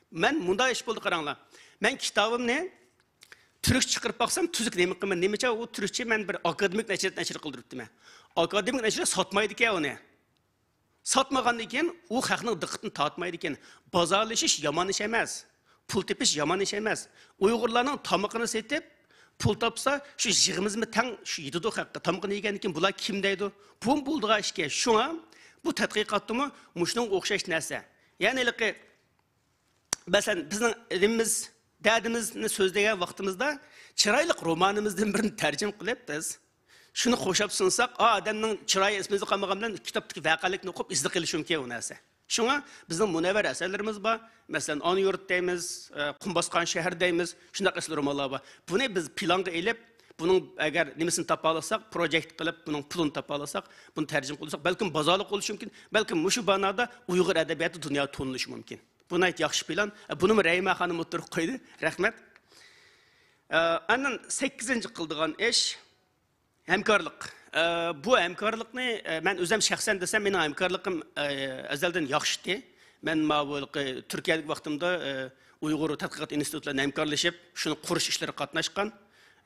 مەن مۇنداق ئىش بولدى، قاراڭلار. مەن كىتابىمنى تۈركچە چىقىرىپ باقسام، تۈزۈك نېمە قىلىمەن؟ نېمىچە ئۇ تۈركچە مەن بىر ئاكادېمىك نەشرىيات نەشر قىلدۇرۇپتىمەن. ئاكادېمىك نەشرىيات ساتمايدىكەن ئۇنى. ساتمىغاندىن كېيىن ئۇ خەقنىڭ دىققىتىنى تارتمايدىكەن. بازارلىشىش يامان ئىش ئەمەس. پۇل تېپىش يامان ئىش ئەمەس. ئۇيغۇرلارنىڭ تامىقىنى سېتىپ، پۇل تاپسا، شۇ يىغىمىزمۇ تەڭ شۇ يېتىدۇ خەققە. تامىقىنى يېگەندىن كېيىن بۇلار كىم دەيدۇ؟ بۇمۇ بولىدىغان ئىشكەن. شۇڭا بۇ تەتقىقاتتىمۇ مۇشۇنىڭغا ئوخشاش نەرسە. يەنى ھېلىقى مەسىلەن، بىزنىڭ ئىلمىمىز، دەردىمىزنى سۆزلىگەن ۋاقتىمىزدا چىرايلىق رومانىمىزدىن بىرنى تەرجىمە قىلىپ، بىز شۇنى قوشاپ سۇنساق، ئا، ئادەمنىڭ چىرايى ئېسىمىزدە قالمىغان بىلەن كىتابتىكى ۋەقەلىكنى ئوقۇپ ئېسىدە قېلىشى مۇمكىن ئۇ نەرسە. شۇڭا بىزنىڭ مۇنەۋۋەر ئەسەرلىرىمىز بار. مەسىلەن، ئانا يۇرت دەيمىز، ئە، قۇم باسقان شەھەر دەيمىز، شۇنداق ئېسىل رومانلار بار. بۇنى بىز پىلانغا ئېلىپ، بۇنىڭ ئەگەر نېمىسىنى تاپالىساق، پروجېكت قىلىپ، بۇنىڭ پۇلىنى تاپالىساق، بۇنى تەرجىمە قىلساق، بەلكىم بازارلىق بولۇشى مۇمكىن. بەلكىم مۇشۇ مەنىدە ئۇيغۇر ئەدەبىياتى دۇنياغا تونۇلۇشى مۇمكىن. بۇ ناھايىتى ياخشى پىلان. بۇنىمۇ رەھىمە خانىم ئوتتۇرىغا قويدى. رەھمەت. ئە، ئاندىن سەككىزىنچى قىلىدىغان ئىش ھەمكارلىق. ئە، بۇ ھەمكارلىقنى، ئە، مەن ئۆزۈم شەخسەن دېسەم، مېنىڭ ھەمكارلىقىم، ئە، ئەزەلدىن ياخشى ئىدى. مەن ماۋۇ تۈركىيەدىكى ۋاقتىمدا، ئە، ئۇيغۇر تەتقىقات ئىنستىتۇتى بىلەن ھەمكارلىشىپ، شۇنى قۇرۇش ئىشلىرىغا قاتناشقان.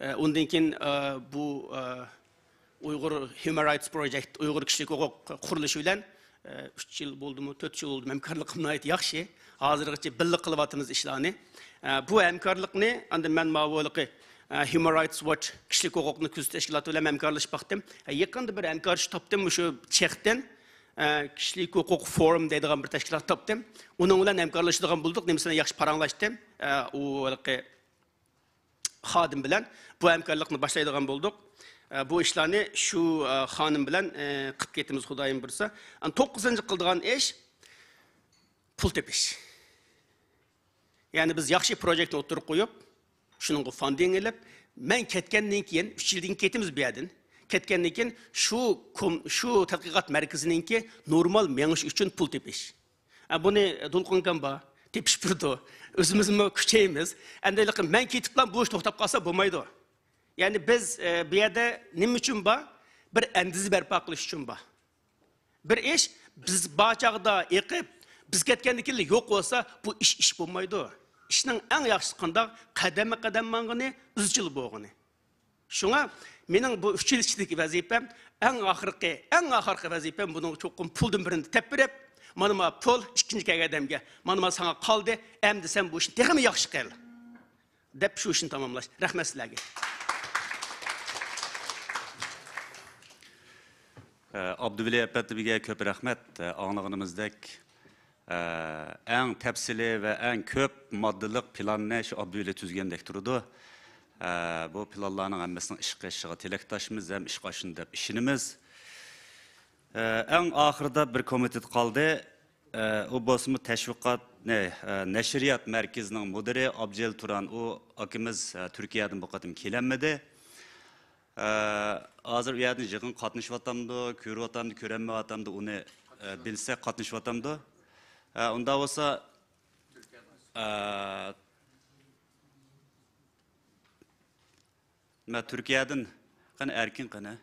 ئە، ئۇندىن كېيىن، ئە، بۇ، ئە، ئۇيغۇر Human Rights Project، ئۇيغۇر كىشىلىك ھوقۇق قۇرۇلۇشى بىلەن، ئە، ئۈچ يىل بولدىمۇ، تۆت يىل بولدىمۇ، ھەمكارلىقىم ناھايىتى ياخشى. ھازىرغىچە بىللە قىلىۋاتىمىز ئىشلارنى. ئە، بۇ ھەمكارلىقنى ئاندىن مەن ماۋۇ ھېلىقى، ئە، Human Rights Watch كىشىلىك ھوقۇقنى كۆزىتىش تەشكىلاتى بىلەن ھەمكارلىشىپ باقتىم. ئە، يېقىندا بىر ھەمكارلىشىش تاپتىم، مۇشۇ چېختىن، ئە، كىشىلىك ھوقۇق فورۇم دەيدىغان بىر تەشكىلات تاپتىم. ئۇنىڭ بىلەن ھەمكارلىشىدىغان بولدۇق، نېمىسىنى ياخشى پاراڭلاشتىم. ئە، ئۇ ھېلىقى خادىم بىلەن بۇ ھەمكارلىقنى باشلايدىغان بولدۇق. ئە، بۇ ئىشلارنى شۇ، ئە، خانىم بىلەن، ئە، قىلىپ كېتىمىز، خۇدايىم بۇيرۇسا. ئەنە توققۇزىنچى قىلىدىغان ئىش پۇل تېپىش. يەنى بىز ياخشى پروجېكتنى ئوتتۇرىغا قويۇپ، شۇنىڭغا فاندىنگ ئېلىپ، مەن كەتكەندىن كېيىن، ئۈچ يىلدىن كېيىن كېتىمىز بۇ يەردىن. كەتكەندىن كېيىن شۇ كوم-، شۇ تەتقىقات مەركىزىنىڭكى نورمال مېڭىشى ئۈچۈن پۇل تېپىش. ئە، بۇنى دولقۇن ئاكام بار، تېپىشىپ بېرىدۇ. ئۆزىمىزمۇ كۈچەيمىز. ئەمدى ھېلىقى مەن كېتىپلا بۇ ئىش توختاپ قالسا بولمايدۇ. يەنى بىز، ئە، بۇ يەردە نېمە ئۈچۈن بار؟ بىر ئەندىزە بەرپا قىلىش ئۈچۈن بار. بىر ئىش بىز بار چاغدا ئېقىپ، بىز كەتكەندىن كېيىن يوق بولسا، بۇ ئىش ئىش بولمايدۇ. ئىشنىڭ ئەڭ ياخشىسى قانداق؟ قەدەممۇ قەدەم ماڭغىنى، ئىزچىل بولغىنى. شۇڭا مېنىڭ بۇ ئۈچ يىل ئىچىدىكى ۋەزىپەم، ئەڭ ئاخىرقى، ئەڭ ئاخىرقى ۋەزىپەم بۇنىڭغا چوقۇم پۇلدىن بىرنى تېپىپ بېرىپ، مانا ما پۇل ئىككىنچى كەلگەن ئادەمگە، مانا ما ساڭا قالدى، ئەمدى سەن بۇ ئىشنى تېخىمۇ ياخشى قىل، دەپ شۇ ئىشنى تاماملاش. رەھمەت سىلەرگە. ئابدۇۋەلى ئەپەندىمگە كۆپ رەھمەت. ئاڭلىغىنىمىزدەك، ئەڭ تەپسىلىي ۋە ئەڭ كۆپ ماددىلىق پىلاننى شۇ ئابدۇۋەلى تۈزگەندەك تۇرىدۇ. بۇ پىلانلارنىڭ ھەممىسىنىڭ ئىشقا ئېشىشىغا تىلەكداشمىز ھەم ئىشقا ئاشىدۇ دەپ ئىشىنىمىز. ئەڭ ئاخىرىدا بىر كومىتېت قالدى. ئۇ بولسىمۇ تەشۋىقاتنى، نەشرىيات مەركىزىنىڭ مۇدىرى ئابجېلىل تۇران، ئۇ ئاكىمىز تۈركىيەدىن بۇ قېتىم كېلەلمىدى. ئە، ھازىر ئۇ يەردىن يىغىنغا قاتنىشىۋاتامدۇ، كۆرۈۋاتامدۇ، كۆرەلمەيۋاتامدۇ، ئۇنى، ئە، بىلسەك قاتنىشىۋاتامدۇ؟ ئە، ئۇنداق بولسا، ئە، مە تۈركىيەدىن قېنى ئەركىن قېنى؟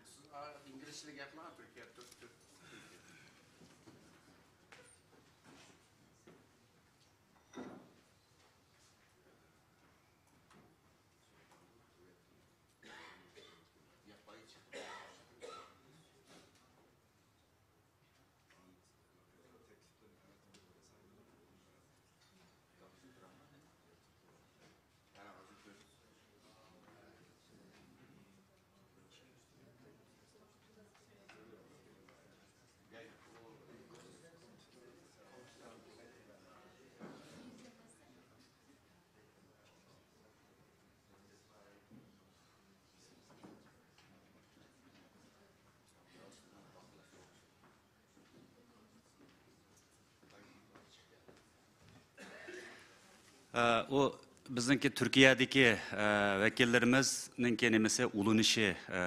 ئە، ئۇ بىزنىڭكى تۈركىيەدىكى، ئە، ۋەكىللىرىمىزنىڭكى نېمىسى، ئۇلىنىشى، ئە،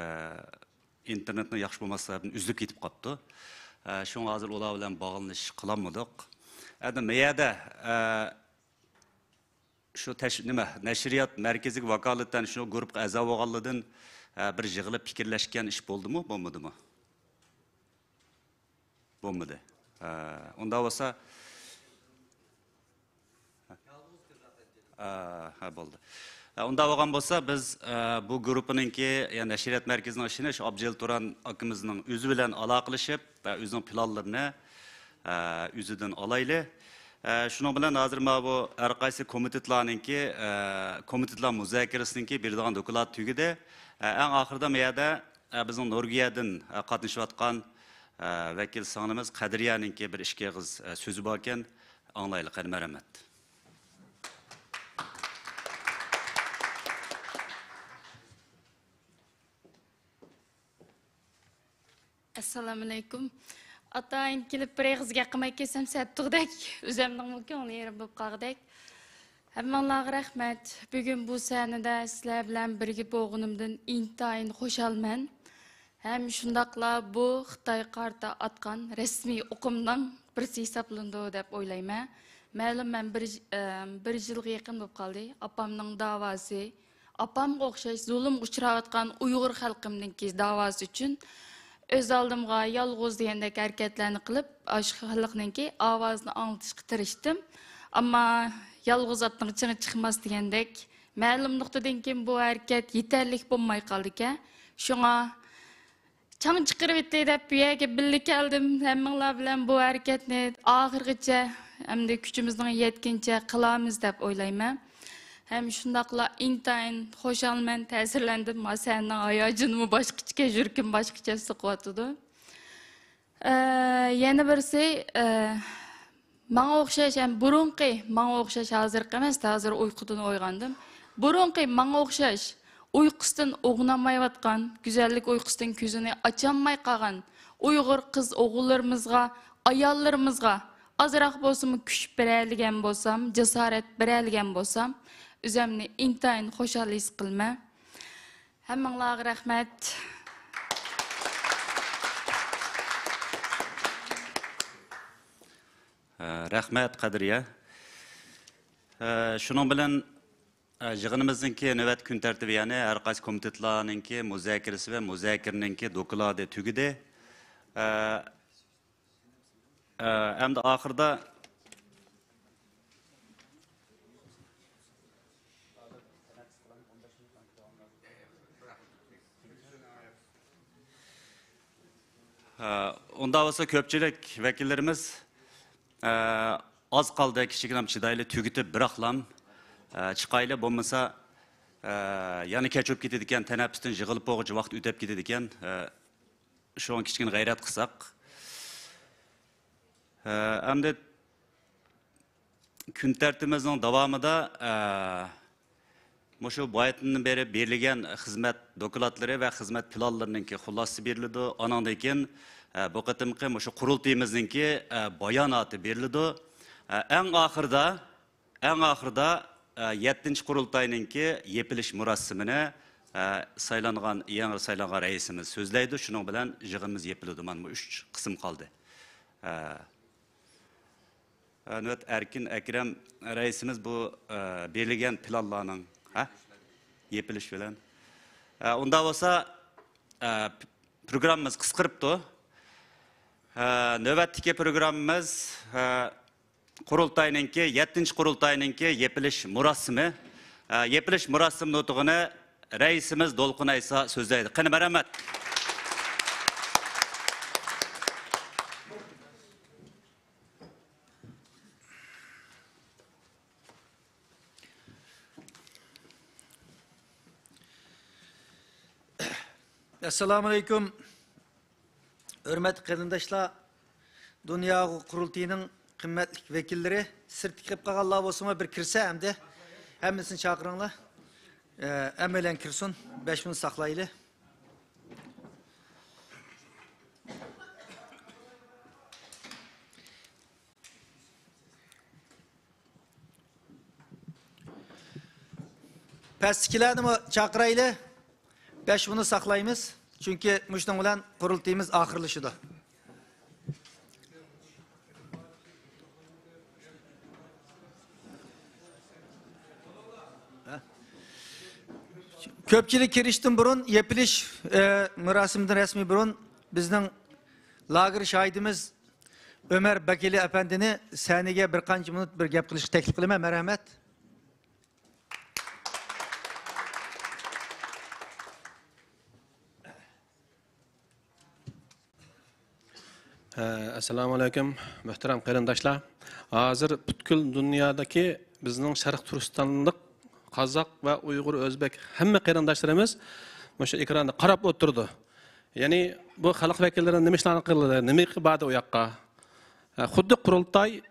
ئىنتېرنېتنىڭ ياخشى بولماسلىقى سەۋەبىدىن ئۈزۈلۈپ كېتىپ قاپتۇ. ئە، شۇڭا ھازىر ئۇلار بىلەن باغلىنىش قىلالمىدۇق. ئەمدى مەيەدە، ئە، شۇ تەش-، نېمە، نەشرىيات مەركىزىگە ۋاكالىتەن شۇ گۇرۇپپىغا ئەزا بولغانلىرىدىن، ئە، بىر يىغىلىپ پىكىرلەشكەن ئىش بولدىمۇ، بولمىدىمۇ؟ بولمىدى. ئە، ئۇنداق بولسا، ئە، ھە، بولدى. ئە، ئۇنداق بولغان بولسا، بىز، ئە، بۇ گۇرۇپپىنىڭكى، يەنى نەشرىيات مەركىزىنىڭ ئىشىنى شۇ ئابجېلىل تۇران ئاكىمىزنىڭ ئۆزى بىلەن ئالاقىلىشىپ، ئە، ئۆزىنىڭ پىلانلىرىنى، ئە، ئۆزىدىن ئالايلى. ئە، شۇنىڭ بىلەن ھازىر مانا بۇ ھەر قايسى كومىتېتلارنىڭكى، ئە، كومىتېتلار مۇزاكىرىسىنىڭكى بېرىدىغان دوكلاتى تۈگىدى. ئە، ئەڭ ئاخىرىدا مۇ يەردە، ئە، بىزنىڭ نورۋېگىيەدىن، ئە، قاتنىشىۋاتقان، ئە، ۋەكىل سىڭلىمىز قەدرىيەنىڭكى بىر ئىككى ئېغىز، ئە، سۆزى باركەن. ئاڭلايلى، قېنى، مەرھەمەت. ئەسسالامۇئەلەيكۇم. ئاتايىن كېلىپ بىر ئېغىز گەپ قىلماي كەتسەم سەتتۇغدەك، ئۆزەمنىڭمۇ كۆڭلى يېرىم بولۇپ قالغۇدەك. ھەممىڭلارغا رەھمەت. بۈگۈن بۇ سەھنىدە سىلەر بىلەن بىرگە بولغىنىمدىن ئىنتايىن خۇشالمەن. ھەم شۇنداقلا بۇ خىتايغا قارىتا ئاتقان رەسمىي ئوقۇمنىڭ بىرسى ھېسابلىنىدۇ دەپ ئويلايمەن. مەلۇم، مەن بىر، ئە، بىر يىلغا يېقىن بولۇپ قالدى. ئاپامنىڭ داۋاسى، ئاپامغا ئوخشاش زۇلۇمغا ئۇچراۋاتقان ئۇيغۇر خەلقىمنىڭكى داۋاسى ئۈچۈن ئۆز ئالدىمغا يالغۇز دېگەندەك ھەرىكەتلەرنى قىلىپ، ئاشۇ خەلقنىڭكى ئاۋازىنى ئاڭلىتىشقا تىرىشتىم. ئەمما يالغۇز ئاتنىڭ چېڭى چىقماس دېگەندەك، مەلۇم نۇقتىدىن كېيىن بۇ ھەرىكەت يېتەرلىك بولماي قالىدىكەن. شۇڭا چاڭ چىقىرىۋېتەي دەپ بۇ يەرگە بىللە كەلدىم. ھەممىڭلار بىلەن بۇ ھەرىكەتنى ئاخىرغىچە ئەمدى كۈچىمىزنىڭ يەتكىنىچە قىلارمىز دەپ ئويلايمەن. ھەم شۇنداقلا ئىنتايىن خۇشالمەن، تەسىرلەندىم. ما سەھنىنىڭ ھاياجىنىمۇ باشقىچىكەن، يۈرىكىم باشقىچە سوقۇۋاتىدۇ. ئە، يەنە بىرسى، ئە، ماڭا ئوخشاش، ھەم بۇرۇنقى ماڭا ئوخشاش، ھازىرقى ئەمەس، ھازىر ئۇيقۇدىن ئويغاندىم. بۇرۇنقى ماڭا ئوخشاش ئۇيقۇسىدىن ئويغىنالمايۋاتقان، گۈزەللىك ئۇيقۇسىدىن كۆزىنى ئاچالماي قالغان ئۇيغۇر قىز ئوغۇللىرىمىزغا، ئاياللىرىمىزغا ئازراق بولسىمۇ كۈچ بېرەلىگەن بولسام، جاسارەت بېرەلىگەن بولسام، ئۆزەمنى ئىنتايىن خۇشال ھېس قىلىمەن. ھەممىڭلارغا رەھمەت. ئە، رەھمەت، قەدرىيە. ئە، شۇنىڭ بىلەن، ئە، يىغىنىمىزنىڭكى نۆۋەتتىكى كۈن تەرتىپى، يەنى ھەر قايسى كومىتېتلارنىڭكى مۇزاكىرىسى ۋە مۇزاكىرىنىڭكى دوكلاتى تۈگىدى. ئە، ئە، ئەمدى ئاخىرىدا، ئە، ئۇنداق بولسا كۆپچىلىك ۋەكىللىرىمىز، ئە، ئاز قالدى، كىچىككىنە چىدايلى، تۈگىتىپ بىراقلام، ئە، چىقايلى، بولمىسا، ئە، يەنە كەچ بولۇپ كېتىدىكەن، تەنەپپۇستىن يىغىلىپ بولغۇچە ۋاقىت ئۆتۈپ كېتىدىكەن. ئە، شۇڭا كىچىككىنە غەيرەت قىلساق. ئە، ئەمدى كۈن تەرتىپىمىزنىڭ داۋامىدا، ئە، مۇشۇ باياتىندىن بېرى بېرىلگەن خىزمەت دوكلاتلىرى ۋە خىزمەت پىلانلىرىنىڭكى خۇلاسىسى بېرىلىدۇ. ئانىڭدىن كېيىن، ئە، بۇ قېتىمقى مۇشۇ قۇرۇلتىيىمىزنىڭكى، ئە، باياناتى بېرىلىدۇ. ئە، ئەڭ ئاخىرىدا، ئەڭ ئاخىرىدا، ئە، يەتتىنچى قۇرۇلتاينىڭكى يېپىلىش مۇراسىمىنى، ئە، سايلانغان، يېڭى سايلانغان رەئىسىمىز سۆزلەيدۇ. شۇنىڭ بىلەن يىغىنىمىز يېپىلىدۇ. مانا بۇ ئۈچ قىسىم قالدى. ئە، ئە، نۆۋەت ئەركىن ئەكرەم رەئىسىمىز بۇ، ئە، بېرىلگەن پىلانلارنىڭ، ھە؟ يېپىلىش بىلەن. ئە، ئۇنداق بولسا، ئە، پروگراممىمىز قىسقىرىپتۇ. ئە، نۆۋەتتىكى پروگراممىمىز، ئە، قۇرۇلتاينىڭكى، يەتتىنچى قۇرۇلتاينىڭكى يېپىلىش مۇراسىمى. ئە، يېپىلىش مۇراسىم نۇتۇقىنى رەئىسىمىز دولقۇن ئەيسا سۆزلەيدۇ. قېنى، مەرھەمەت. ئەسسالامۇئەلەيكۇم. ھۆرمەتلىك قېرىنداشلار، دۇنيا ئۇيغۇر قۇرۇلتىيىنىڭ قىممەتلىك ۋەكىللىرى، سىرتتا كېلىپ قالغانلار بولسىمۇ بىر كىرسە ئەمدى. ھەممىسىنى چاقىرىڭلار. ئە، ھەممەيلەن كىرسۇن. بەش مىنۇت ساقلايلى. پەستىكىلەرنىمۇ چاقىرايلى. بەش مىنۇت ساقلايمىز. چۈنكى مۇشۇنىڭ بىلەن قۇرۇلتىيىمىز ئاخىرلىشىدۇ. كۆپچىلىك كىرىشتىن بۇرۇن، يېپىلىش، ئە، مۇراسىمىدىن رەسمىي بۇرۇن بىزنىڭ لاگېر شاھىتىمىز ئۆمەر بەكرى ئەپەندىنى سەھنىگە بىر قانچە مىنۇت بىر گەپ قىلىشقا تەكلىپ قىلىمەن. مەرھەمەت. ئەسسالامۇئەلەيكۇم، مۆھتەرەم قېرىنداشلار. ھازىر پۈتكۈل دۇنيادىكى بىزنىڭ شەرقىي تۈركىستانلىق قازاق ۋە ئۇيغۇر، ئۆزبېك ھەممە قېرىنداشلىرىمىز مۇشۇ ئېكراندا قاراپ ئولتۇرىدۇ. يەنى بۇ خەلق ۋەكىللىرى نېمە ئىشلارنى قىلدى، نېمە بارىدۇ ئۇ ياققا؟ ھە، خۇددى قۇرۇلتاي،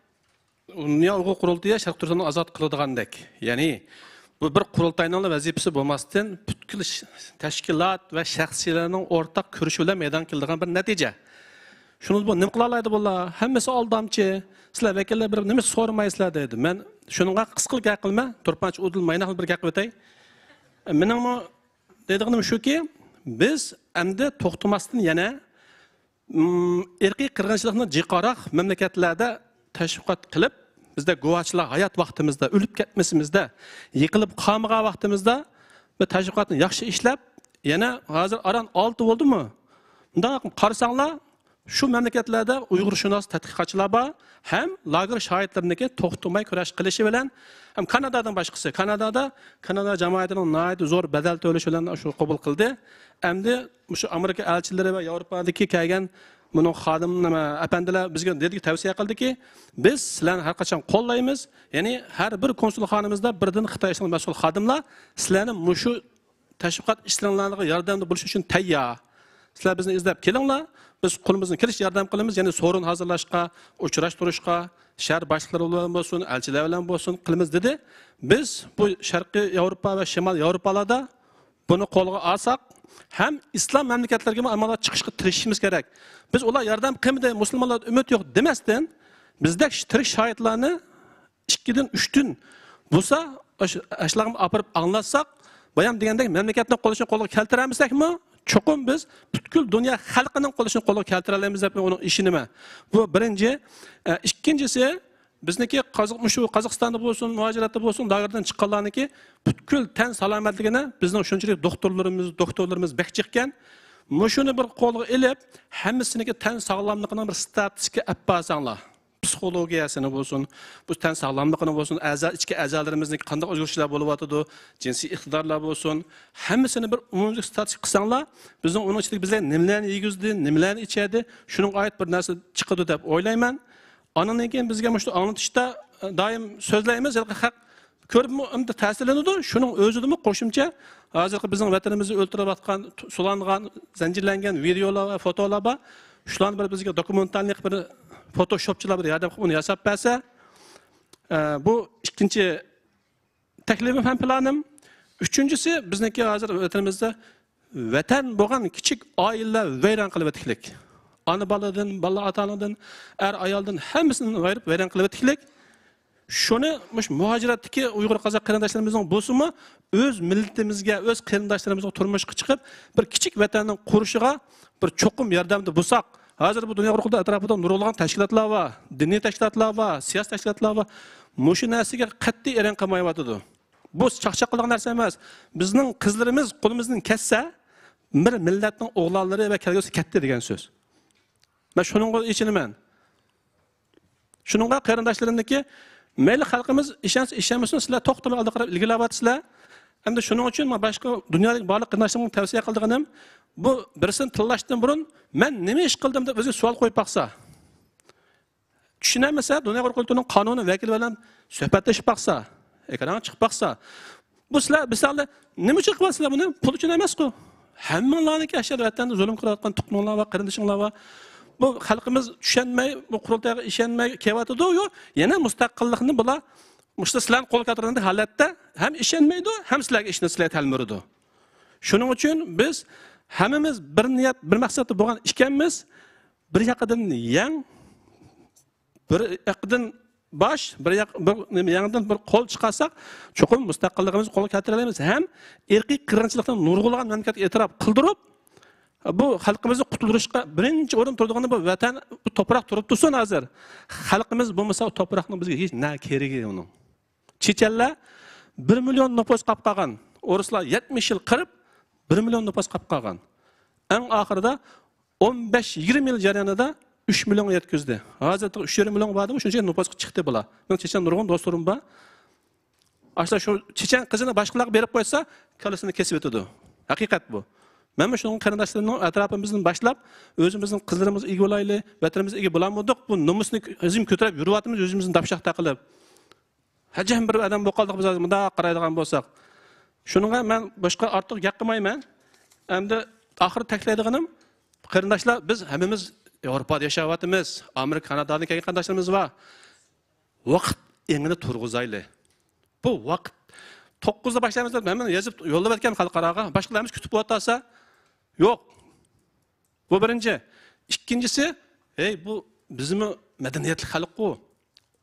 دۇنيا ئۇيغۇر قۇرۇلتىيى شەرقىي تۈركىستاننى ئازاد قىلىدىغاندەك. يەنى بۇ بىر قۇرۇلتاينىڭلا ۋەزىپىسى بولماستىن، پۈتكۈل ش-، تەشكىلات ۋە شەخسلەرنىڭ ئورتاق كۈرىشى بىلەن مەيدانغا كېلىدىغان بىر نەتىجە. شۇنى بۇ نېمە قىلالايدۇ بۇلار؟ ھەممىسى ئالدامچى. سىلەر ۋەكىللەر بېرىپ نېمە سورىمايسىلەر دەيدۇ. مەن شۇنىڭغا قىسقىلا گەپ قىلىمەن. تۇرپانچى ئۇدۇل مايناقلا بىر گەپ قىلىۋېتەي. مېنىڭمۇ دەيدىغىنىم شۇكى، بىز ئەمدى توختىماستىن يەنە، م، ئىرقىي قىرغىنچىلىقنى جىقاراق مەملىكەتلەردە تەشۋىقات قىلىپ، بىزدە گۇۋاھچىلار ھايات ۋاقتىمىزدا، ئۆلۈپ كەتمىسىمىزدە، يىقىلىپ قالمىغان ۋاقتىمىزدا بىر تەشۋىقاتنى ياخشى ئىشلەپ، يەنە ھازىر ئاران ئالتە بولدىمۇ؟ مۇنداق قارىساڭلار، شۇ مەملىكەتلەردە ئۇيغۇرشۇناس تەتقىقاتچىلار بار، ھەم لاگېر شاھىتلىرىنىڭكى توختىماي كۈرەش قىلىشى بىلەن، ھەم كانادادىن باشقىسى، كانادادا، كانادا جامائىتىنىڭ ناھايىتى زور بەدەل تۆلىشى بىلەن شۇ قوبۇل قىلدى. ئەمدى مۇشۇ ئامېرىكا ئەلچىلىرى ۋە ياۋروپادىكى كەلگەن بۇنىڭ خادىم، نېمە، ئەپەندىلەر بىزگە دېدىكى، تەۋسىيە قىلدىكى، بىز سىلەرنى ھەر قاچان قوللايمىز. يەنى ھەر بىر كونسۇلخانىمىزدا بىردىن خىتاي ئىشلىرىغا مەسئۇل خادىملار سىلەرنى مۇشۇ تەشۋىقات ئىشلىرىڭلارغا ياردەمدە بولۇش ئۈچۈن تەييار. سىلەر بىزنى ئىزدەپ كېلىڭلار، بىز قولىمىزدىن كېلىشىچە ياردەم قىلىمىز، يەنى سورۇن ھازىرلاشقا، ئۇچراشتۇرۇشقا، شەھەر باشلىقلىرى بىلەن بولسۇن، ئەلچىلەر بىلەن بولسۇن قىلىمىز دېدى. بىز بۇ شەرقىي ياۋروپا ۋە شىمال ياۋروپالاردا بۇنى قولغا ئالساق، ھەم ئىسلام مەملىكەتلىرىگىمۇ ئامانلار چىقىشقا تىرىشىشىمىز كېرەك. بىز ئۇلار ياردەم قىلمىدى، مۇسۇلمانلاردا ئۈمىد يوق دېمەستىن، بىزدەك تىرىك شاھىتلارنى ئىككىدىن، ئۈچتىن بولسا، ئاش-، ئاشۇلارغا ئاپىرىپ ئاڭلاتساق، بايام دېگەندەك مەملىكەتنىڭ قوللىشىنى قولغا كەلتۈرەلمىسەكمۇ، چوقۇم بىز پۈتكۈل دۇنيا خەلقىنىڭ قوللىشىنى قولغا كەلتۈرەلەيمىز دەپ مەن ئۇنىڭ ئىشىنىمەن. بۇ بىرىنچى. ئە، ئىككىنچىسى، بىزنىڭكى قازاق-، مۇشۇ قازاقىستاندا بولسۇن، مۇھاجىرەتتە بولسۇن، لاگېردىن چىققانلارنىڭكى پۈتكۈل تەن سالامەتلىكىنى بىزنىڭ شۇنچىلىك دوختۇرلىرىمىز، دوختۇرلىرىمىز بەك جىقكەن. مۇشۇنى بىر قولغا ئېلىپ، ھەممىسىنىڭكى تەن ساغلاملىقىنىڭ بىر ستاتىستىكا ئەپ بارساڭلار. پسىخولوگىيەسىنى بولسۇن، بۇ تەن ساغلاملىقىنى بولسۇن، ئەزا، ئىچكى ئەزالىرىمىزنىڭ قانداق ئۆزگىرىشلەر بولۇۋاتىدۇ، جىنسىي ئىقتىدارلار بولسۇن، ھەممىسىنى بىر ئومۇميۈزلۈك ستاتىستىكا قىلساڭلار، بىزنىڭ ئۇنىڭ ئىچىدىكى بىزلەر نېمىلەرنى يېگۈزدى، نېمىلەرنى ئىچەردى، شۇنىڭغا ئائىت بىر نەرسە چىقىدۇ دەپ ئويلايمەن. ئانىڭدىن كېيىن بىزگە مۇشۇ ئاڭلىتىشتا، ئە، دائىم سۆزلەيمىز، ھېلىقى خەق كۆرۈپمۇ ئەمدى تەسىرلىنىدۇ. شۇنىڭ ئۆزىدىمۇ قوشۇمچە ھازىرقى بىزنىڭ ۋەتىنىمىزدە ئۆلتۈرۈلۈۋاتقان، سولانغان، زەنجىرلەنگەن ۋىدېئولار ۋە فوتولار بار. شۇلارنى بىر بىزگە دوكۇمېنتالنىي قىلىپ بىر فوتوشوپچىلار بىر ياردەم قىلىپ ئۇنى ياساپ بەرسە، ئە، بۇ ئىككىنچى تەكلىپىم ھەم پىلانىم. ئۈچىنچىسى، بىزنىڭكى ھازىر ۋەتىنىمىزدە ۋەتەن بولغان كىچىك ئائىلىلەر ۋەيران قىلىۋېتىكلىك. ئانا بالىدىن، بالا ئاتا ئانىدىن، ئەر ئايالدىن ھەممىسىنى ئايرىپ ۋەيران قىلىۋېتىكلىك. شۇنى مۇشۇ مۇھاجىرەتتىكى ئۇيغۇر قازاق قېرىنداشلىرىمىزنىڭ بولسىمۇ ئۆز مىللىتىمىزگە، ئۆز قېرىنداشلىرىمىزغا تۇرمۇشقا چىقىپ، بىر كىچىك ۋەتەننىڭ قۇرۇشىغا بىر چوقۇم ياردەمدە بولساق، ھازىر بۇ دۇنيا قۇرۇقلۇقىدا ئەتراپىدا نۇرغۇنلىغان تەشكىلاتلار بار، دىنىي تەشكىلاتلار بار، سىياسىي تەشكىلاتلار بار. مۇشۇ نەرسىگە قەتئىي ئەرەن قىلمايۋاتىدۇ. بۇ چاقچاق قىلىدىغان نەرسە ئەمەس. بىزنىڭ قىزلىرىمىز قولىمىزدىن كەتسە، بىر مىللەتنىڭ ئوغلانلىرى ۋە كەلگۈسى كەتتى دېگەن سۆز. مەن شۇنىڭغا ئېچىنىمەن. شۇنىڭغا قېرىنداشلىرىمنىڭكى، مەيلى خەلقىمىز ئىشەنسە ئىشەنمىسۇن، سىلەر توختىماي ئالدىغا قاراپ ئىلگىرىلەۋاتىسىلەر. ئەمدى شۇنىڭ ئۈچۈن مەن باشقا دۇنيادىكى بارلىق قېرىنداشلىرىمغا تەۋسىيە قىلىدىغىنىم، بۇ بىرسىنى تىللاشتىن بۇرۇن مەن نېمە ئىش قىلدىم دەپ ئۆزىگە سوئال قويۇپ باقسا. چۈشىنەلمىسە، دۇنيا قۇرۇقلۇقىنىڭ قانۇنىي ۋەكىلى بىلەن سۆھبەتلىشىپ باقسا، ئېكرانغا چىقىپ باقسا، بۇ سىلەر، مىسالدا، نېمە ئۈچۈن قىلىۋاتىسىلەر بۇنى؟ پۇل ئۈچۈن ئەمەسقۇ. ھەممىڭلارنىڭكى ئاشۇ ۋەتەندە زۇلۇم قىلىۋاتقان تۇغقىنىڭلار بار، قېرىندىشىڭلار بار. بۇ خەلقىمىز چۈشەنمەي، بۇ قۇرۇلتايغا ئىشەنمەي كېلىۋاتىدۇ-يۇ، يەنە مۇستەقىللىقنى بۇلار مۇشۇ سىلەرنى قولغا كەلتۈرگەندەك ھالەتتە ھەم ئىشەنمەيدۇ، ھەم سىلەرگە ئىشىنىدۇ، سىلەرگە تەلمۈرىدۇ. شۇنىڭ ئۈچۈن بىز ھەممىمىز بىر نىيەت، بىر مەقسەتتە بولغان ئىكەنمىز. بىر ياقىدىن يەڭ، بىر ياقىدىن باش، بىر ياق، بىر نېمە، يەڭدىن بىر قول چىقارساق، چوقۇم مۇستەقىللىقىمىزنى قولغا كەلتۈرەلەيمىز ھەم ئىرقىي قىرغىنچىلىقنى نۇرغۇنلىغان مەملىكەتكە ئېتىراپ قىلدۇرۇپ، بۇ خەلقىمىزنى قۇتۇلدۇرۇشقا بىرىنچى ئورۇن تۇرىدىغىنى بۇ ۋەتەن، بۇ توپراق تۇرۇپ تۇرسۇن ھازىر. خەلقىمىز بولمىسا، ئۇ توپراقنىڭ بىزگە ھېچ نە كېرىكى ئۇنىڭ. چېچەنلەر بىر مىليون نوپۇس قاپ قالغان. ئورۇسلار يەتمىش يىل قىرىپ، بىر مىليون نوپۇس قاپ قالغان. ئەڭ ئاخىرىدا ئون بەش يىگىرمە يىل جەريانىدا ئۈچ مىليونغا يەتكۈزدى. ھازىر ئۈچ يېرىم مىليون باردىمۇ، شۇنچە نوپۇسقا چىقتى بۇلار. مېنىڭ چېچەن نۇرغۇن دوستلىرىم بار. ئاشۇ شۇ چېچەن قىزىنى باشقىلارغا بېرىپ قويسا، كاللىسىنى كېسىۋېتىدۇ. ھەقىقەت بۇ. مەنمۇ شۇنىڭغا قېرىنداشلىرىمنىڭ ئەتراپىمىزدىن باشلاپ، ئۆزىمىزنىڭ قىزلىرىمىزغا ئىگە بولايلى، ۋەتىنىمىزغا ئىگە بولالمىدۇق، بۇ نومۇسنى ئۆزىمىز كۆتۈرۈپ يۈرۈۋاتىمىز، ئۆزىمىزنى داپشاق تاقىلىپ. ھەجەم بىر ئادەم بولۇپ قالدۇق بىز ھازىر، مۇنداق قارايدىغان بولساق. شۇنىڭغا مەن باشقا ئارتۇق گەپ قىلمايمەن. ئەمدى ئاخىرى تەكىتلەيدىغىنىم، قېرىنداشلار، بىز ھەممىمىز ياۋروپادا ياشاۋاتىمىز، ئامېرىكا، كانادادىن كەلگەن قېرىنداشلىرىمىز بار. ۋاقىت ئېڭىنى تۇرغۇزايلى. بۇ ۋاقىت توققۇزدا باشلايمىز دەپ ھەممىنى يېزىپ يوللاۋەتكەن خەلقئاراغا. باشقىلار ھەممىسى كۈتۈپ ئولتۇرسا، يوق. بۇ بىرىنچى. ئىككىنچىسى، ھەي، بۇ بىزمۇ مەدەنىيەتلىك خەلققۇ.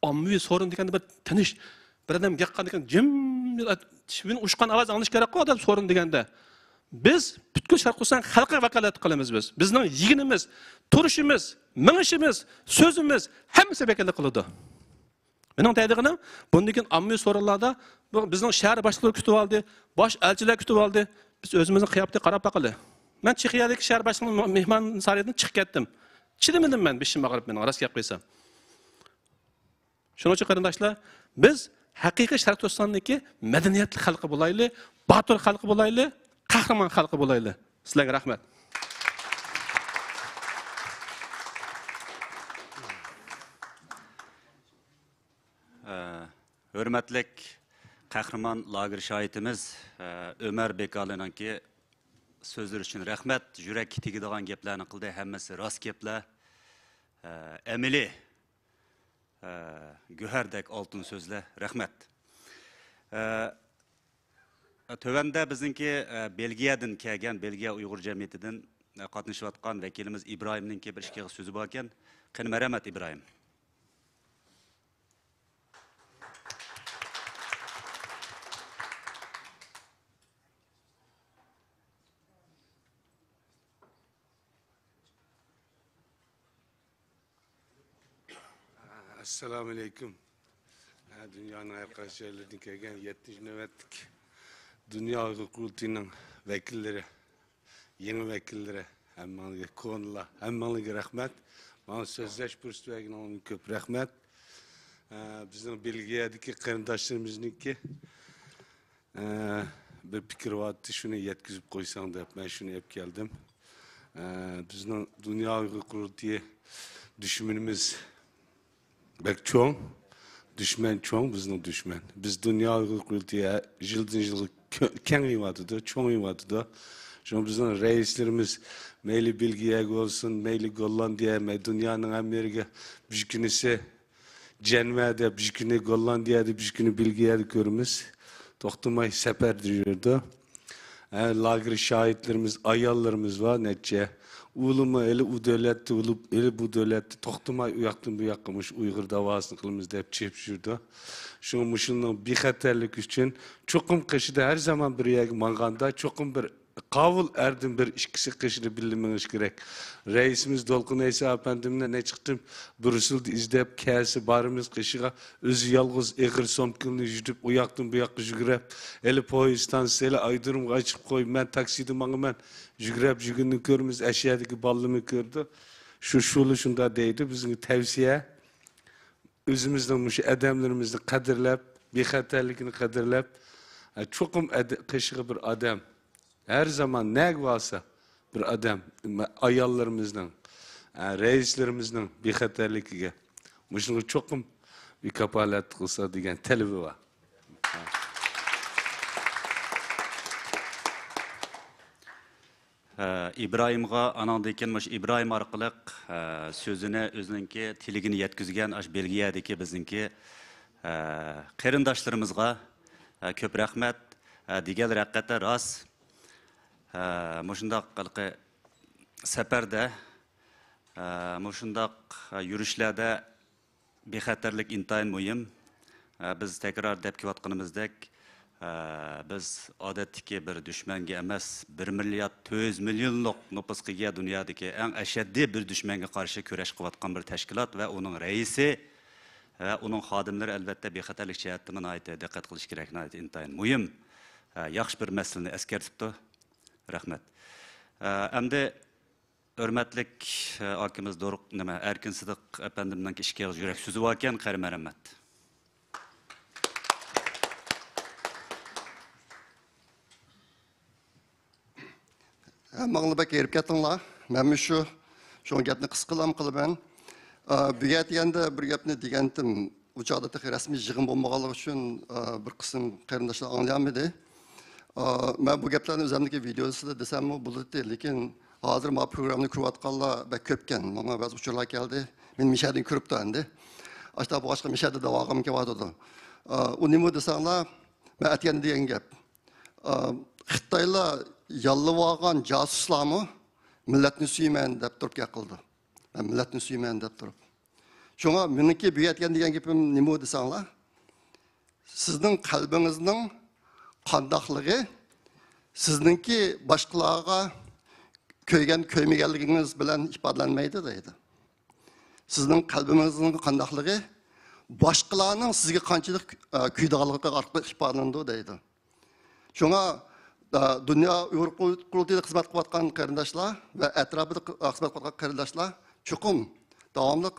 ئاممىۋى سورۇن دېگەندە بىر تىنچ، بىر ئادەم گەپ قىلغاندىكىن جىم، شىۋىن ئۇچقان ئاۋاز ئاڭلىشى كېرەكقۇ ئادەم سورۇن دېگەندە. بىز پۈتكۈل شەرقىي تۈركىستان خەلقىگە ۋاكالەت قىلىمىز بىز. بىزنىڭ يېگىنىمىز، تۇرۇشىمىز، مېڭىشىمىز، سۆزىمىز ھەممىسى ۋەكىللىك قىلىدۇ. مېنىڭ دەيدىغىنىم، بۇندىن كېيىن ئاممىۋى سورۇنلاردا بۇ بىزنىڭ شەھەر باشلىقلىرى كۈتۈۋالدى، باش ئەلچىلەر كۈتۈۋالدى. بىز ئۆزىمىزنىڭ قىياپىتىگە قاراپ باقىلى. مەن چېخىيەدىكى شەھەر باشلىقىنىڭ مېھمانسارىيىدىن چىقىپ كەتتىم. چىدىمىدىم مەن، بېشىم ئاغرىپ مېنىڭ، راست گەپ قىلسام. شۇنىڭ ئۈچۈن قېرىنداشلار، بىز ھەقىقىي شەرقىي تۈركىستاندىكى مەدەنىيەتلىك خەلقى بولايلى، باتۇر خەلقى بولايلى، قەھرىمان خەلقى بولايلى. سىلەرگە رەھمەت. ئە، ھۆرمەتلىك قەھرىمان لاگېر شاھىتىمىز، ئە، ئۆمەر بېكالىنىڭكى سۆزلىرى ئۈچۈن رەھمەت. يۈرەككە تېگىدىغان گەپلەرنى قىلدى، ھەممىسى راست گەپلەر. ئە، ئەمەلىي، ئە، گۆھەردەك ئالتۇن سۆزلەر. رەھمەت. ئە، تۆۋەندە بىزنىڭكى، ئە، بېلگىيەدىن كەلگەن، بېلگىيە ئۇيغۇر جەمئىيىتىدىن، ئە، قاتنىشىۋاتقان ۋەكىلىمىز ئىبراھىمنىڭكى بىر ئىككى ئېغىز سۆزى باركەن. قېنى، مەرھەمەت، ئىبراھىم. ئەسسالامۇ ئەلەيكۇم. ھە، دۇنيانىڭ ھەر قايسى جايلىرىدىن كەلگەن يەتتىنچى نۆۋەتلىك دۇنيا ئۇيغۇر قۇرۇلتىيىنىڭ ۋەكىللىرى، يېڭى ۋەكىللىرى، ھەممىڭلارغا، كونىلار، ھەممىڭلارغا رەھمەت. ماڭا سۆزلەش پۇرسىتى بەرگىنىڭ ئۈچۈن كۆپ رەھمەت. ئە، بىزنىڭ بېلگىيەدىكى قېرىنداشلىرىمىزنىڭكى، ئە، بىر پىكرى بارتى، شۇنى يەتكۈزۈپ قويساڭ دەپ، مەن شۇنى ئېلىپ كەلدىم. ئە، بىزنىڭ دۇنيا ئۇيغۇر قۇرۇلتىيى دۈشمىنىمىز بەك چوڭ، دۈشمەن چوڭ، بىزنىڭ دۈشمەن. بىز دۇنيا ئۇيغۇر قۇرۇلتىيى يىلدىن يىلغا كۆ-، كېڭىيىۋاتىدۇ، چوڭىيىۋاتىدۇ. شۇڭا بىزنىڭ رەئىسلىرىمىز مەيلى بېلگىيەگە بولسۇن، مەيلى گوللاندىيە، مەيلى دۇنيانىڭ ھەممە يېرىگە بىر كۈنىسى جەنۋەدە، بىر كۈنى گوللاندىيەدە، بىر كۈنى بېلگىيەدە كۆرىمىز. توختىماي سەپەردە يۈرىدۇ. ھە، لاگېر شاھىتلىرىمىز، ئاياللىرىمىز بار نەچچە. ئۇلىمۇ ھېلى ئۇ دۆلەتتە بولۇپ، ھېلى بۇ دۆلەتتە توختىماي ئۇ ياقتىن بۇ ياققا مۇشۇ ئۇيغۇر داۋاسىنى قىلىمىز دەپ چېپىپ يۈرىدۇ. شۇڭا مۇشۇنىڭ بىخەتەرلىكى ئۈچۈن چوقۇم قېشىدا ھەر زامان بىر يەرگە ماڭغاندا چوقۇم بىر قاۋۇل ئەردىن بىر ئىككىسى قېشىدا بىللە مېڭىش كېرەك. رەئىسىمىز دولقۇن ئەيسا ئەپەندىمنى نەچچە قېتىم بۇرۇسۇلدا ئىزدەپ كەلسە بارىمىز قېشىغا. ئۆزى يالغۇز ئېغىر سومكىنى يۈدۈپ، ئۇ ياقتىن بۇ ياققا يۈگۈرۈپ، ھېلى پويىز ئىستانسىسى، ھېلى ئايرودرومغا ئاچىقىپ قوي، مەن تاكسىدا ماڭىمەن، يۈگۈرۈپ يۈرگىنىنى كۆرىمىز، ئەشەدىكى بالىلىرىمۇ كۆرىدۇ. شۇ، شۇلا شۇنداق دەيدۇ، بىزنىڭ تەۋسىيە، ئۆزىمىزنىڭ مۇشۇ ئادەملىرىمىزنى قەدىرلەپ، بىخەتەرلىكىنى قەدىرلەپ، چوقۇم ئەد-، قېشىغا بىر ئادەم، ھەر زامان نەگە بارسا، بىر ئادەم، ئاياللىرىمىزنىڭ، ئە، رەئىسلىرىمىزنىڭ بىخەتەرلىكىگە، مۇشۇنىڭغا چوقۇم كاپالەت قىلسا دېگەن تەلىپى بار. ئە، ئىبراھىمغا، ئاناندىن كېيىن مۇشۇ ئىبراھىم ئارقىلىق، ئە، سۆزىنى، ئۆزىنىڭكى تىلىكىنى يەتكۈزگەن ئاشۇ بېلگىيەدىكى بىزنىڭكى، ئە، قېرىنداشلىرىمىزغا، ئە، كۆپ رەھمەت. ئە، دېگەنلىرى ھەقىقەتەن راست. ئە، مۇشۇنداق ھېلىقى سەپەردە، ئە، مۇشۇنداق، ئە، يۈرۈشلەردە بىخەتەرلىك ئىنتايىن مۇھىم. ئە، بىز تەكرار دەپ كېلىۋاتقىنىمىزدەك، ئە، بىز ئادەتتىكى بىر دۈشمەنگە ئەمەس، بىر مىليارد تۆت يۈز مىليونلۇق نوپۇسقا ئىگە دۇنيادىكى ئەڭ ئەشەددىي بىر دۈشمەنگە قارشى كۈرەش قىلىۋاتقان بىر تەشكىلات ۋە ئۇنىڭ رەئىسى ۋە ئۇنىڭ خادىملىرى ئەلۋەتتە بىخەتەرلىك جەھەتتىمۇ ناھايىتى دىققەت قىلىش كېرەك، ناھايىتى ئىنتايىن مۇھىم. ئە، ياخشى بىر مەسىلىنى ئەسكەرتىپتۇ. رەھمەت. ئە، ئەمدى ھۆرمەتلىك، ئە، ئاكىمىز دورۇق، نېمە، ئەركىن سىدىق ئەپەندىمنىڭ ئىككى ئېغىز يۈرەك سۆزى باركەن، قېرى مەرھەمەت. ھەممىڭلار بەك ھېرىپ كەتتىڭلار. مەنمۇ شۇ، شۇڭا گەپنى قىسقىلا قىلىمەن. ئە، بۈگۈن دېگەندە بىر گەپنى دېگەنتىم. ئۇ چاغدا تېخى رەسمىي يىغىن بولمىغانلىقى ئۈچۈن، ئە، بىر قىسىم قېرىنداشلار ئاڭلىيالمىدى. ئە، مەن بۇ گەپلەرنى ئۆزۈمنىڭكى ۋىدېئوسىدا دېسەممۇ بولاتتى، لېكىن ھازىر مانا پروگراممىنى كۆرۈۋاتقانلار بەك كۆپكەن. ماڭا بەزى ئۇچۇرلار كەلدى. مېنى مىشەدىن كۆرۈپتۇ ئەمدى. ئاشۇنداق بولغاچقا مىشەدە داۋاغىمۇ كېلىۋاتىدۇ. ئە، ئۇ نېمە دېسەڭلار، مەن ئەتىگەندە دېگەن گەپ. ئە، خىتايلار ياللىۋالغان جاسۇسلارمۇ مىللەتنى سۆيىمەن دەپ تۇرۇپ گەپ قىلىدۇ. مەن مىللەتنى سۆيىمەن دەپ تۇرۇپ. شۇڭا مېنىڭكى بۈگۈن ئېيتقان دېگەن گېپىم نېمە دېسەڭلار، سىزنىڭ قەلبىڭىزنىڭ قانداقلىقى سىزنىڭكى باشقىلارغا كۆيگەن كۆيمىگەنلىكىڭىز بىلەن ئىپادىلەنمەيدۇ دەيدۇ. سىزنىڭ قەلبىڭىزنىڭ قانداقلىقى باشقىلارنىڭ سىزگە قانچىلىك، ئە، كۆيىدىغانلىقى ئارقىلىق ئىپادىلىنىدۇ دەيدۇ. شۇڭا، ئە، دۇنيا ئۇيغۇر قۇرۇلتىيىدا خىزمەت قىلىۋاتقان قېرىنداشلار ۋە ئەتراپىدا خىزمەت قىلىۋاتقان قېرىنداشلار چوقۇم داۋاملىق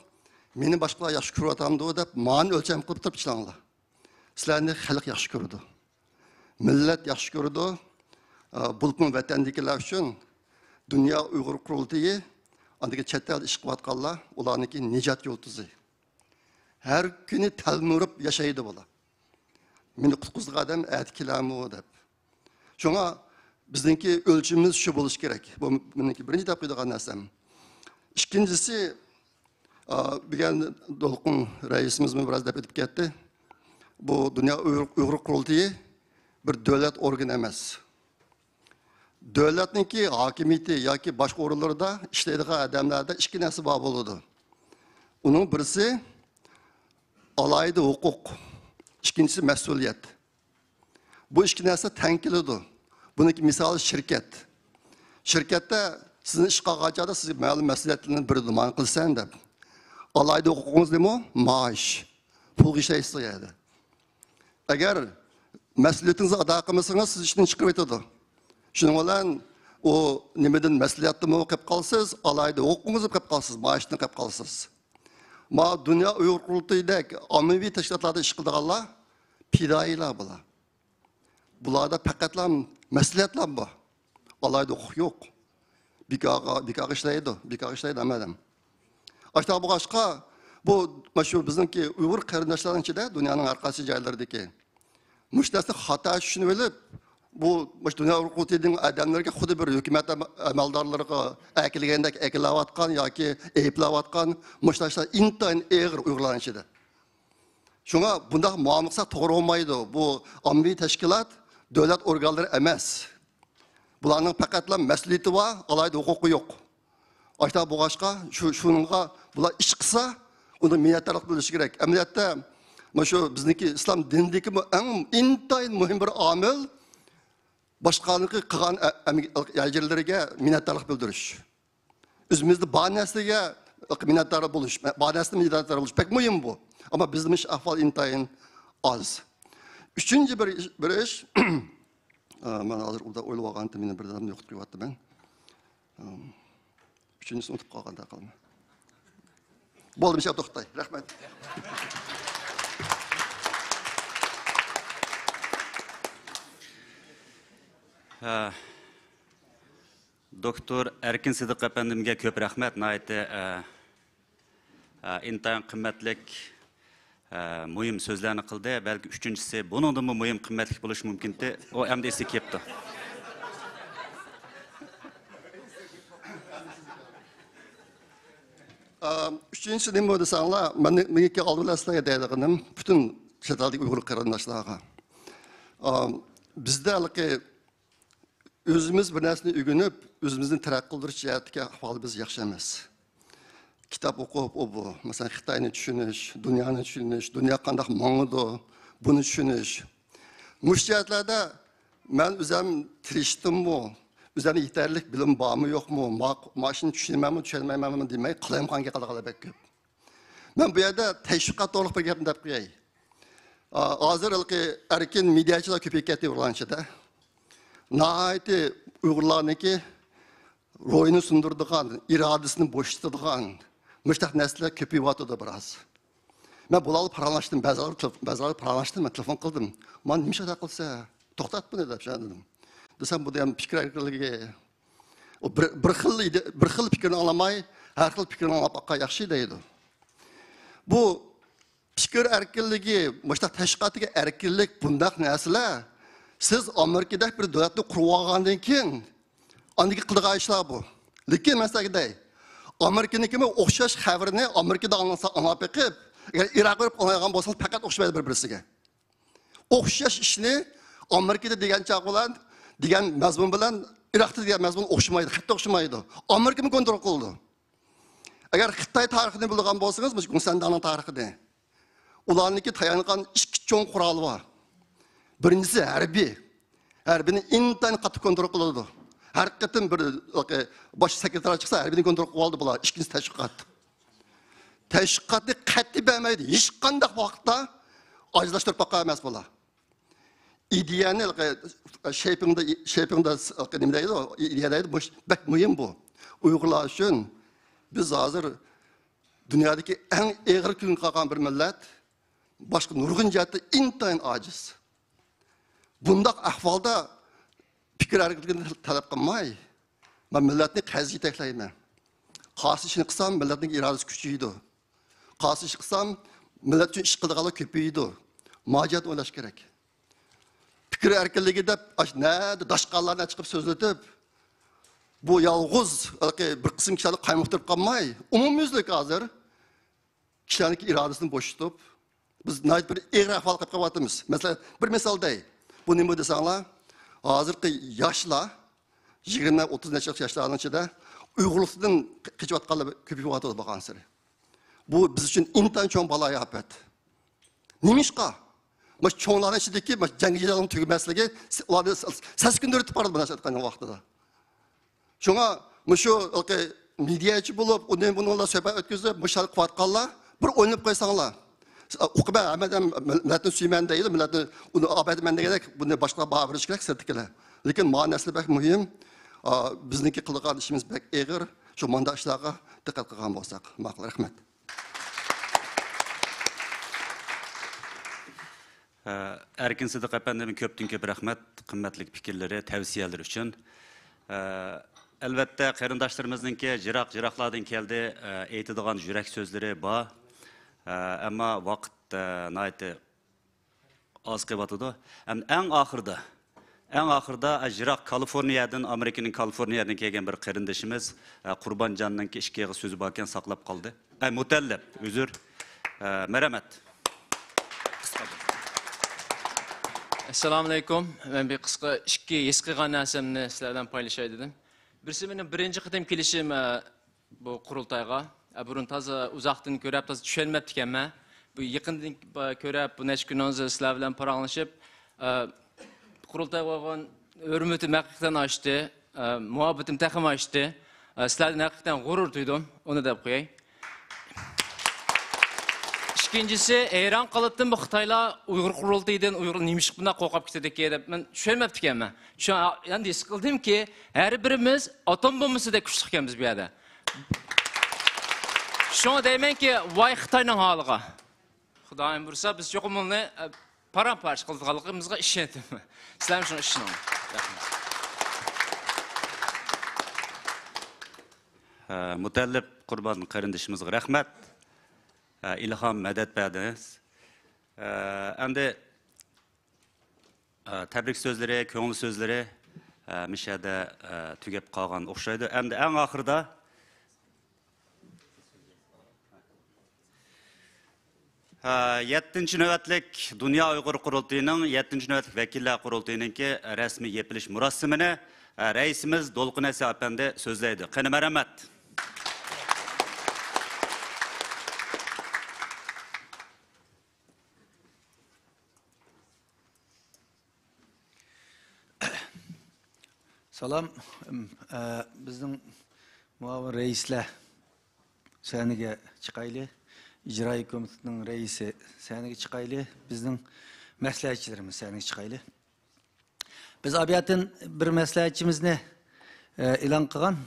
مېنى باشقىلار ياخشى كۆرۈۋاتامدۇ دەپ مانى ئۆلچەم قىلىپ تۇرۇپ ئىشلەڭلار. سىلەرنى خەلق ياخشى كۆرىدۇ. مىللەت ياخشى كۆرىدۇ. ئە، بولۇپمۇ ۋەتەندىكىلەر ئۈچۈن دۇنيا ئۇيغۇر قۇرۇلتىيى، ئاندىكى چەت ئەلدە ئىش قىلىۋاتقانلار، ئۇلارنىڭكى نىجات يۇلتۇزى. ھەر كۈنى تەلمۈرۈپ ياشايدۇ بۇلار. مېنى قۇتقۇزىدىغان ئادەم ئەتە كېلەرمۇ دەپ. شۇڭا بىزنىڭكى ئۆلچىمىمىز شۇ بولۇشى كېرەك. بۇ مېنىڭكى بىرىنچى دەپ قويىدىغان نەرسەم. ئىككىنچىسى، ئا، بۈگۈن دولقۇن رەئىسىمىزمۇ بىراز دەپ ئۆتۈپ كەتتى. بۇ دۇنيا ئۇيغۇر، ئۇيغۇر قۇرۇلتىيى بىر دۆلەت ئورگىنى ئەمەس. دۆلەتنىڭكى ھاكىمىيىتى ياكى باشقا ئورۇنلىرىدا ئىشلەيدىغان ئادەملەردە ئىككى نەرسە بار بولىدۇ. ئۇنىڭ بىرسى ئالاھىدە ھوقۇق، ئىككىنچىسى مەسئۇلىيەت. بۇ ئىككى نەرسە تەڭ كېلىدۇ. بۇنىڭكى مىسالى شىركەت. شىركەتتە سىزنى ئىشقا ئالغان چاغدا سىزگە مەلۇم مەسئۇلىيەتلەرنى بېرىدۇ، مانا قىلىسەن دەپ. ئالاھىدە ھوقۇقىڭىز نېمە؟ مائاش. پۇلغا ئىشلەيسىز ئۇ يەردە. ئەگەر مەسئۇلىيىتىڭىزنى ئادا قىلمىسىڭىز، سىزنى ئىشتىن چىقىرىۋېتىدۇ. شۇنىڭ بىلەن، ئۇ نېمىدىن، مەسئۇلىيەتتىنمۇ قېلىپ قالىسىز، ئالاھىدە ھوقۇقىڭىزنى قېلىپ قالىسىز، مائاشتىن قېلىپ قالىسىز. ما دۇنيا ئۇيغۇر قۇرۇلتىيىدەك ئاممىۋى تەشكىلاتلاردا ئىش قىلىدىغانلار پىدائىيلار بۇلار. بۇلاردا پەقەتلا مەسئۇلىيەتلا بار. ئالاھىدە ھوقۇق يوق. بىكارغا، بىكارغا ئىشلەيدۇ، بىكارغا ئىشلەيدۇ ھەممە ئادەم. ئاشۇنداق بولغاچقا، بۇ، مانا شۇ بىزنىڭكى ئۇيغۇر قېرىنداشلارنىڭ ئىچىدە، دۇنيانىڭ ھەر قايسى جايلىرىدىكى، مۇشۇ نەرسىنى خاتا چۈشىنىۋېلىپ، بۇ، مۇشۇ دۇنيا ئۇيغۇر قۇرۇلتىيىنىڭ ئادەملىرىگە خۇددى بىر ھۆكۈمەت ئەم-، ئەمەلدارلىرىغا ئەركىلىگەندەك ئەركىلەۋاتقان ياكى ئەيىبلەۋاتقان مۇشۇ نەرسىلەر ئىنتايىن ئېغىر ئۇيغۇرلارنىڭ ئىچىدە. شۇڭا بۇنداق مۇئامىلە قىلساق توغرا بولمايدۇ. بۇ ئاممىۋى تەشكىلات، دۆلەت ئورگانلىرى ئەمەس. بۇلارنىڭ پەقەتلا مەسئۇلىيىتى بار، ئالاھىدە ھوقۇقى يوق. ئاشۇنداق بولغاچقا، شۇ، شۇنىڭغا بۇلار ئىش قىلسا، ئۇنىڭ مىننەتدارلىق بىلدۈرۈش كېرەك. ئەمەلىيەتتە، مانا شۇ بىزنىڭكى ئىسلام دىنىدىكىمۇ ئەڭ ئىنتايىن مۇھىم بىر ئامىل، باشقىلارنىڭكى قىلغان ئە-، ئەمگە-، ئەجىرلىرىگە مىننەتدارلىق بىلدۈرۈش. ئۆزىمىزدە بار نەرسىگە مىننەتدار بولۇش، بار نەرسىدىن مىننەتدار بولۇش بەك مۇھىم بۇ. ئەمما بىزدە مۇشۇ ئەھۋال ئىنتايىن ئاز. ئۈچىنچى بىر ئىش، بىر ئىش، ئا، مەن ھازىر ئۇدا ئويلاپ ئالغانتىم، مېنى بىردەم يوقىتىپ قويۇۋاتىمەن. ئۈچىنچىسىنى ئۇنتۇپ قالغاندەك قىلىمەن. بولدى، مىشا توختاي. رەھمەت. ھە. دوكتور ئەركىن سىدىق ئەپەندىمگە كۆپ رەھمەت. ناھايىتى، ئە، ئە، ئىنتايىن قىممەتلىك، ئە، مۇھىم سۆزلەرنى قىلدى. بەلكى ئۈچىنچىسى بۇنىڭدىنمۇ مۇھىم، قىممەتلىك بولۇشى مۇمكىنتى. ئۇ ئەمدى ئېسىگە كېلىپتۇ. ئام، ئۈچىنچىسى نېمە دېسەڭلار، مەن، مېنىڭكى ئالدى بىلەن سىلەرگە دەيدىغىنىم، پۈتۈن چەت ئەلدىكى ئۇيغۇر قېرىنداشلارغا. ئام، بىزدە ھېلىقى ئۆزىمىز بىر نەرسىنى ئۆگىنىپ، ئۆزىمىزنى تەرەققىي قىلدۇرۇش جەھەتتىكى ئەھۋالىمىز ياخشى ئەمەس. كىتاب ئوقۇپ، ئۇ بۇ، مەسىلەن، خىتاينى چۈشىنىش، دۇنيانى چۈشىنىش، دۇنيا قانداق ماڭىدۇ، بۇنى چۈشىنىش. مۇشۇ جەھەتلەردە مەن ئۆزۈم تىرىشتىممۇ، ئۆزۈمدە يېتەرلىك بىلىم بارمۇ يوقمۇ، ما-، ماشىنىنى چۈشىنىمەنمۇ چۈشەنمەيمەنمۇ دېمەي، قالايمىقان گەپ قىلىدىغانلار بەك كۆپ. مەن بۇ يەردە تەشۋىقات توغرىلىق بىر گەپنى دەپ قوياي. ئا، ھازىر ھېلىقى ئەركىن مېدىياچىلار كۆپىيىپ كەتتى ئۇيغۇرلارنىڭ ئىچىدە. ناھايىتى ئۇيغۇرلارنىڭكى روھىنى سۇندۇرىدىغان، ئىرادىسىنى بوشىتىدىغان مۇشۇنداق نەرسىلەر كۆپىيىۋاتىدۇ بىراز. مەن بۇلارغا پاراڭلاشتىم، بەزىلەرگە تېلېف-، بەزىلەرگە پاراڭلاشتىم، مەن تېلېفون قىلدىم. مانا نېمە ئىش قىلسا، توختات بۇنى دەپ شۇنداق دېدىم. دېسەم، بۇ دېگەن پىكىر ئەركىنلىكى. ئۇ بىر، بىر خىل ئىدى-، بىر خىل پىكىرنى ئاڭلىماي، ھەر خىل پىكىرنى ئاڭلاپ باققان ياخشى دەيدۇ. بۇ پىكىر ئەركىنلىكى، مۇشۇنداق تەشۋىقاتتىكى ئەركىنلىك، بۇنداق نەرسىلەر، سىز ئامېرىكىدەك بىر دۆلەتنى قۇرۇپ ئالغاندىن كېيىن، ئاندىن كېيىن قىلىدىغان ئىشلار بۇ. لېكىن مەن سىلەرگە دەي، ئامېرىكىنىڭكىمۇ ئوخشاش خەۋىرىنى ئامېرىكىدا ئاڭلىسا، ئاڭلاپ بېقىپ، ئەگەر ئىراققا بېرىپ ئاڭلايدىغان بولسىڭىز، پەقەت ئوخشىمايدۇ بىر-، بىرسىگە. ئوخشاش ئىشنى ئامېرىكىدا دېگەن چاغ بىلەن، دېگەن مەزمۇن بىلەن ئىراقتا دېگەن مەزمۇن ئوخشىمايدۇ، قەتئىي ئوخشىمايدۇ. ئامېرىكىمۇ كونترول قىلىدۇ. ئەگەر خىتاي تارىخىنى بىلىدىغان بولسىڭىز، مۇشۇ گۇڭسەنداڭنىڭ تارىخىنى. ئۇلارنىڭكى تايانغان ئىككى چوڭ قورالى بار. بىرىنچىسى ھەربىي. ھەربىينى ئىنتايىن قاتتىق كونترول قىلىدۇ. ھەر قېتىم بىر باش سېكرېتار چىقسا، ھەربىينى كونترول قىلىۋالىدۇ بۇلار. ئىككىنچىسى تەشۋىقات. تەشۋىقاتنى قەتئىي بەرمەيدۇ. ھېچقانداق ۋاقىتتا ئاجىزلاشتۇرۇپ باققان ئەمەس بۇلار. ئىدىيەنى، شېيپىڭدا، شېيپىڭدا، نېمە دەيدۇ؟ ئىدىيە دەيدۇ. بۇ بەك مۇھىم بۇ. ئۇيغۇرلار ئۈچۈن بىز ھازىر دۇنيادىكى ئەڭ ئېغىر كۈنگە قالغان بىر مىللەت، باشقا نۇرغۇن جەھەتتە ئىنتايىن ئاجىز. بۇنداق ئەھۋالدا پىكىر ئەركىنلىكىنى تەلەپ قىلماي، مەن مىللەتنى قەرزگە يېتەكلەيمەن. قايسى ئىشنى قىلسام، مىللەتنىڭ ئىرادىسى كۈچىيىدۇ. قايسى ئىش قىلسام، مىللەت ئۈچۈن ئىش قىلىدىغانلار كۆپىيىدۇ. مۇھاجىرەت ئويلاش كېرەك. پىكىر ئەركىنلىكى دەپ، ئاشۇ نەدە داشقاللارنى چىقىپ سۆزلىتىپ، بۇ يالغۇز بىر قىسىم كىشىلەرنى قايمۇقتۇرۇپ قالماي، ئومۇميۈزلۈك ھازىر كىشىلەرنىڭكى ئىرادىسىنى بوشىتىپ، بىز ناھايىتى بىر ئېغىر ئەھۋالغا قېلىپ قېلىۋاتىمىز. مەسىلەن، بىر مىسال دەي. بۇ نېمە دېسەڭلار، ھازىرقى ياشلار، يىگىرمە، ئوتتۇز نەچچە ياشلارنىڭ ئىچىدە ئۇيغۇرلۇقتىن قېچىۋاتقانلار كۆپىيىۋاتىدۇ بارغانسېرى. بۇ بىز ئۈچۈن ئىنتايىن چوڭ بالايىئاپەت. نېمىشقا؟ مانا چوڭلارنىڭ ئىچىدىكى مانا جەڭ جېدەلنىڭ تۈگىمەسلىكى، ئۇلارنى سەسكىندۈرۈپ بارىدۇ بۇ نەرسە ئېيتقان ۋاقتىدا. شۇڭا مۇشۇ مېدىياچى بولۇپ، ئۇنى بۇنى بىلەن سۆھبەت ئۆتكۈزۈپ، مۇشۇ قىلىۋاتقانلار بىر ئويلىنىپ قويساڭلار. ئۇقۇبە ھەممە ئادەم مىللەتنى سۆيىمەن دەيدۇ، مىللەتنى ئۇنى ئاپىرىمەن دېگەندەك، بۇنى باشقىلار باھا بېرىشى كېرەك، سىرتتىكىلەر. لېكىن مانا نەرسىلەر بەك مۇھىم. ئا، بىزنىڭكى قىلىدىغان ئىشىمىز بەك ئېغىر. شۇ مانداق ئىشلارغا دىققەت قىلغان بولساق ماقۇل. رەھمەت. ئە، ئەركىن سىدىق ئەپەندىمگە كۆپتىن كۆپ رەھمەت، قىممەتلىك پىكىرلىرى، تەۋسىيەلىرى ئۈچۈن. ئە، ئەلۋەتتە، قېرىنداشلىرىمىزنىڭكى جىراق-جىراقلاردىن كەلدى، ئە، ئېيتىدىغان يۈرەك سۆزلىرى بار. ئە، ئەمما ۋاقىت، ئە، ناھايىتى ئاز قېلىۋاتىدۇ. ئەم-، ئەڭ ئاخىرىدا، ئەڭ ئاخىرىدا، ئە، يىراق كالىفورنىيەدىن، ئامېرىكىنىڭ كالىفورنىيەدىن كەلگەن بىر قېرىندىشىمىز، ئە، قۇربانجاننىڭكى ئىككى ئېغىز سۆزى باركەن، ساقلاپ قالدى. ئەي، مۇتەللىپ، ئۆزۈر. ئە، مەرھەمەت. ئەسسالامۇئەلەيكۇم. مەن بىر قىسقا ئىككى ھېس قىلغان نەرسەمنى سىلەر بىلەن پايلىشاي دېدىم. بىرسى، مېنىڭ بىرىنچى قېتىم كېلىشىم، ئە، بۇ قۇرۇلتايغا. ئە، بۇرۇن تازا ئۇزاقتىن كۆرەپ، تازا چۈشەنمەپتىكەنمەن. بۇ يېقىندىن كۆرەپ، بۇ نەچچە كۈنىڭىزدە سىلەر بىلەن پاراڭلىشىپ، ئە، قۇرۇلتايغا بولغان ھۆرمىتىم ھەقىقەتەن ئاشتى. ئە، مۇھەببىتىم تېخىمۇ ئاشتى. ئە، سىلەردىن ھەقىقەتەن غۇرۇر تۇيدۇم، ئۇنى دەپ قوياي. ئىككىنچىسى، ھەيران قالاتتىم، بۇ خىتايلار ئۇيغۇر قۇرۇلتىيىدىن، ئۇيغۇر نېمىشقا بۇنداق قورقۇپ كېتىدىكى دەپ، مەن چۈشەنمەپتىكەنمەن. شۇ، ئەمدى ھېس قىلدىمكى، ھەر بىرىمىز ئاتوم بومبىسىدەك كۈچلۈككەنمىز بۇ يەردە. شۇڭا دەيمەنكى، ۋاي خىتاينىڭ ھالىغا. خۇدايىم بۇيرۇسا، بىز چوقۇم ئۇنى، ئە، پارام-پارچە قىلىدىغانلىقىمىزغا ئىشىنىمەن. سىلەرمۇ شۇڭا ئىشىنىڭ. رەھمەت. ئە، مۇتەللىپ قۇربان قېرىندىشىمىزغا رەھمەت. ئە، ئىلھام، مەدەت بەردىڭىز. ئە، ئەمدى، ئە، تەبرىك سۆزلىرى، كۆڭۈل سۆزلىرى، ئە، مۇشۇ يەردە، ئە، تۈگەپ قالغان ئوخشايدۇ. ئەمدى ئەڭ ئاخىرىدا، ئە، يەتتىنچى نۆۋەتلىك دۇنيا ئۇيغۇر قۇرۇلتىيىنىڭ يەتتىنچى نۆۋەتلىك ۋەكىللەر قۇرۇلتىيىنىڭكى رەسمىي يېپىلىش مۇراسىمىنى، ئە، رەئىسىمىز دولقۇن ئەسى ئەپەندى سۆزلەيدۇ. قېنى، مەرھەمەت. سالام. ئىم، ئە، بىزنىڭ مۇئاۋىن رەئىسلەر سەھنىگە چىقايلى. ئىجرائىي كومىتېتنىڭ رەئىسى سەھنىگە چىقايلى. بىزنىڭ مەسلىھەتچىلىرىمىز سەھنىگە چىقايلى. بىز ئابىياتىن بىر مەسلىھەتچىمىزنى، ئە، ئېلان قىلغان.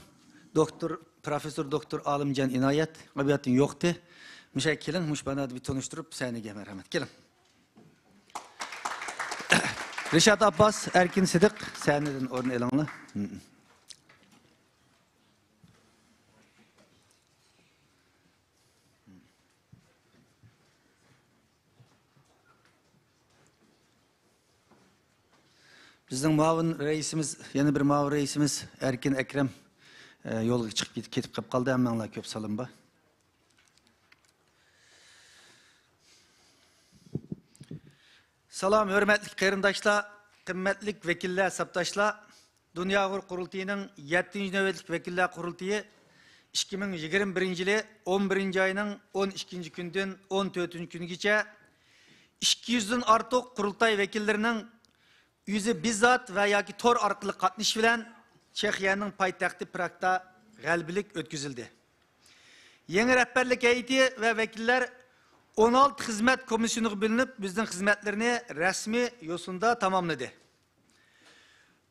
دوكتور، پروفېسسور دوكتور ئالىمجان ئىنايەت ئابىياتىن يوقتى. مۇشۇ كېلىڭ، مۇشۇ بانادا بىر تونۇشتۇرۇپ سەھنىگە، مەرھەمەت، كېلىڭ. رىشات ئابباس، ئەركىن سىدىق، سەھنىدىن ئورۇن ئېلىڭلار. بىزنىڭ مۇئاۋىن رەئىسىمىز، يەنە بىر مۇئاۋىن رەئىسىمىز ئەركىن ئەكرەم، ئە، يولغا چىقىپ كېتىپ، كېتىپ قېلىپ قالدى. ھەممەڭلارغا كۆپ سالام بار. سالام، ھۆرمەتلىك قېرىنداشلار، قىممەتلىك ۋەكىللەر، ساپداشلار! دۇنيا ئۇيغۇر قۇرۇلتىيىنىڭ يەتتىنچى نۆۋەتلىك ۋەكىللەر قۇرۇلتىيى ئىككى مىڭ يىگىرمە بىرىنچى يىلى ئون بىرىنچى ئاينىڭ ئون ئىككىنچى كۈنىدىن ئون تۆتىنچى كۈنىگىچە ئىككى يۈزدىن ئارتۇق قۇرۇلتاي ۋەكىللىرىنىڭ ئۆزى بىززات ۋە ياكى تور ئارقىلىق قاتنىشىش بىلەن چېخىيەنىڭ پايتەختى پراگتا غەلىبىلىك ئۆتكۈزۈلدى. يېڭى رەھبەرلىك ھەيئىتى ۋە ۋەكىللەر ئون ئالتە خىزمەت كومىسسىيونىغا بۆلۈنۈپ، ئۆزىنىڭ خىزمەتلىرىنى رەسمىي يوسۇندا تاماملىدى.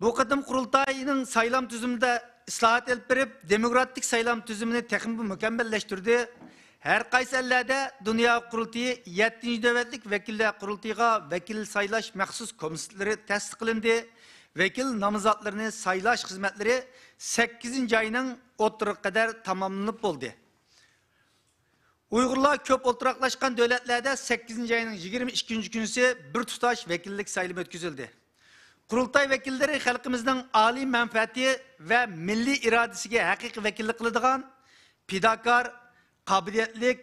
بۇ قېتىم قۇرۇلتاينىڭ سايلام تۈزۈمىدە ئىسلاھات ئېلىپ بېرىپ، دېموكراتىك سايلام تۈزۈمىنى تېخىمۇ مۇكەممەللەشتۈردى. ھەر قايسى ئەللەردە دۇنيا قۇرۇلتىيى يەتتىنچى نۆۋەتلىك ۋەكىللەر قۇرۇلتىيىغا ۋەكىل سايلاش مەخسۇس كومىتېتلىرى تەسىس قىلىندى. ۋەكىل نامزاتلىرىنى سايلاش خىزمەتلىرى سەككىزىنچى ئاينىڭ ئوتتۇرىغا قەدەر تاماملىنىپ بولدى. ئۇيغۇرلار كۆپ ئولتۇراقلاشقان دۆلەتلەردە سەككىزىنچى ئاينىڭ يىگىرمە ئىككىنچى كۈنىسى بىر تۇتاش ۋەكىللىك سايلىمى ئۆتكۈزۈلدى. قۇرۇلتاي ۋەكىللىرى خەلقىمىزنىڭ ئالىي مەنپەئەتى ۋە مىللىي ئىرادىسىگە ھەقىقىي ۋەكىللىك قىلىدىغان پىداكار، قابىلىيەتلىك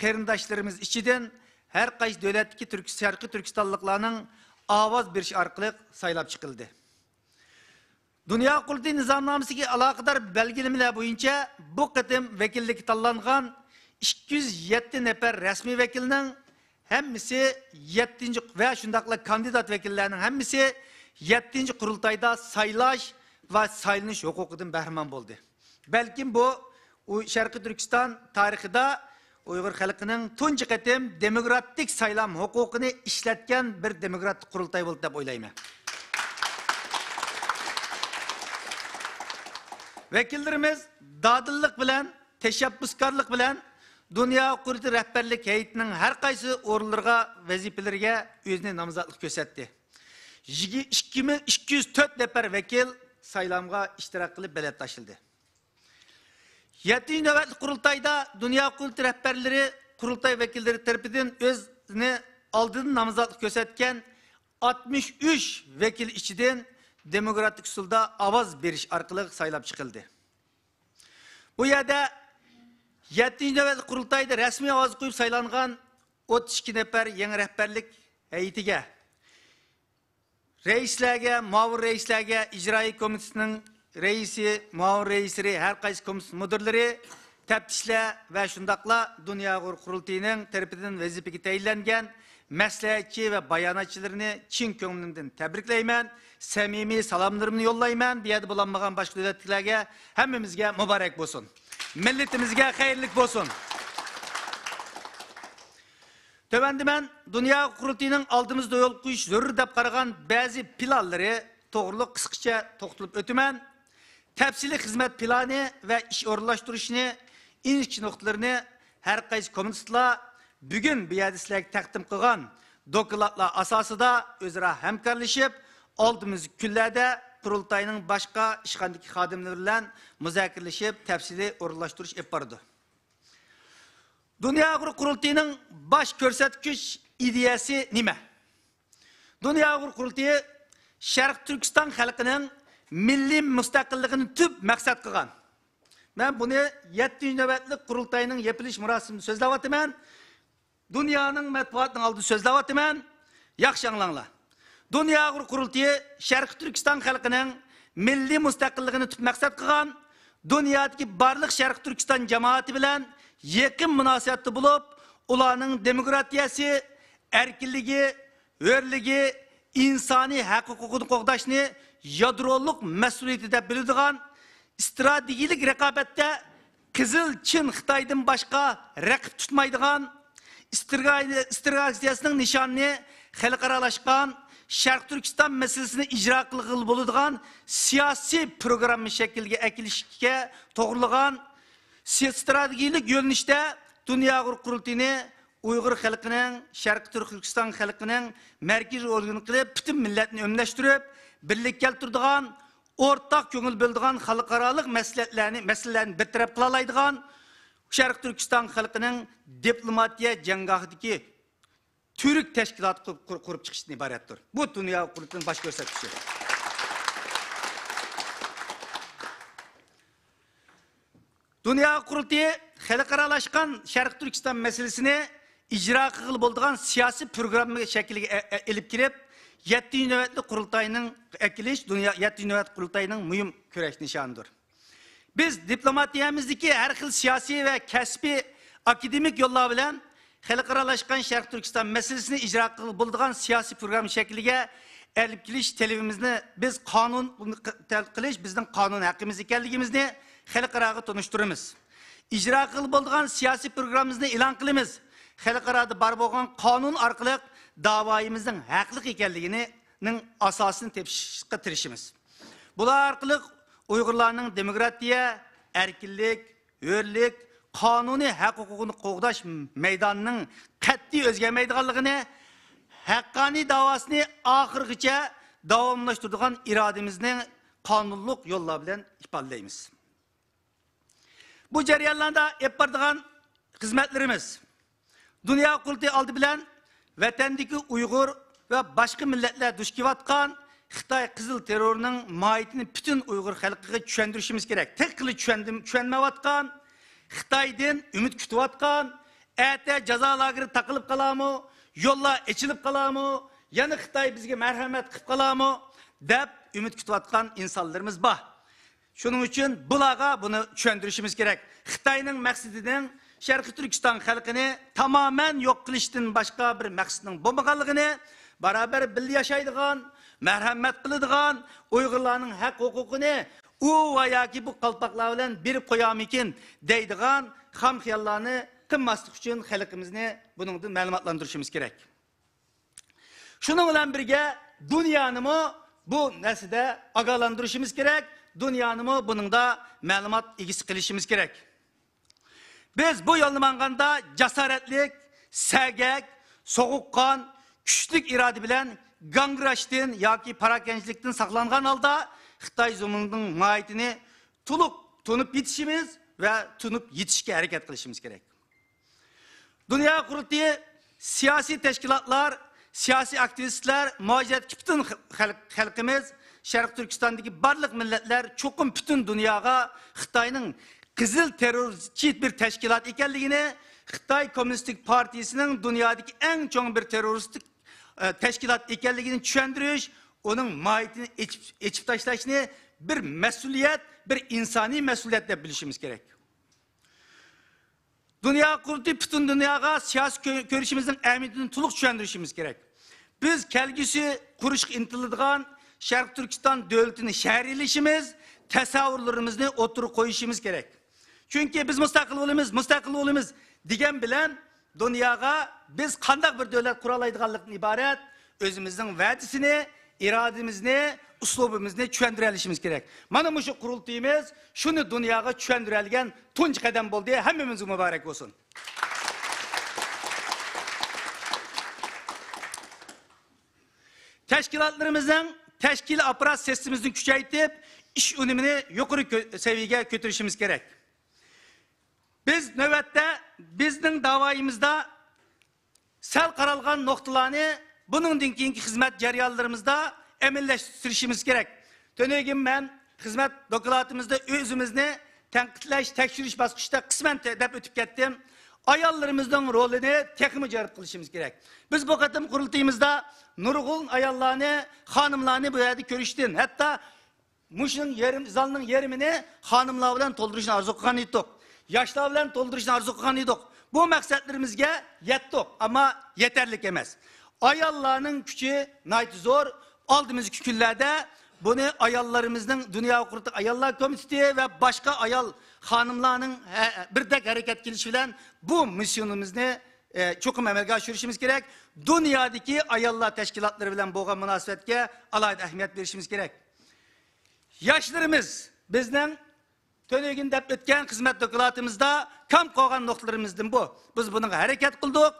قېرىنداشلىرىمىز ئىچىدىن ھەر قايسى دۆلەتتىكى تۈرك-، شەرقىي تۈركىستانلىقلارنىڭ ئاۋاز بېرىشى ئارقىلىق سايلاپ چىقىلدى. دۇنيا قۇرۇلتىيى نىزامنامىسىگە ئالاقىدار بەلگىلىمىلەر بويىچە بۇ قېتىم ۋەكىللىككە تاللانغان ئىككى يۈز يەتتە نەپەر رەسمىي ۋەكىلنىڭ ھەممىسى يەتتىنچى ۋە شۇنداقلا كاندىدات ۋەكىللەرنىڭ ھەممىسى يەتتىنچى قۇرۇلتايدا سايلاش ۋە سايلىنىش ھوقۇقىدىن بەھرىمەن بولدى. بەلكىم بۇ، ئۇ شەرقىي تۈركىستان تارىخىدا ئۇيغۇر خەلقىنىڭ تۇنجى قېتىم دېموكراتىك سايلام ھوقۇقىنى ئىشلەتكەن بىر دېموكراتىك قۇرۇلتاي بولدى دەپ ئويلايمەن. ۋەكىللىرىمىز دادىللىق بىلەن، تەشەببۇسكارلىق بىلەن دۇنيا قۇرۇلتىيى رەھبەرلىك ھەيئىتىنىڭ ھەر قايسى ئورۇنلىرىغا، ۋەزىپىلىرىگە ئۆزىنى نامزاتلىق كۆرسەتتى. يىگىرمە ئىككى مىڭ ئىككى يۈز تۆت نەپەر ۋەكىل سايلامغا ئىشتىراك قىلىپ بېلەت تاشلىدى. يەتتىنچى نۆۋەتلىك قۇرۇلتايدا دۇنيا قۇرۇلتىيى رەھبەرلىرى قۇرۇلتاي ۋەكىللىرى تەرىپىدىن ئۆزىنى ئالدىن نامزاتلىق كۆرسەتكەن ئاتمىش ئۈچ ۋەكىل ئىچىدىن دېموكراتىك ئۇسۇلدا ئاۋاز بېرىش ئارقىلىق سايلاپ چىقىلدى. بۇ يەردە يەتتىنچى نۆۋەتلىك قۇرۇلتايدا رەسمىي ئاۋاز قويۇپ سايلانغان ئوتتۇز ئىككى نەپەر يېڭى رەھبەرلىك ھەيئىتىگە، رەئىسلەرگە، مۇئاۋىن رەئىسلەرگە، ئىجرائىي كومىتېتنىڭ رەئىسى، مۇئاۋىن رەئىسلىرى، ھەر قايسى كومىتېت مۇدىرلىرى، تەپتىشلەر ۋە شۇنداقلا دۇنيا ئۇيغۇر قۇرۇلتىيىنىڭ تەرىپىدىن ۋەزىپىگە تەيىنلەنگەن مەسلىھەتچى ۋە باياناتچىلىرىنى چىن كۆڭلۈمدىن تەبرىكلەيمەن، سەمىمىي سالاملىرىمنى يوللايمەن. بۇ يەردە بولالمىغان باشقا دۆلەتلىكلەرگە، ھەممىمىزگە مۇبارەك بولسۇن. مىللىتىمىزگە خەيرلىك بولسۇن. تۆۋەندە مەن دۇنيا قۇرۇلتىيىنىڭ ئالدىمىزدا يول قويۇش زۆرۈر دەپ قارىغان بەزى پىلانلىرى توغرۇلۇق قىسقىچە توختىلىپ ئۆتىمەن. تەپسىلىي خىزمەت پىلانى ۋە ئىش ئورۇنلاشتۇرۇشنى، ئىنچىكە نۇقتىلىرىنى ھەر قايسى كومىتېتلار بۈگۈن بۇ يەردە سىلەرگە تەقدىم قىلغان دوكلاتلار ئاساسىدا ئۆزئارا ھەمكارلىشىپ، ئالدىمىزدىكى كۈنلەردە قۇرۇلتاينىڭ باشقا ئىشخانىدىكى خادىملىرى بىلەن مۇزاكىرىلىشىپ، تەپسىلىي ئورۇنلاشتۇرۇش ئېلىپ بارىدۇ. دۇنيا ئۇيغۇر قۇرۇلتىيىنىڭ باش كۆرسەتكۈچ ئىدىيەسى نېمە؟ دۇنيا ئۇيغۇر قۇرۇلتىيى شەرقىي تۈركىستان خەلقىنىڭ مىللىي مۇستەقىللىقىنى تۈپ مەقسەت قىلغان. مەن بۇنى يەتتىنچى نۆۋەتلىك قۇرۇلتاينىڭ يېپىلىش مۇراسىمىدا سۆزلەۋاتىمەن. دۇنيانىڭ مەتبۇئاتىنىڭ ئالدىدا سۆزلەۋاتىمەن. ياخشى ئاڭلاڭلار. دۇنيا ئۇيغۇر قۇرۇلتىيى شەرقىي تۈركىستان خەلقىنىڭ مىللىي مۇستەقىللىقىنى تۈپ مەقسەت قىلغان، دۇنيادىكى بارلىق شەرقىي تۈركىستان جامائىتى بىلەن يېقىن مۇناسىۋەتتە بولۇپ، ئۇلارنىڭ دېموكراتىيەسى، ئەركىنلىكى، ھۆرلۈكى، ئىنسانىي ھەق ھوقۇقىنى قوغداشنى يادرولۇق مەسئۇلىيىتى دەپ بىلىدىغان، ئىستراتېگىيىلىك رىقابەتتە قىزىل چىن خىتايدىن باشقا رەقىب تۇتمايدىغان، ئىسترا-، ئىستراتېگىيەسىنىڭ نىشانىنى خەلقئارالاشقان، شەرقىي تۈركىستان مەسىلىسىنى ئىجرا قىلغىلى بولىدىغان سىياسىي پروگرامما شەكلىگە ئەكېلىشكە توغرىلىغان سىياسىي ئىستراتېگىيىلىك يۆنىلىشتە دۇنيا ئۇيغۇر قۇرۇلتىيىنى ئۇيغۇر خەلقىنىڭ، شەرقىي تۈركىستان خەلقىنىڭ مەركىزىي ئورگىنى قىلىپ، پۈتۈن مىللەتنى ئۆملەشتۈرۈپ، بىرلىككە كەلتۈرىدىغان، ئورتاق كۆڭۈل بۆلىدىغان خەلقئارالىق مەسلىھەتلەرنى، مەسىلىلەرنى بىر تەرەپ قىلالايدىغان، شەرقىي تۈركىستان خەلقىنىڭ دىپلوماتىيە جەڭگاھىدىكى تۈۋرۈك تەشكىلات قۇر-، قۇر-، قۇرۇپ چىقىشتىن ئىبارەتتۇر. بۇ دۇنيا قۇرۇلتىيىنىڭ باش كۆرسەتكۈچى. دۇنيا قۇرۇلتىيى خەلقئارالاشقان شەرقىي تۈركىستان مەسىلىسىنى ئىجرا قىلغىلى بولىدىغان سىياسىي پروگرامما شەكلىگە ئە-، ئە-، ئېلىپ كېلىپ، يەتتىنچى نۆۋەتلىك قۇرۇلتاينىڭ ئەكېلىش، دۇنيا يەتتىنچى نۆۋەت قۇرۇلتاينىڭ مۇھىم كۈرەش نىشانىدۇر. بىز دىپلوماتىيەمىزدىكى ھەر خىل سىياسىي ۋە كەسپىي ئاكادېمىك يوللار بىلەن خەلقئارالاشقان شەرقىي تۈركىستان مەسىلىسىنى ئىجرا قىلغىلى بولىدىغان سىياسىي پروگرامما شەكلىگە ئەلىپ كېلىش تەلىپىمىزنى بىز قانۇن قىلىش، بىزنىڭ قانۇن ھەققىمىز ئىكەنلىكىمىزنى خەلقئاراغا تونۇشتۇرىمىز. ئىجرا قىلغىلى بولىدىغان سىياسىي پروگراممىمىزنى ئېلان قىلىمىز. خەلقئارادا بار بولغان قانۇن ئارقىلىق داۋايىمىزنىڭ ھەقلىق ئىكەنلىكىنىڭ ئاساسىنى تېپىشقا تىرىشىمىز. بۇلار ئارقىلىق ئۇيغۇرلارنىڭ دېموكراتىيە، ئەركىنلىك، ھۆرلۈك، قانۇنىي ھەق ھوقۇقىنى قوغداش مەيدانىنىڭ قەتئىي ئۆزگەرمەيدىغانلىقىنى، ھەققانىي داۋاسىنى ئاخىرغىچە داۋاملاشتۇرىدىغان ئىرادىمىزنى قانۇنلۇق يوللار بىلەن ئىپادىلەيمىز. بۇ جەريانلاردا ئېلىپ بارىدىغان خىزمەتلىرىمىز، دۇنيا قۇرۇلتىيى ئالدى بىلەن ۋەتەندىكى ئۇيغۇر ۋە باشقا مىللەتلەر دۇچ كېلىۋاتقان خىتاي قىزىل تېررورىنىڭ ماھىيىتىنى پۈتۈن ئۇيغۇر خەلقىگە چۈشەندۈرۈشىمىز كېرەك. تېخىلا چۈشەندۈم-، چۈشەنمەيۋاتقان، خىتايدىن ئۈمىد كۈتۈۋاتقان، ئەتە جازا لاگېرى تاقىلىپ قالارمۇ، يوللار ئېچىلىپ قالارمۇ، يەنە خىتاي بىزگە مەرھەمەت قىلىپ قالارمۇ دەپ ئۈمىد كۈتۈۋاتقان ئىنسانلىرىمىز بار. شۇنىڭ ئۈچۈن بۇلارغا بۇنى چۈشەندۈرۈشىمىز كېرەك. خىتاينىڭ مەقسىتىنىڭ شەرقىي تۈركىستان خەلقىنى تامامەن يوق قىلىشتىن باشقا بىر مەقسىتىنىڭ بولمىغانلىقىنى، بارابەر بىللە ياشايدىغان، مەرھەمەت قىلىدىغان، ئۇيغۇرلارنىڭ ھەق ھوقۇقىنى ئۇ ۋە ياكى بۇ قالپاقلار بىلەن بېرىپ قويارمىكىن دەيدىغان خام خىياللارنى قىلماسلىق ئۈچۈن خەلقىمىزنى بۇنىڭدىن مەلۇماتلاندۇرۇشىمىز كېرەك. شۇنىڭ بىلەن بىرگە، دۇنيانىمۇ بۇ نەرسىدە ئاگاھلاندۇرۇشىمىز كېرەك. دۇنيانىمۇ بۇنىڭدا مەلۇمات ئىگىسى قىلىشىمىز كېرەك. بىز بۇ يولنى ماڭغاندا جاسارەتلىك، سەگەك، سوغۇققان، كۈچلۈك ئىرادە بىلەن گاڭگىراشتىن ياكى پاراكەندىچىلىكتىن ساقلانغان ھالدا خىتاي زۇلمىنىڭ ماھىيىتىنى تولۇق تونۇپ يېتىشىمىز ۋە تونۇپ يېتىشكە ھەرىكەت قىلىشىمىز كېرەك. دۇنيا قۇرۇلتىيى، سىياسىي تەشكىلاتلار، سىياسىي ئاكتىۋىستلار، مۇھاجىرەتتىكى پۈتۈن خەلق، خەلقىمىز، شەرقىي تۈركىستاندىكى بارلىق مىللەتلەر چوقۇم پۈتۈن دۇنياغا خىتاينىڭ قىزىل تېررورچى بىر تەشكىلات ئىكەنلىكىنى، خىتاي كوممۇنىستىك پارتىيىسىنىڭ دۇنيادىكى ئەڭ چوڭ بىر تېررورىستىك، ئە، تەشكىلات ئىكەنلىكىنى چۈشەندۈرۈش، ئۇنىڭ ماھىيىتىنى ئېچىپ، ئېچىپ تاشلاشنى بىر مەسئۇلىيەت، بىر ئىنسانىي مەسئۇلىيەت دەپ بىلىشىمىز كېرەك. دۇنيا قۇرۇلتىيى پۈتۈن دۇنياغا سىياسىي كۆ-، كۆرۈشىمىزنىڭ ئەھمىيىتىنى تولۇق چۈشەندۈرۈشىمىز كېرەك. بىز كەلگۈسى قۇرۇشقا ئىنتىلىدىغان شەرقىي تۈركىستان دۆلىتىنى شەھەرلىشىمىز، تەسەۋۋۇرلىرىمىزنى ئوتتۇرىغا قويۇشىمىز كېرەك. چۈنكى بىز مۇستەقىل بولىمىز، مۇستەقىل بولىمىز دېگەن بىلەن دۇنياغا بىز قانداق بىر دۆلەت قۇرالايدىغانلىقتىن ئىبارەت ئۆزىمىزنىڭ ۋەدىسىنى، ئىرادىمىزنى، ئۇسلۇبىمىزنى چۈشەندۈرەلىشىمىز كېرەك. مانا مۇشۇ قۇرۇلتىيىمىز شۇنى دۇنياغا چۈشەندۈرەلىگەن تۇنجى قەدەم بولدى. ھەممىمىزگە مۇبارەك بولسۇن. تەشكىلاتلىرىمىزنىڭ تەشكىلىي ئاپپارات سىستېمىسىنى كۈچەيتىپ، ئىش ئۈنۈمىنى يۇقىرى كۆ-، سەۋىيەگە كۆتۈرۈشىمىز كېرەك. بىز نۆۋەتتە بىزنىڭ داۋايىمىزدا سەل قارالغان نۇقتىلارنى بۇنىڭدىن كېيىنكى خىزمەت جەريانلىرىمىزدا ئەمەلىيلەشتۈرۈشىمىز كېرەك. تۈنۈگۈن مەن خىزمەت دوكلاتىمىزدا ئۆزىمىزنى تەنقىدلەش، تەكشۈرۈش باسقۇچىدا قىسمەن تە-، دەپ ئۆتۈپ كەتتىم. ئاياللىرىمىزنىڭ رولىنى تېخىمۇ جەلپ قىلىشىمىز كېرەك. بىز بۇ قېتىم قۇرۇلتىيىمىزدا نۇرغۇن ئاياللارنى، خانىملارنى بۇ يەردە كۆرۈشتىن، ھەتتا مۇشۇنىڭ يېرىم، زالنىڭ يېرىمىنى خانىملار بىلەن تولدۇرۇشنى ئارزۇ قىلغان ئىدۇق. ياشلار بىلەن تولدۇرۇشنى ئارزۇ قىلغان ئىدۇق. بۇ مەقسەتلىرىمىزگە يەتتۇق، ئەمما يېتەرلىك ئەمەس. ئاياللارنىڭ كۈچى ناھايىتى زور. ئالدىمىزدىكى كۈنلەردە بۇنى ئاياللىرىمىزنىڭ دۇنيا قۇرۇلتىيى ئاياللار كومىتېتى ۋە باشقا ئايال خانىملارنىڭ ھە-، بىردەك ھەرىكەت قىلىشى بىلەن بۇ مىسسىيونىمىزنى، ئە، چوقۇم ئەمەلگە ئاشۇرۇشىمىز كېرەك. دۇنيادىكى ئاياللار تەشكىلاتلىرى بىلەن بولغان مۇناسىۋەتكە ئالاھىدە ئەھمىيەت بېرىشىمىز كېرەك. ياشلىرىمىز بىزنىڭ تۈنۈگۈن دەپ ئۆتكەن خىزمەت دوكلاتىمىزدا كام قالغان نۇقتىلىرىمىزدىن بۇ. بىز بۇنىڭغا ھەرىكەت قىلدۇق.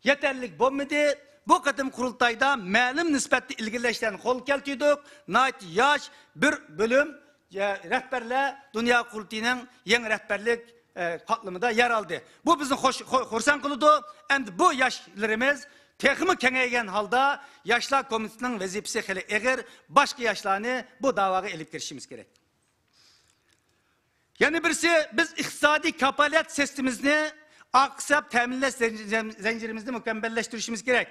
يېتەرلىك بولمىدى. بۇ قېتىم قۇرۇلتايدا مەلۇم نىسبەتتە ئىلگىرىلەشلەرنى قولغا كەلتۈردۇق. ناھايىتى ياش بىر بۆلۈم، يا، رەھبەرلەر دۇنيا قۇرۇلتىيىنىڭ يېڭى رەھبەرلىك، ئە، قاتلىمىدا يەر ئالدى. بۇ بىزنى خوش-، خۇ-، خۇرسەن قىلىدۇ. ئەمدى بۇ ياشلىرىمىز تېخىمۇ كېڭەيگەن ھالدا ياشلار كومىتېتىنىڭ ۋەزىپىسى خېلى ئېغىر. باشقا ياشلارنى بۇ داۋاغا ئېلىپ كىرىشىمىز كېرەك. يەنە بىرسى، بىز ئىقتىسادىي كاپالەت سىستېمىسىنى، ئارقا سەپ تەمىنلەش زەنجىرىمىزنى مۇكەممەللەشتۈرۈشىمىز كېرەك.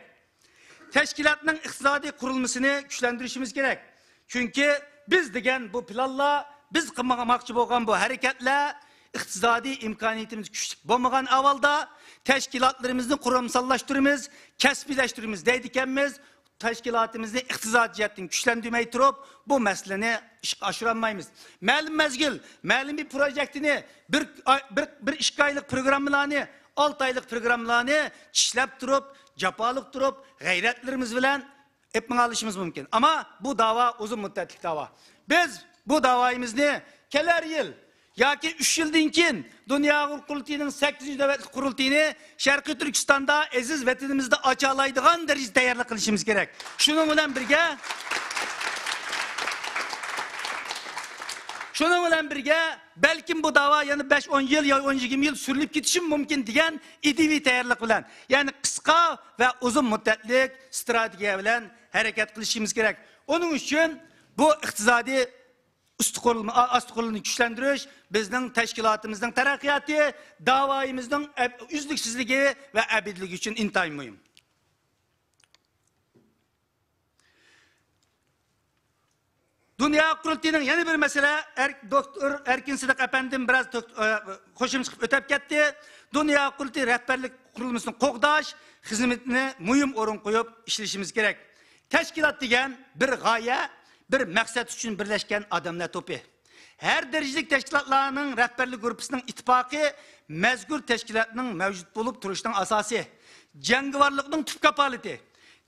تەشكىلاتنىڭ ئىقتىسادىي قۇرۇلمىسىنى كۈچلەندۈرۈشىمىز كېرەك. چۈنكى بىز دېگەن بۇ پىلانلار، بىز قىلماقچى بولغان بۇ ھەرىكەتلەر ئىقتىسادىي ئىمكانىيىتىمىز كۈچلۈك بولمىغان ئەھۋالدا تەشكىلاتلىرىمىزنى قۇرامساللاشتۇرىمىز، كەسپىيلەشتۈرىمىز دەيدىكەنمىز. تەشكىلاتىمىزنى ئىقتىسادىي جەھەتتىن كۈچلەندۈرمەي تۇرۇپ، بۇ مەسىلىنى ئىشقا ئاشۇرالمايمىز. مەلۇم مەزگىل، مەلۇم بىر پروژېكتنى، بىر ئاي، بىر، بىر ئىككى ئايلىق پروگراممىلارنى، ئالتە ئايلىق پروگراممىلارنى چىشلەپ تۇرۇپ، جاپالىق تۇرۇپ، غەيرەتلىرىمىز بىلەن ئېلىپ ماڭالىشىمىز مۇمكىن. ئەمما بۇ داۋا ئۇزۇن مۇددەتلىك داۋا. بىز بۇ داۋايىمىزنى كېلەر يىل ياكى ئۈچ يىلدىن كېيىن دۇنيا قۇرۇلتىيىنىڭ سەككىزىنچى نۆۋەتلىك قۇرۇلتىيىنى شەرقىي تۈركىستاندا، ئەزىز ۋەتىنىمىزدە ئاچالايدىغان دەرىجىدە تەييارلىق قىلىشىمىز كېرەك. شۇنىڭ بىلەن بىرگە، شۇنىڭ بىلەن بىرگە، بەلكىم بۇ داۋا يەنە بەش، ئون يىل يا ئون يىگىرمە يىل سۈرۈلۈپ كېتىشى مۇمكىن دېگەن ئىدىيىۋى تەييارلىق بىلەن، يەنى قىسقا ۋە ئۇزۇن مۇددەتلىك ئىستراتېگىيە بىلەن ھەرىكەت قىلىشىمىز كېرەك. ئۇنىڭ ئۈچۈن بۇ ئىقتىسادىي ئۈستى قۇرۇلما، ئا-، ئاستى قۇرۇلمىنى كۈچلەندۈرۈش بىزنىڭ تەشكىلاتىمىزنىڭ تەرەققىياتى، داۋايىمىزنىڭ ئەب-، ئۈزلۈكسىزلىكى ۋە ئەبەدىيلىكى ئۈچۈن ئىنتايىن مۇھىم. دۇنيا قۇرۇلتىيىنىڭ يەنە بىر مەسىلە، ئەر-، دوكتور ئەركىن سىدىق ئەپەندىم بىراز تۆك-، ئە، قوشۇمچە قىلىپ ئۆتۈپ كەتتى. دۇنيا قۇرۇلتىيى رەھبەرلىك قۇرۇلمىسىنى قوغداش خىزمىتىنى مۇھىم ئورۇن قويۇپ ئىشلىشىمىز كېرەك. تەشكىلات دېگەن بىر غايە، بىر مەقسەت ئۈچۈن بىرلەشكەن ئادەملەر توپى. ھەر دەرىجىلىك تەشكىلاتلارنىڭ رەھبەرلىك گۇرۇپپىسىنىڭ ئىتتىپاقى مەزكۇر تەشكىلاتنىڭ مەۋجۇت بولۇپ تۇرۇشىنىڭ ئاساسى. جەڭگىۋارلىقنىڭ تۈپ كاپالىتى.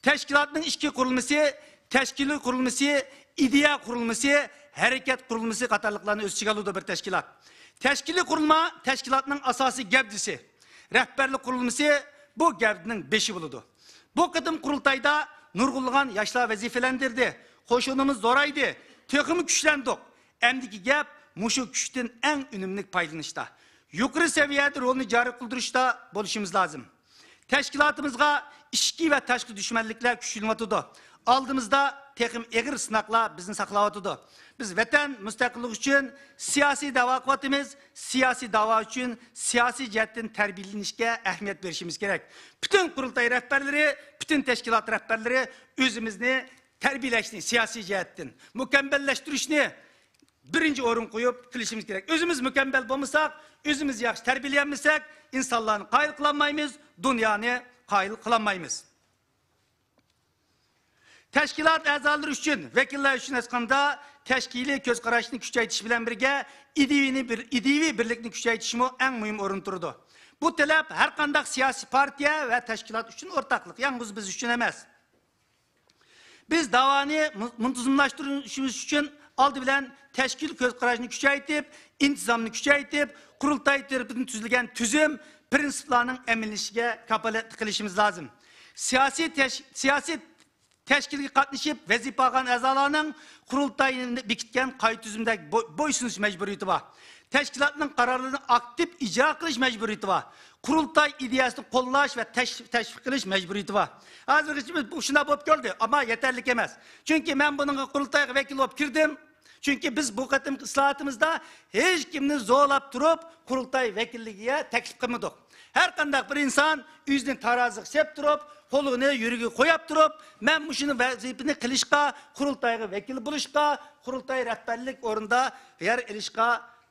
تەشكىلاتنىڭ ئىچكى قۇرۇلمىسى، تەشكىلىي قۇرۇلمىسى، ئىدىيە قۇرۇلمىسى، ھەرىكەت قۇرۇلمىسى قاتارلىقلارنى ئۆز ئىچىگە ئالىدۇ بىر تەشكىلات. تەشكىلىي قۇرۇلما تەشكىلاتنىڭ ئاساسىي گەۋدىسى، رەھبەرلىك قۇرۇلمىسى بۇ گەۋدىنىڭ بېشى بولىدۇ. بۇ قېتىم قۇرۇلتايدا نۇرغۇنلىغان ياشلار ۋەزىپىلەندۈردى. قوشۇنىمىز زورايدى، تېخىمۇ كۈچلەندۇق. ئەمدىكى گەپ مۇشۇ كۈچتىن ئەڭ ئۈنۈملۈك پايدىلىنىشتا، يۇقىرى سەۋىيەدە رولنى جارى قىلدۇرۇشتا بولۇشىمىز لازىم. تەشكىلاتىمىزغا ئىچكى ۋە تاشقى دۈشمەنلىكلەر كۈچلىنىۋاتىدۇ. ئالدىمىزدا تېخىمۇ ئېغىر سىناقلار بىزنى ساقلاۋاتىدۇ. بىز ۋەتەن مۇستەقىللىقى ئۈچۈن سىياسىي دەۋا قىلىۋاتىمىز. سىياسىي دەۋا ئۈچۈن سىياسىي جەھەتتىن تەربىيەلىنىشكە ئەھمىيەت بېرىشىمىز كېرەك. پۈتۈن قۇرۇلتاي رەھبەرلىرى، پۈتۈن تەشكىلات رەھبەرلىرى ئۆزىمىزنى تەربىيەلەشنى، سىياسىي جەھەتتىن مۇكەممەللەشتۈرۈشنى بىرىنچى ئورۇنغا قويۇپ قىلىشىمىز كېرەك. ئۆزىمىز مۇكەممەل بولمىساق، ئۆزىمىز ياخشى تەربىيەلىيەلمىسەك، ئىنسانلارنى قايىل قىلالمايمىز، دۇنيانى قايىل قىلالمايمىز. تەشكىلات ئەزالىرى ئۈچۈن، ۋەكىللەر ئۈچۈن ئېيتقاندا، تەشكىلىي كۆز قاراشنى كۈچەيتىش بىلەن بىرگە، ئىدىيىنى بىر، ئىدىيىۋى بىرلىكنى كۈچەيتىشمۇ ئەڭ مۇھىم ئورۇندا تۇرىدۇ. بۇ تەلەپ ھەر قانداق سىياسىي پارتىيە ۋە تەشكىلات ئۈچۈن ئورتاقلىق، يالغۇز بىز ئۈچۈن ئەمەس. بىز داۋانى مۇ-، مۇنتىزىملاشتۇرۇشىمىز ئۈچۈن ئالدى بىلەن تەشكىل كۆز قاراشنى كۈچەيتىپ، ئىنتىزامنى كۈچەيتىپ، قۇرۇلتاي تەرىپىدىن تۈزۈلگەن تۈزۈم، پىرىنسىپلارنىڭ ئەمەلىيلىشىشىگە كاپالەتلىك قىلىشىمىز لازىم. سىياسىي تەش-، سىياسىي تەشكىلگە قاتنىشىپ ۋەزىپە ئالغان ئەزالارنىڭ قۇرۇلتاينى بېكىتكەن قايتا تۈزۈمدە بو-، بويسۇنۇش مەجبۇرىيىتى بار. تەشكىلاتنىڭ قارارلىرىنى ئاكتىپ ئىجرا قىلىش مەجبۇرىيىتى بار. قۇرۇلتاي ئىدىيەسىنى قوللاش ۋە تەش-، تەشۋىق قىلىش مەجبۇرىيىتى بار. ھازىرغىچە بىز بۇ شۇنداق بولۇپ كەلدى، ئەمما يېتەرلىك ئەمەس. چۈنكى مەن بۇنىڭغا قۇرۇلتايغا ۋەكىل بولۇپ كىردىم. چۈنكى بىز بۇ قېتىمقى ئىسلاھاتىمىزدا ھېچكىمنى زورلاپ تۇرۇپ قۇرۇلتاي ۋەكىللىكىگە تەكلىپ قىلمىدۇق. ھەر قانداق بىر ئىنسان ئۆزىنى تارازىغا سېلىپ تۇرۇپ، قولىنى يۈرىكىگە قويۇپ تۇرۇپ، مەن مۇشۇنى ۋەزىپىنى قىلىشقا، قۇرۇلتايغا ۋەكىل بولۇشقا، قۇرۇلتاي رەھبەرلىك ئورنىدا يەر ئېلىشقا،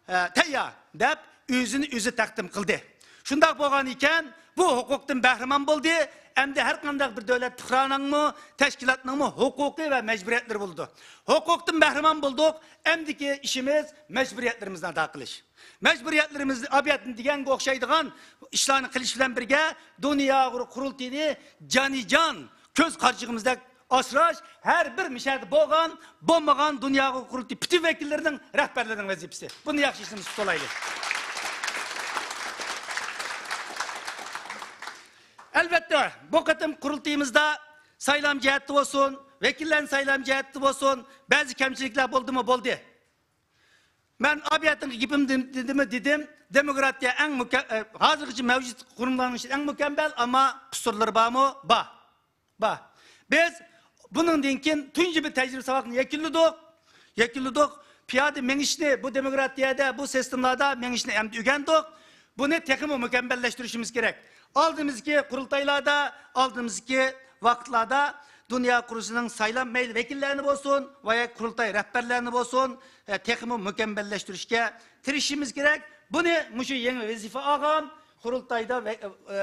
ئە، تەييار، دەپ ئۆزىنى ئۆزى تەقدىم قىلدى. شۇنداق بولغان ئىكەن، بۇ ھوقۇقتىن بەھرىمەن بولدى. ئەمدى ھەر قانداق بىر دۆلەت پۇقرانىڭمۇ، تەشكىلاتنىڭمۇ ھوقۇقى ۋە مەجبۇرىيەتلىرى بولىدۇ. ھوقۇقتىن بەھرىمەن بولدۇق. ئەمدىكى ئىشىمىز مەجبۇرىيەتلىرىمىزنى ئادا قىلىش. مەجبۇرىيەتلىرىمىزنى ئاپىيەتنى دېگەنگە ئوخشايدىغان ئىشلارنى قىلىش بىلەن بىرگە، دۇنيا ئۇيغۇر قۇرۇلتىيىنى جانىجان كۆز قارىچىقىمىزدەك ئاسراش ھەر بىر مىشەدە بولغان، بولمىغان دۇنيا ئۇيغۇر قۇرۇلتىيى پۈتۈن ۋەكىللىرىنىڭ، رەھبەرلىرىنىڭ ۋەزىپىسى. بۇنى ياخشى ئېسىمىزدە تۇتۇۋالايلى. ئەلۋەتتە، بۇ قېتىم قۇرۇلتىيىمىزدا سايلام جەھەتتە بولسۇن، ۋەكىللەرنى سايلام جەھەتتە بولسۇن، بەزى كەمچىلىكلەر بولدىمۇ؟ بولدى. مەن ئاپىيەتنىڭ گېپىمنى دېدىممۇ؟ دېدىم. دېموكراتىيە ئەڭ مۇكە-، ئە، ھازىرغىچە مەۋجۇت قۇرۇملارنىڭ ئىچىدە ئەڭ مۇكەممەل، ئەمما قۇسۇرلىرى بارمۇ؟ بار. بار. بىز بۇنىڭدىن كېيىن تۇنجى بىر تەجرىبە ساۋاقنى يەكۈنلىدۇق. يەكۈنلىدۇق. پىيادە مېڭىشنى، بۇ دېموكراتىيەدە، بۇ سىستېمىلاردا مېڭىشنى ئەمدى ئۆگەندۇق. بۇنى تېخىمۇ مۇكەممەللەشتۈرۈشىمىز كېرەك. ئالدىمىزدىكى قۇرۇلتايلاردا، ئالدىمىزدىكى ۋاقىتلاردا دۇنيا قۇرۇلتىيىنىڭ سايلام مەيلى ۋەكىللەرنى بولسۇن ۋە ياكى قۇرۇلتاي رەھبەرلەرنى بولسۇن، ئە، تېخىمۇ مۇكەممەللەشتۈرۈشكە تىرىشىشىمىز كېرەك. بۇنى مۇشۇ يېڭى ۋەزىپە ئالغان، قۇرۇلتايدا ۋە، ئە،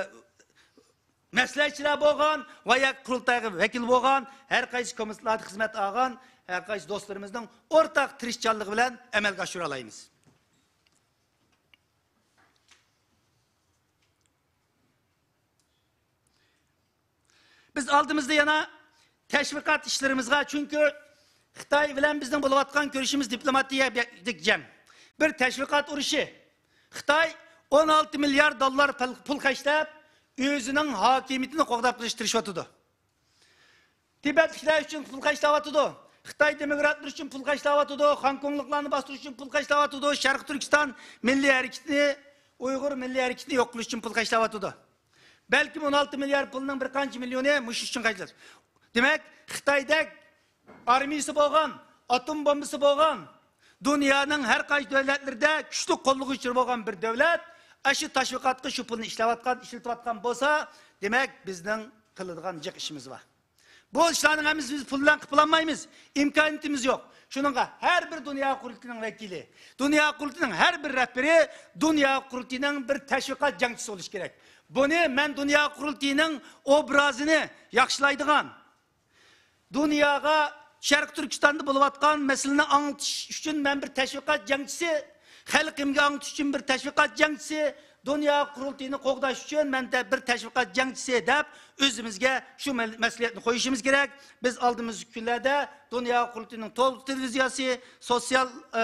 مەسلىھەتچىلەر بولغان ۋە ياكى قۇرۇلتايغا ۋەكىل بولغان، ھەر قايسى كومىتېتلاردا خىزمەت ئالغان ھەر قايسى دوستلىرىمىزنىڭ ئورتاق تىرىشچانلىقى بىلەن ئەمەلگە ئاشۇرالايمىز. بىز ئالدىمىزدا يەنە تەشۋىقات ئىشلىرىمىزغا، چۈنكى خىتاي بىلەن بىزنىڭ بولۇۋاتقان كۈرىشىمىز دىپلوماتىيەدەك جەڭ. بىر تەشۋىقات ئۇرۇشى. خىتاي ئون ئالتە مىليارد دوللار پۇل، پۇل خەجلەپ، ئۆزىنىڭ ھاكىمىيىتىنى قوغداپ قېلىشقا تىرىشىۋاتىدۇ. تىبەتلىكلەر ئۈچۈن پۇل خەجلەۋاتىدۇ. خىتاي دېموكراتلىرى ئۈچۈن پۇل خەجلەۋاتىدۇ. خوڭكوڭلۇقلارنى باستۇرۇش ئۈچۈن پۇل خەجلەۋاتىدۇ. شەرقىي تۈركىستان مىللىي ھەرىكىتىنى، ئۇيغۇر مىللىي ھەرىكىتىنى يوق قىلىش ئۈچۈن پۇل خەجلەۋاتىدۇ. بەلكىم ئون ئالتە مىليارد پۇلنىڭ بىر قانچە مىليونى مۇشۇ ئۈچۈن خەجلەش. دېمەك، خىتايدەك ئارمىيىسى بولغان، ئاتوم بومبىسى بولغان، دۇنيانىڭ ھەر قايسى دۆلەتلىرىدە كۈچلۈك قوللىغۇچىلىرى بولغان بىر دۆلەت ئاشۇ تەشۋىقاتقا شۇ پۇلنى ئىشلەۋاتقان، ئىشلىتىۋاتقان بولسا، دېمەك، بىزنىڭ قىلىدىغان جىق ئىشىمىز بار. بۇ ئىشلارنىڭ ھەممىسىنى بىز پۇل بىلەن قىلىپ بولالمايمىز. ئىمكانىيىتىمىز يوق. شۇنىڭغا ھەر بىر دۇنيا قۇرۇلتىيىنىڭ ۋەكىلى، دۇنيا قۇرۇلتىيىنىڭ ھەر بىر رەھبىرى دۇنيا قۇرۇلتىيىنىڭ بىر تەشۋىقات جەڭچىسى بولۇشى كېرەك. بۇنى مەن دۇنيا قۇرۇلتىيىنىڭ ئوبرازىنى ياخشىلايدىغان، دۇنياغا شەرقىي تۈركىستاندا بولۇۋاتقان مەسىلىنى ئاڭلىتىش ئۈچۈن مەن بىر تەشۋىقات جەڭچىسى، خەلقىمگە ئاڭلىتىش ئۈچۈن بىر تەشۋىقات جەڭچىسى، دۇنيا قۇرۇلتىيىنى قوغداش ئۈچۈن مەن دە بىر تەشۋىقات جەڭچىسى دەپ، ئۆزىمىزگە شۇ مەل-، مەسئۇلىيەتنى قويۇشىمىز كېرەك. بىز ئالدىمىزدىكى كۈنلەردە دۇنيا قۇرۇلتىيىنىڭ تول تېلېۋىزىيەسى، سوتسىيال، ئە،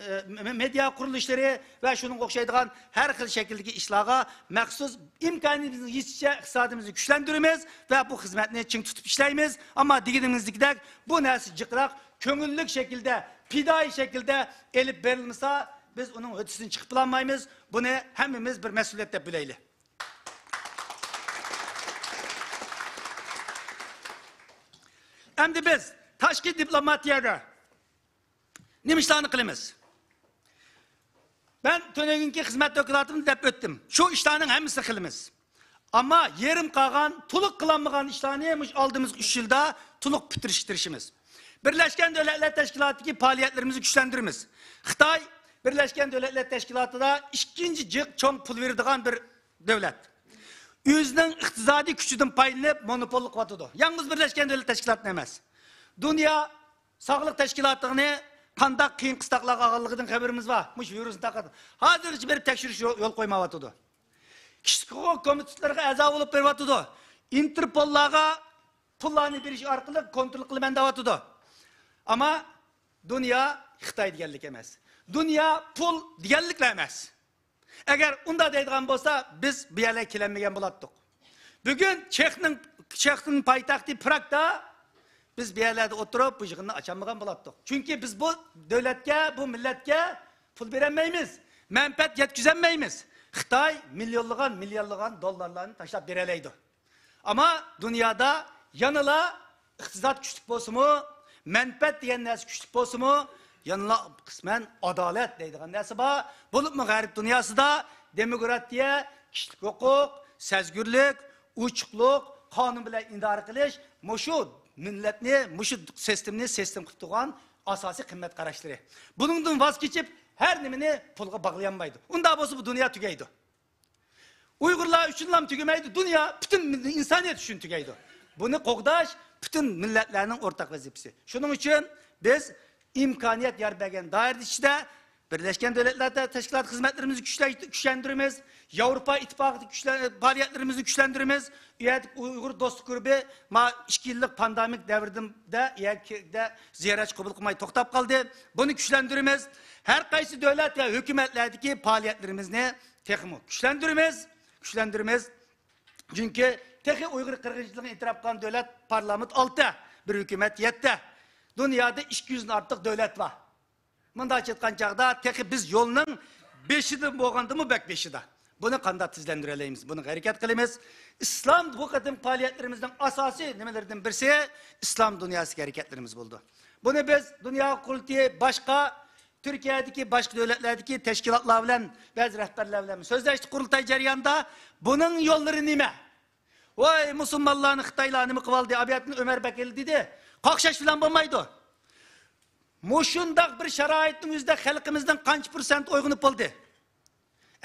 ئە، مې-، مېدىيا قۇرۇلۇشلىرى ۋە شۇنىڭغا ئوخشايدىغان ھەر خىل شەكىلدىكى ئىشلارغا مەخسۇس ئىمكانىيىتىمىزنىڭ يېتىشىچە ئىقتىسادىمىزنى كۈچلەندۈرىمىز ۋە بۇ خىزمەتنى چىڭ تۇتۇپ ئىشلەيمىز. ئەمما دېگىنىمىزدەك، بۇ نەرسە جىقراق كۆڭۈللۈك شەكىلدە، پىدائىي شەكىلدە ئېلىپ بېرىلمىسا، بىز ئۇنىڭ ھۆددىسىدىن چىقىپ بولالمايمىز. بۇنى ھەممىمىز بىر مەسئۇلىيەت دەپ بىلەيلى. ئەمدى بىز تاشقى دىپلوماتىيەدە نېمە ئىشلارنى قىلىمىز؟ مەن تۈنۈگۈنكى خىزمەت دوكلاتىمدا دەپ ئۆتتۈم. شۇ ئىشلارنىڭ ھەممىسىنى قىلىمىز. ئەمما يېرىم قالغان، تولۇق قىلالمىغان ئىشلارنى مۇشۇ ئالدىمىزقى ئۈچ يىلدا تولۇق پۈتتۈرۈشكە تىرىشىمىز. بىرلەشكەن دۆلەتلەر تەشكىلاتىدىكى پائالىيەتلىرىمىزنى كۈچلەندۈرىمىز. خىتاي بىرلەشكەن دۆلەتلەر تەشكىلاتىدا ئىككىنچى جىق چوڭ پۇل بېرىدىغان بىر دۆلەت. ئۆزىنىڭ ئىقتىسادىي كۈچىدىن پايدىلىنىپ، مونوپوللۇق قىلىۋاتىدۇ. يالغۇز بىرلەشكەن دۆلەت تەشكىلاتىنى ئەمەس. دۇنيا ساغلىق تەشكىلاتىنى قانداق قىيىن قىستاقلارغا ئالغانلىقىدىن خەۋىرىمىز بار. مۇشۇ ۋىرۇسنى تارقاتقان. ھازىرغىچە بېرىپ تەكشۈرۈش يول، يول قويمايۋاتىدۇ. كىشىلىك ھوقۇق كومىتېتلىرىغا ئەزا بولۇپ بېرىۋاتىدۇ. ئىنتېرپوللارغا پۇللارنى بېرىش ئارقىلىق كونترول قىلىمەن دەۋاتىدۇ. ئەمما دۇنيا خىتاي دېگەنلىك ئەمەس. دۇنيا پۇل دېگەنلىكلا ئەمەس. ئەگەر ئۇنداق دەيدىغان بولسا، بىز بۇ يەرلەرگە كېلەلمىگەن بولاتتۇق. بۈگۈن چېخنىڭ، چېخنىڭ پايتەختى پراگدا بىز بۇ يەرلەردە ئولتۇرۇپ، بۇ يىغىننى ئاچالمىغان بولاتتۇق. چۈنكى بىز بۇ دۆلەتكە، بۇ مىللەتكە پۇل بېرەلمەيمىز، مەنپەئەت يەتكۈزەلمەيمىز. خىتاي مىليونلىغان، مىليارلىغان دوللارلارنى تاشلاپ بېرەلەيدۇ. ئەمما دۇنيادا يەنىلا ئىقتىساد كۈچلۈك بولسىمۇ، مەنپەئەت دېگەن نەرسە كۈچلۈك بولسىمۇ، يەنىلا قىسمەن ئادالەت دەيدىغان نەرسە بار. بولۇپمۇ غەرب دۇنياسىدا دېموكراتىيە، كىشىلىك ھوقۇق، سەزگۈرلۈك، ئوچۇقلۇق، قانۇن بىلەن ئىدارە قىلىش، مۇشۇ مىللەتنى، مۇشۇ سىستېمىنى سىستېما قىلىپ تۇرغان ئاساسىي قىممەت قاراشلىرى. بۇنىڭدىن ۋاز كېچىپ، ھەر نېمىنى پۇلغا باغلىيالمايدۇ. ئۇنداق بولسا، بۇ دۇنيا تۈگەيدۇ. ئۇيغۇرلار ئۈچۈنلا تۈگىمەيدۇ، دۇنيا، پۈتۈن ئىنسانىيەت ئۈچۈن تۈگەيدۇ. بۇنى قوغداش پۈتۈن مىللەتلەرنىڭ ئورتاق ۋەزىپىسى. شۇنىڭ ئۈچۈن بىز ئىمكانىيەت يار بەرگەن دائىرە ئىچىدە بىرلەشكەن دۆلەتلەر تەشكىلاتى خىزمەتلىرىمىزنى كۈچلەش-، كۈچلەندۈرىمىز. ياۋروپا ئىتتىپاقىدىكى كۈچلە-، پائالىيەتلىرىمىزنى كۈچلەندۈرىمىز. ئۇ يەردىكى ئۇيغۇر دوستلۇق گۇرۇپى ما ئىككى يىللىق پاندېمىك دەۋردە، يەككىدە زىيارەت قوبۇل قىلماي توختاپ قالدى. بۇنى كۈچلەندۈرىمىز. ھەر قايسى دۆلەت ۋە ھۆكۈمەتلەردىكى پائالىيەتلىرىمىزنى تېخىمۇ كۈچلەندۈرىمىز، كۈچلەندۈرىمىز. چۈنكى تېخى ئۇيغۇر قىرغىنچىلىقىنى ئېتىراپ قىلغان دۆلەت پارلامېنت ئالتە، بىر ھۆكۈمەت يەتتە. دۇنيادا ئىككى يۈزدىن ئارتۇق دۆلەت بار. مۇنداقچە ئېيتقان چاغدا، تېخى بىز يولنىڭ بېشىدا بولغاندىمۇ بەك بېشىدا. بۇنى قانداق تېزلەندۈرەلەيمىز؟ بۇنىڭغا ھەرىكەت قىلىمىز. ئىسلام بۇ قېتىمقى پائالىيەتلىرىمىزنىڭ ئاساسىي نېمىلىرىدىن بىرسى ئىسلام دۇنياسىدىكى ھەرىكەتلىرىمىز بولىدۇ. بۇنى بىز دۇنيا قۇرۇلتىيى باشقا تۈركىيەدىكى باشقا دۆلەتلەردىكى تەشكىلاتلار بىلەن، بەزى رەھبەرلەر بىلەن سۆزلەشتۇق قۇرۇلتاي جەريانىدا. بۇنىڭ يوللىرى نېمە؟ ۋاي، مۇسۇلمانلارنى خىتايلار نېمە قىلىۋالدى؟ ئابىيەتنى ئۆمەر بەك ئېلى دېدى. قاقشاش بىلەن بولمايدۇ. مۇشۇنداق بىر شارائىتنىڭ ئۆزىدە خەلقىمىزنىڭ قانچە پىرسەنت ئويغىنىپ بولدى؟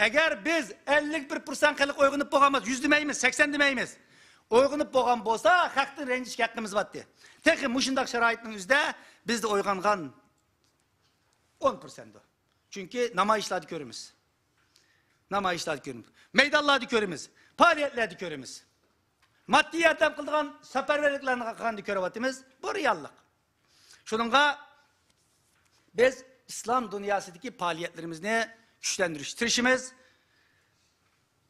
ئەگەر بىز ئەللىك بىر پىرسەنت خەلق ئويغىنىپ بولغان بولسا، يۈز دېمەيمىز، سەكسەن دېمەيمىز. ئويغىنىپ بولغان بولسا، خەقتىن رەنجىشكە ھەققىمىز بارتتى. تېخى مۇشۇنداق شارائىتنىڭ ئۆزىدە بىزدە ئويغانغان ئون پىرسەنتتۇر. چۈنكى نامايىشلاردا كۆرىمىز. نامايىشلاردا كۆرىمىز. مەيدانلاردا كۆرىمىز. پائالىيەتلەردە كۆرىمىز. ماددىي ياردەم قىلىدىغان سەپەرۋەرلىكلەرنى قىلغاندا كۆرۈۋاتىمىز. بۇ رېئاللىق. شۇنىڭغا بىز ئىسلام دۇنياسىدىكى پائالىيەتلىرىمىزنى كۈچلەندۈرۈشكە تىرىشىمىز.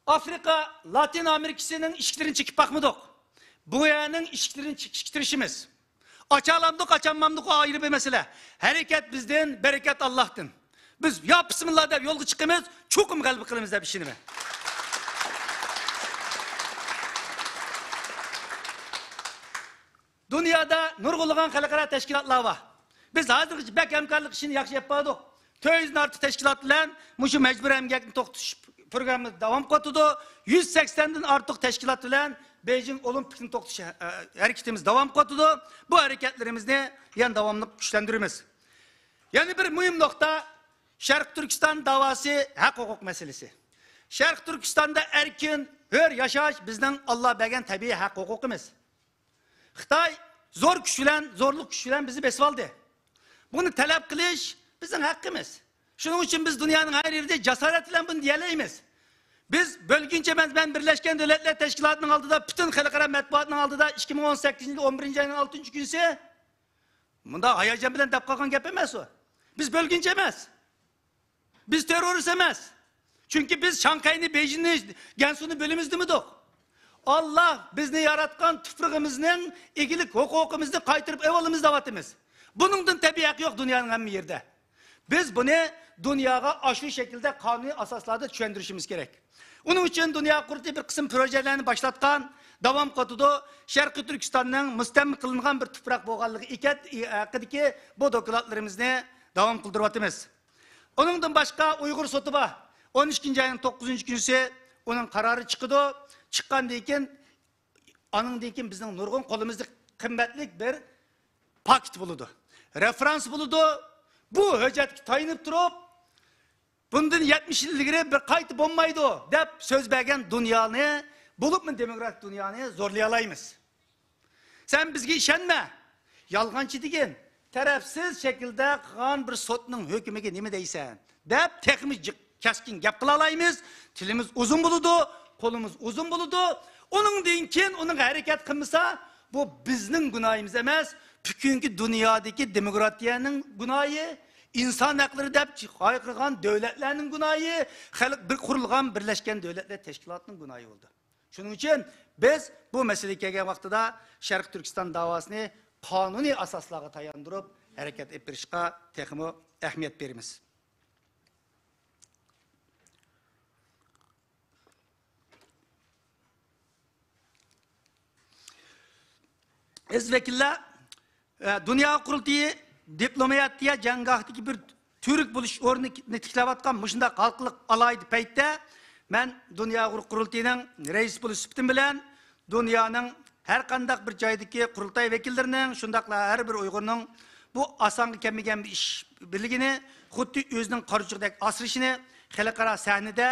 ئافرىقا، لاتىن ئامېرىكىسىنىڭ ئىشىكلىرىنى چېكىپ باقمىدۇق. بۇ يەرنىڭ ئىشىكلىرىنى چېكىشكە تىرىشىمىز. ئاچالامدۇق، ئاچالمامدۇق، ئۇ ئايرى بىر مەسىلە. ھەرىكەت بىزدىن، بەرىكەت ئاللاھتىن. بىز يا بىسمىللا دەپ يولغا چىقىمىز، چوقۇم غەلىبە قىلىمىز دەپ ئىشىنىمەن. دۇنيادا نۇرغۇنلىغان خەلقئارا تەشكىلاتلار بار. بىز ھازىرغىچە بەك ھەمكارلىق ئىشىنى ياخشى ئېلىپ باردۇق. تۆت يۈزدىن ئارتۇق تەشكىلات بىلەن مۇشۇ مەجبۇرىي ئەمگەكنى توختىتىش پروگراممىمىز داۋام قىلىۋاتىدۇ. يۈز سەكسەندىن ئارتۇق تەشكىلات بىلەن بېيجىڭ ئولىمپىكنى توختىتىش، ئە، ھەرىكىتىمىز داۋام قىلىۋاتىدۇ. بۇ ھەرىكەتلىرىمىزنى يەنە داۋاملىق كۈچلەندۈرىمىز. يەنە بىر مۇھىم نۇقتا، شەرقىي تۈركىستان داۋاسى، ھەق ھوقۇق مەسىلىسى. شەرقىي تۈركىستاندا ئەركىن، ھۆر ياشاش بىزنىڭ ئاللا بەرگەن تەبىئىي ھەق ھوقۇقىمىز. خىتاي زور كۈچ بىلەن، زورلۇق كۈچ بىلەن بىزنى بېسىۋالدى. بۇنى تەلەپ قىلىش بىزنىڭ ھەققىمىز. شۇنىڭ ئۈچۈن بىز دۇنيانىڭ ھەر يېرىدە جاسارەت بىلەن بۇنى دېيەلەيمىز. بىز بۆلگۈنچى ئەمەس، مەن بىرلەشكەن دۆلەتلەر تەشكىلاتىنىڭ ئالدىدا، پۈتۈن خەلقئارا مەتبۇئاتنىڭ ئالدىدا ئىككى مىڭ ئون سەككىزىنچى يىل ئون بىرىنچى ئاينىڭ ئالتىنچى كۈنىسى مۇنداق ھاياجان بىلەن دەپ قالغان گەپ ئەمەس ئۇ. بىز بۆلگۈنچى ئەمەس. بىز تېررورىست ئەمەس. چۈنكى بىز شاڭخەينى، بېيجىڭنى، گەنسۇنى بۆلىمىز دېمىدۇق. ئاللا بىزنى ياراتقان تۇپرىقىمىزنىڭ ئىگىلىك ھوقۇقىمىزنى قايتۇرۇپ ئېلىۋالىمىز دەۋاتىمىز. بۇنىڭدىن تەبىئىي ھەق يوق دۇنيانىڭ ھەممە يېرىدە. بىز بۇنى دۇنياغا ئاشۇ شەكىلدە قانۇنىي ئاساسلاردا چۈشەندۈرۈشىمىز كېرەك. ئۇنىڭ ئۈچۈن دۇنيا قۇرۇلتىيى بىر قىسىم پروژىلەرنى باشلاتقان، داۋام قىلىۋاتىدۇ. شەرقىي تۈركىستاننىڭ مۇستەملىكە قىلىنغان بىر تۇپراق بولغانلىقى ئىكەن، ھەققىدىكى بۇ دوكلاتلىرىمىزنى داۋام قىلدۇرۇۋاتىمىز. ئۇنىڭدىن باشقا ئۇيغۇر سوتى بار. ئون ئىككىنچى ئاينىڭ توققۇزىنچى كۈنىسى ئۇنىڭ قارارى چىقىدۇ. چىققاندىن كېيىن، ئانىڭدىن كېيىن بىزنىڭ نۇرغۇن قولىمىزدا قىممەتلىك بىر پاكىت بولىدۇ. رېفېرانس بولىدۇ. بۇ ھۆججەتكە تايىنىپ تۇرۇپ، بۇندىن يەتمىش يىل ئىلگىرى بىر قايتا بولمايدۇ دەپ سۆز بەرگەن دۇنيانى، بولۇپمۇ دېموكراتىك دۇنيانى زورلىيالايمىز. سەن بىزگە ئىشەنمە. يالغانچى دېگىن، تەرەپسىز شەكىلدە قىلغان بىر سوتنىڭ ھۆكمىگە نېمە دەيسەن؟ دەپ تېخىمۇ جىق، كەسكىن گەپ قىلالايمىز. تىلىمىز ئۇزۇن بولىدۇ، قولىمىز ئۇزۇن بولىدۇ. ئۇنىڭدىن كېيىن ئۇنىڭغا ھەرىكەت قىلمىسا، بۇ بىزنىڭ گۇناھىمىز ئەمەس، پۈتۈنكى دۇنيادىكى دېموكراتىيەنىڭ گۇناھى، ئىنسان ھەقلىرى دەپ ھايقىرغان دۆلەتلەرنىڭ گۇناھى، خەلق بىر قۇرۇلغان بىرلەشكەن دۆلەتلەر تەشكىلاتىنىڭ گۇناھى بولدى. شۇنىڭ ئۈچۈن بىز بۇ مەسىلىگە كەلگەن ۋاقتىدا شەرقىي تۈركىستان داۋاسىنى قانۇنىي ئاساسلارغا تاياندۇرۇپ ھەرىكەت ئېلىپ بېرىشقا تېخىمۇ ئەھمىيەت بېرىمىز. ئەزىز ۋەكىللەر، ئە، دۇنيا قۇرۇلتىيى دىپلوماتىيە جەڭگاھىدىكى بىر تۈۋرۈك بولۇش ئورنىنى تىكلەۋاتقان مۇشۇنداق ھالقىلىق ئالاھىدە پەيتتە، مەن دۇنيا ئۇيغۇر قۇرۇلتىيىنىڭ رەئىسى بولۇش سۈپىتىم بىلەن، دۇنيانىڭ ھەر قانداق بىر جايدىكى قۇرۇلتاي ۋەكىللىرىنىڭ، شۇنداقلا ھەر بىر ئۇيغۇرنىڭ بۇ ئاسانغا كەلمىگەن بىر ئىش بىرلىكىنى خۇددى ئۆزىنىڭ قارىچۇقىدەك ئاسرىشىنى، خەلقئارا سەھنىدە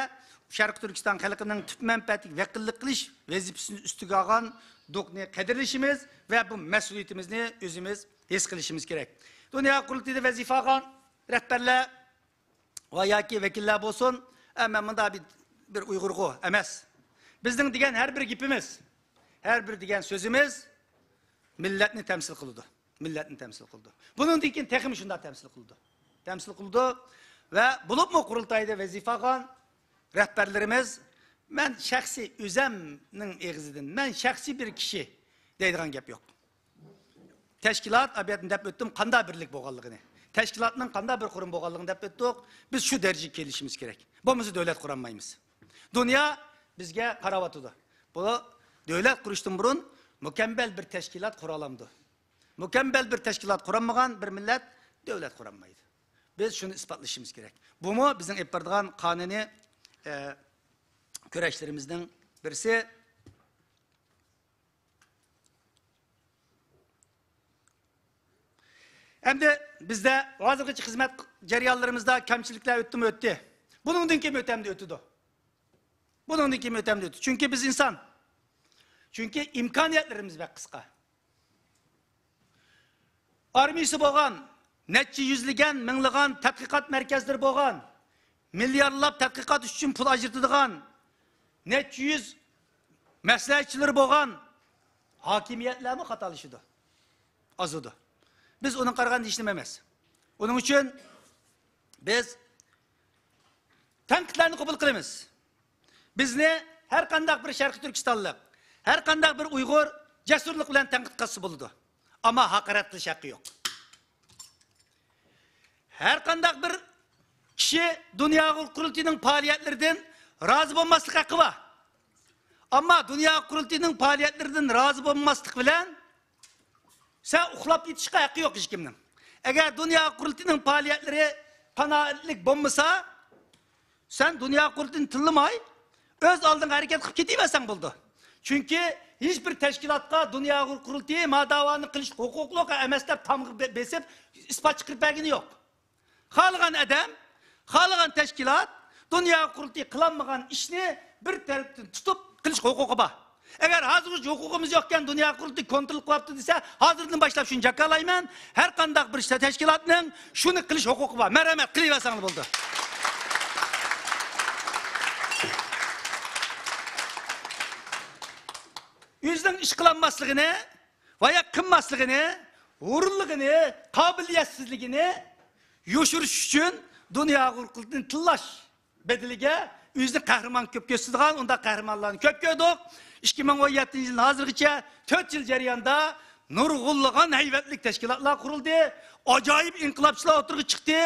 شەرقىي تۈركىستان خەلقىنىڭ تۈپ مەنپەئەتىگە ۋەكىللىك قىلىش ۋەزىپىسىنى ئۈستىگە ئالغان دوكنى قەدىرلىشىمىز ۋە بۇ مەسئۇلىيىتىمىزنى ئۆزىمىز ھېس قىلىشىمىز كېرەك. دۇنيا قۇرۇلتىيىدا ۋەزىپە ئالغان رەھبەرلەر ۋە ياكى ۋەكىللەر بولسۇن، ئە، مەن مۇنداق بىر، بىر ئۇيغۇرغۇ ئەمەس. بىزنىڭ دېگەن ھەر بىر گېپىمىز، ھەر بىر دېگەن سۆزىمىز مىللەتنى تەمسىل قىلىدۇ. مىللەتنى تەمسىل قىلىدۇ. بۇنىڭدىن كېيىن تېخىمۇ شۇنداق تەمسىل قىلىدۇ. تەمسىل قىلىدۇ ۋە بولۇپمۇ قۇرۇلتايدا ۋەزىپە ئالغان رەھبەرلىرىمىز، مەن شەخسىي ئۆزەمنىڭ ئېغىزىدىن، مەن شەخسىي بىر كىشى دەيدىغان گەپ يوق. تەشكىلات، ئابىيەتنى دەپ ئۆتتۈم، قانداق بىرلىك بولغانلىقىنى، تەشكىلاتنىڭ قانداق بىر قۇرۇم بولغانلىقىنى دەپ ئۆتتۇق. بىز شۇ دەرىجىگە كېلىشىمىز كېرەك. بولمىسا دۆلەت قۇرالمايمىز. دۇنيا بىزگە قاراۋاتىدۇ. بۇ دۆلەت قۇرۇشتىن بۇرۇن مۇكەممەل بىر تەشكىلات قۇرالامدۇ؟ مۇكەممەل بىر تەشكىلات قۇرالمىغان بىر مىللەت دۆلەت قۇرالمايدۇ. بىز شۇنى ئىسپاتلىشىمىز كېرەك. بۇمۇ بىزنىڭ ئېلىپ بارىدىغان قانۇنىي، ئە، كۈرەشلىرىمىزنىڭ بىرسى. ئەمدى بىزدە ھازىرغىچە خىزمەت جەريانلىرىمىزدا كەمچىلىكلەر ئۆتتىمۇ ئۆتتى. بۇنىڭدىن كېيىن ئۆتەمدۇ ئۆتىدۇ. بۇنىڭدىن كېيىن ئۆتەمدۇ ئۆتىدۇ. چۈنكى بىز ئىنسان. چۈنكى ئىمكانىيەتلىرىمىز بەك قىسقا. ئارمىيىسى بولغان، نەچچە يۈزلىگەن، مىڭلىغان تەتقىقات مەركەزلىرى بولغان، مىليارلاپ تەتقىقات ئۈچۈن پۇل ئاجرىتىدىغان، نەچچە يۈز مەسلىھەتچىلىرى بولغان ھاكىمىيەتلەرمۇ خاتالىشىدۇ، ئازىدۇ. بىز ئۇنىڭغا قارىغاندا ھېچنېمە ئەمەس. ئۇنىڭ ئۈچۈن بىز تەنقىدلەرنى قوبۇل قىلىمىز. بىزنى ھەر قانداق بىر شەرقىي تۈركىستانلىق، ھەر قانداق بىر ئۇيغۇر جەسۇرلۇق بىلەن تەنقىد قىلسا بولىدۇ. ئەمما ھاقارەت قىلىش ھەققى يوق. ھەر قانداق بىر كىشى دۇنيا قۇرۇلتىيىنىڭ پائالىيەتلىرىدىن رازى بولماسلىق ھەققى بار. ئەمما دۇنيا قۇرۇلتىيىنىڭ پائالىيەتلىرىدىن رازى بولماسلىق بىلەن سەن ئۇخلاپ يېتىشقا ھەققى يوق ھېچكىمنىڭ. ئەگەر دۇنيا قۇرۇلتىيىنىڭ پائالىيەتلىرى قانائەتلىك بولمىسا، سەن دۇنيا قۇرۇلتىيىنى تىللىماي، ئۆز ئالدىڭغا ھەرىكەت قىلىپ كېتىۋەرسەڭ بولىدۇ. چۈنكى ھېچ بىر تەشكىلاتقا دۇنيا قۇرۇلتىيى ما داۋانى قىلىش ھوقۇقلۇق ئەمەس دەپ تامغا بې-، بېسىپ ئىسپات چىقىرىپ بەرگىنى يوق. خالىغان ئادەم، خالىغان تەشكىلات دۇنيا قۇرۇلتىيى قىلالمىغان ئىشنى بىر تەرەپتىن تۇتۇپ قىلىش ھوقۇقى بار. ئەگەر ھازىرغىچە ھوقۇقىمىز يوقكەن، دۇنيا قۇرۇلتىيى كونترول قىلىۋاتىدۇ دېسە، ھازىردىن باشلاپ شۇنى جاكارلايمەن. ھەر قانداق بىر تەشكىلاتنىڭ شۇنى قىلىش ھوقۇقى بار. مەرھەمەت، قىلىۋەرسەڭلار بولدى. ئۆزىنىڭ ئىش قىلالماسلىقىنى ۋە يا قىلماسلىقىنى، ھۇرۇنلۇقىنى، قابىلىيەتسىزلىكىنى يوشۇرۇش ئۈچۈن دۇنيا ئۇيغۇر قۇرۇلتىيىنى تىللاش بەدىلىگە ئۆزىنى قەھرىمان كۆپ كۆرسىتىدىغان ئۇنداق قەھرىمانلارنى كۆپ كۆردۇق. ئىككى مىڭ ئون يەتتىنچى يىلدىن ھازىرغىچە تۆت يىل جەريانىدا نۇرغۇنلىغان ھەيۋەتلىك تەشكىلاتلار قۇرۇلدى. ئاجايىپ ئىنقىلابچىلار ئوتتۇرىغا چىقتى.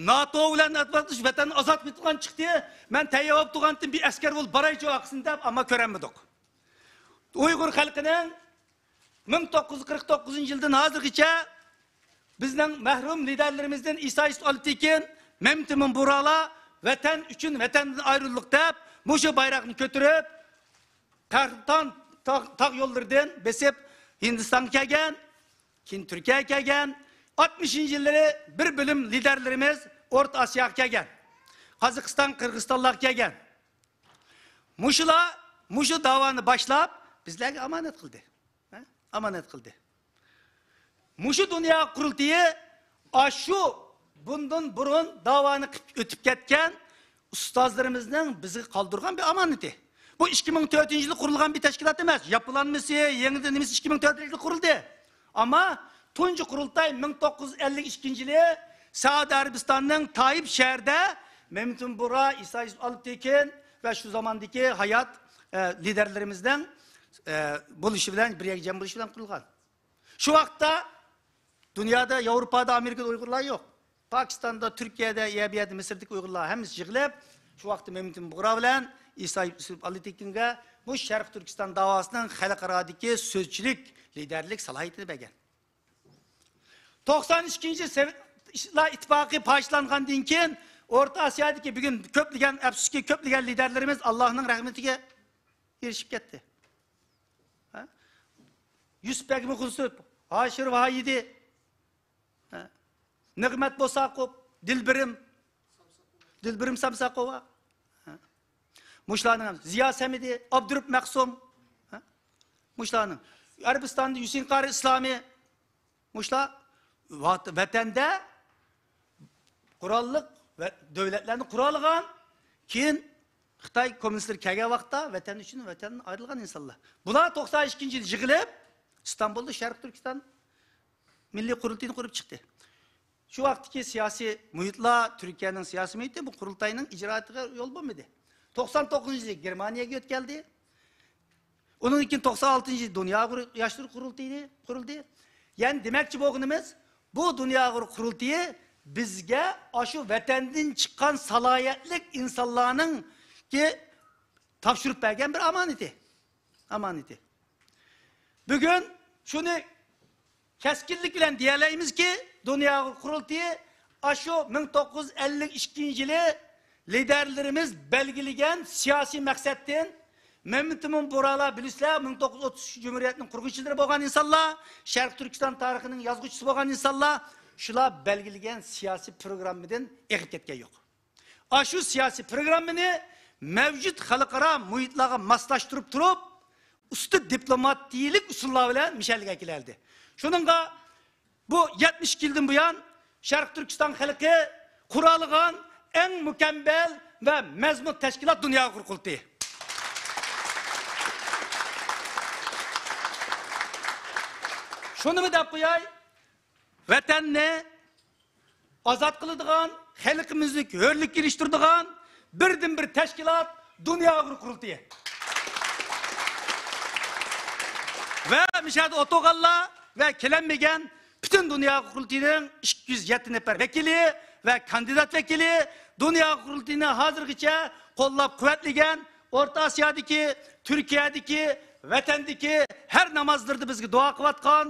ناتو بىلەن ئىتتىپاقلىشىپ ۋەتەننى ئازاد قىلىدىغان چىقتى. مەن تەييار بولۇپ تۇرغانتىم بىر ئەسكەر بولۇپ بارايچۇ ئارقىسىنى دەپ، ئەمما كۆرەلمىدۇق. ئۇيغۇر خەلقىنىڭ مىڭ توققۇز يۈز قىرىق توققۇزىنچى يىلدىن ھازىرغىچە بىزنىڭ مەرھۇم لىدەرلىرىمىزدىن ئىسا يۈسۈپ ئالىتېكىن، مەمتىمىن بۇغرالا ۋەتەن ئۈچۈن ۋەتەندىن ئايرىلدۇق دەپ، مۇشۇ بايراقنى كۆتۈرۈپ، قەھرىتان تاغ، تاغ يوللىرىدىن بېسىپ ھىندىستانغا كەلگەن، كېيىن تۈركىيەگە كەلگەن. ئاتمىشىنچى يىللىرى بىر بۆلۈم لىدەرلىرىمىز ئورتا ئاسىياغا كەلگەن، قازاقىستان، قىرغىزىستانلارغا كەلگەن. مۇشۇلار مۇشۇ داۋانى باشلاپ، بىزلەرگە ئامانەت قىلدى. ھە؟ ئامانەت قىلدى. مۇشۇ دۇنيا قۇرۇلتىيى ئاشۇ بۇندىن بۇرۇن داۋانى قىپ ئۆتۈپ كەتكەن ئۇستازلىرىمىزنىڭ بىزگە قالدۇرغان بىر ئامانىتى. بۇ ئىككى مىڭ تۆتىنچى يىلى قۇرۇلغان بىر تەشكىلات ئەمەس. ياپىلانمىسى، يېڭىدىن نېمىسى ئىككى مىڭ تۆتىنچى يىلى قۇرۇلدى. ئەمما تۇنجى قۇرۇلتاي مىڭ توققۇز يۈز ئەللىك ئىككىنچى يىلى سەئۇدى ئەرەبىستاننىڭ تايىپ شەھىرىدە مەمتىمىن بۇغرا، ئىسا يۈسۈپ ئالىتېكىن ۋە شۇ زاماندىكى ھايات، ئە، لىدەرلىرىمىزنىڭ، ئە، بولۇشى بىلەن، بىر يەرگە جەم بولۇشى بىلەن قۇرۇلغان. شۇ ۋاقىتتا دۇنيادا، ياۋروپادا، ئامېرىكىدا ئۇيغۇرلار يوق. پاكىستاندا، تۈركىيەدە، يە بۇ يەردە، مىسىردىكى ئۇيغۇرلار ھەممىسى يىغىلىپ، شۇ ۋاقىتتا مەمتىمىن بۇغرا بىلەن ئىسا يۈسۈپ ئالىتېكىنگە بۇ شەرقىي تۈركىستان داۋاسىنىڭ خەلقئارادىكى سۆزچىلىك، لىدەرلىك سالاھىيىتىنى بەرگەن. توقسان ئىككىنچى يىل سوۋېتلار ئىتتىپاقى پارچىلانغاندىن كېيىن، ئورتا ئاسىيادىكى بۈگۈن كۆپلىگەن، ئەپسۇسكى، كۆپلىگەن لىدەرلىرىمىز ئاللاھنىڭ رەھمىتىگە ئېرىشىپ كەتتى. ھە؟ يۈسۈپ بەگمۇ خۇسۇپ، ھاشىر ۋاھىدى، ھە؟ نىغمەت بوساقوف، دىلبىرىم، دىلبىرىم سامساقوۋا، ھە؟ مۇشۇلارنىڭ ھەم زىيا سەمىدى، ئابدۇرۇپ مەخسۇم، ھە؟ مۇشۇلارنىڭ. ئەرەبىستاندا ھۈسەيىن قارى ئىسلامى، مۇشۇلار ۋات-، ۋەتەندە قوراللىق ۋە دۆلەتلەرنى قۇرالىغان، كېيىن خىتاي كوممۇنىستلىرى كەلگەن ۋاقىتتا ۋەتەن ئۈچۈن ۋەتەندىن ئايرىلغان ئىنسانلار. بۇلار توقسان ئىككىنچى يىل يىغىلىپ، ئىستانبۇلدا شەرقىي تۈركىستان مىللىي قۇرۇلتىيىنى قۇرۇپ چىقتى. شۇ ۋاقىتتىكى سىياسىي مۇھىتلار، تۈركىيەنىڭ سىياسىي مۇھىتى بۇ قۇرۇلتاينىڭ ئىجرائاتىغا يول بولمىدى. توقسان توققۇزىنچى يىلى گېرمانىيەگە يۆتكەلدى. ئۇنىڭدىن كېيىن توقسان ئالتىنچى يىلى دۇنيا ئۇيغۇر ياشلىرى قۇرۇلتىيى قۇرۇلدى. يەنى دېمەكچى بولغىنىمىز، بۇ دۇنيا ئۇيغۇر قۇرۇلتىيى بىزگە ئاشۇ ۋەتەندىن چىققان سالاھىيەتلىك ئىنسانلارنىڭكى تاپشۇرۇپ بەرگەن بىر ئامانىتى. ئامانىتى. بۈگۈن شۇنى كەسكىنلىك بىلەن دېيەلەيمىزكى، دۇنيا قۇرۇلتىيى ئاشۇ مىڭ توققۇز يۈز ئەللىك ئىككىنچى يىلى لىدەرلىرىمىز بەلگىلىگەن سىياسىي مەقسەتتىن، مەمتىمىن بۇغرالار بىلىسىلەر، مىڭ توققۇز يۈز ئوتتۇز ئۈچ جۇمھۇرىيەتنىڭ قۇرغۇچىلىرى بولغان ئىنسانلار، شەرقىي تۈركىستان تارىخىنىڭ يازغۇچىسى بولغان ئىنسانلار، شۇلار بەلگىلىگەن سىياسىي پروگراممىدىن ئېغىپ كەتكەن يوق. ئاشۇ سىياسىي پروگراممىنى مەۋجۇت خەلقئارا مۇھىتلارغا ماسلاشتۇرۇپ تۇرۇپ، ئۇستا دىپلوماتىيىلىك ئۇسۇللار بىلەن مىشەلگە كېلەلدى. شۇنىڭغا بۇ يەتمىش ئىككى يىلدىن بۇيان شەرقىي تۈركىستان خەلقى قۇرالىغان ئەڭ مۇكەممەل ۋە مەزمۇت تەشكىلات دۇنيا قۇرۇلتىيى. شۇنىمۇ دەپ قوياي، ۋەتەننى ئازاد قىلىدىغان، خەلقىمىزنى ھۆرلۈككە ئېرىشتۈرىدىغان بىردىنبىر تەشكىلات دۇنيا ئۇيغۇر قۇرۇلتىيى. ۋە مۇشۇ يەردە ئولتۇرغانلار ۋە كېلەلمىگەن پۈتۈن دۇنيا قۇرۇلتىيىنىڭ ئىككى يۈز يەتتە نەپەر ۋەكىلى ۋە كاندىدات ۋەكىلى، دۇنيا قۇرۇلتىيىنى ھازىرغىچە قوللاپ قۇۋۋەتلىگەن، ئورتا ئاسىيادىكى، تۈركىيەدىكى، ۋەتەندىكى ھەر نامازلىرىدا بىزگە دۇئا قىلىۋاتقان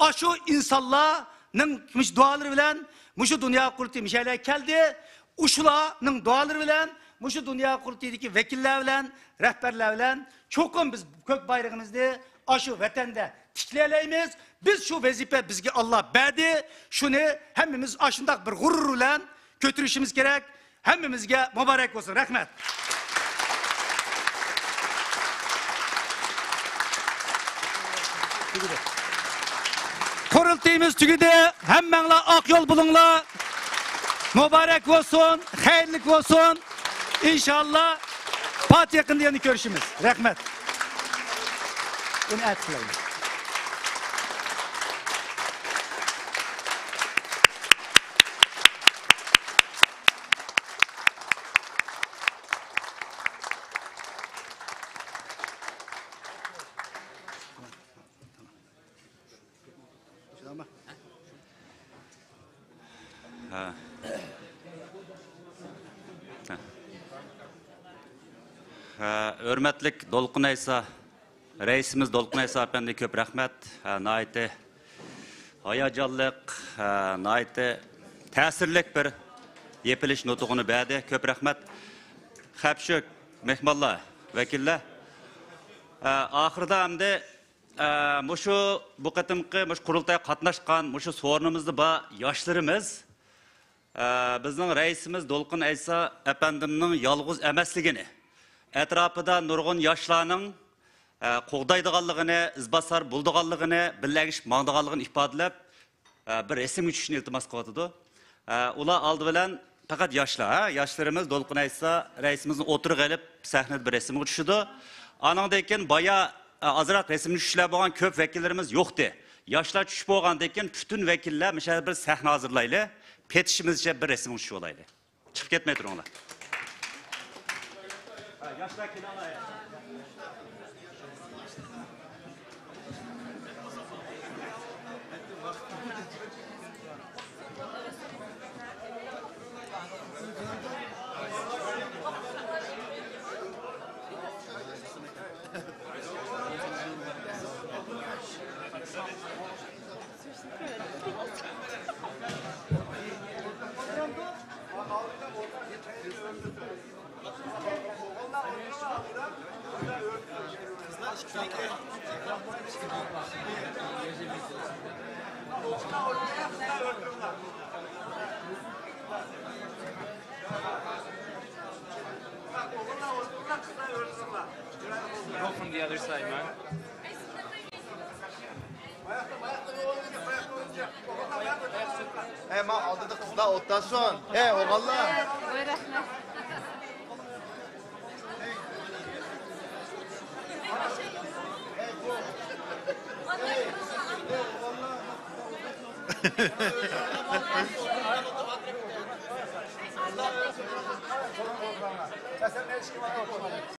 ئاشۇ ئىنسانلارنىڭ مۇشۇ دۇئالىرى بىلەن مۇشۇ دۇنيا قۇرۇلتىيى مۇشۇ يەرلەرگە كەلدى. ئۇشۇلارنىڭ دۇئالىرى بىلەن مۇشۇ دۇنيا قۇرۇلتىيىدىكى ۋەكىللەر بىلەن، رەھبەرلەر بىلەن چوقۇم بىز كۆك بايرىقىمىزنى ئاشۇ ۋەتەندە تىكلىيەلەيمىز. بىز شۇ ۋەزىپە بىزگە ئاللا بەردى. شۇنى ھەممىمىز ئاشۇنداق بىر غۇرۇر بىلەن كۆتۈرۈشىمىز كېرەك. ھەممىمىزگە مۇبارەك بولسۇن. رەھمەت. قۇرۇلتىيىمىز تۈگىدى. ھەممەڭلار ئاق يول بولۇڭلار. مۇبارەك بولسۇن، خەيرلىك بولسۇن. ئىنشاللا پات يېقىندا يەنە كۆرۈشىمىز. رەھمەت. ئۇنى ئەتىسى قىلايلى. ھە. ھە. ھە، ھۆرمەتلىك دولقۇن ئەيسا، رەئىسىمىز دولقۇن ئەيسا ئەپەندى، كۆپ رەھمەت. ھە، ناھايىتى ھاياجانلىق، ھە، ناھايىتى تەسىرلىك بىر يېپىلىش نۇتۇقىنى بەردى. كۆپ رەھمەت. خەپ شۇ، مېھمانلار، ۋەكىللەر. ھە، ئاخىرىدا ئەمدى ئە، مۇشۇ، بۇ قېتىمقى مۇشۇ قۇرۇلتايغا قاتناشقان، مۇشۇ سورۇنىمىزدا بار ياشلىرىمىز، ئە، بىزنىڭ رەئىسىمىز دولقۇن ئەيسا ئەپەندىمنىڭ يالغۇز ئەمەسلىكىنى، ئەتراپىدا نۇرغۇن ياشلارنىڭ، ئە، قوغدايدىغانلىقىنى، ئىزباسار بولىدىغانلىقىنى، بىللە ئەگىشىپ ماڭىدىغانلىقىنى ئىپادىلەپ، ئە، بىر رەسىمگە چۈشۈشنى ئىلتىماس قىلىۋاتىدۇ. ئە، ئۇلار ئالدى بىلەن پەقەت ياشلار، ھە، ياشلىرىمىز دولقۇن ئەيسا رەئىسىمىزنى ئوتتۇرىغا ئېلىپ، سەھنىدە بىر رەسىمگە چۈشىدۇ. ئانىڭدىن كېيىن بايا، ئە، ئازراق رەسىمگە چۈشۈشلەر بولغان، كۆپ ۋەكىللىرىمىز يوقتى. ياشلار چۈشۈپ بولغاندىن كېيىن پۈتۈن ۋەكىللەر مۇشۇ يەردە بىر سەھنە ھازىرلايلى، پېتىشىمىزچە بىر رەسىمگە چۈشۈۋالايلى. چىقىپ كەتمەي تۇرۇڭلار. Go from the other side, man. ھەي، ما ئالدىدا قىزلار ئولتۇرسۇن. ھەي، ئوغۇللار. ۋاي، رەھمەت.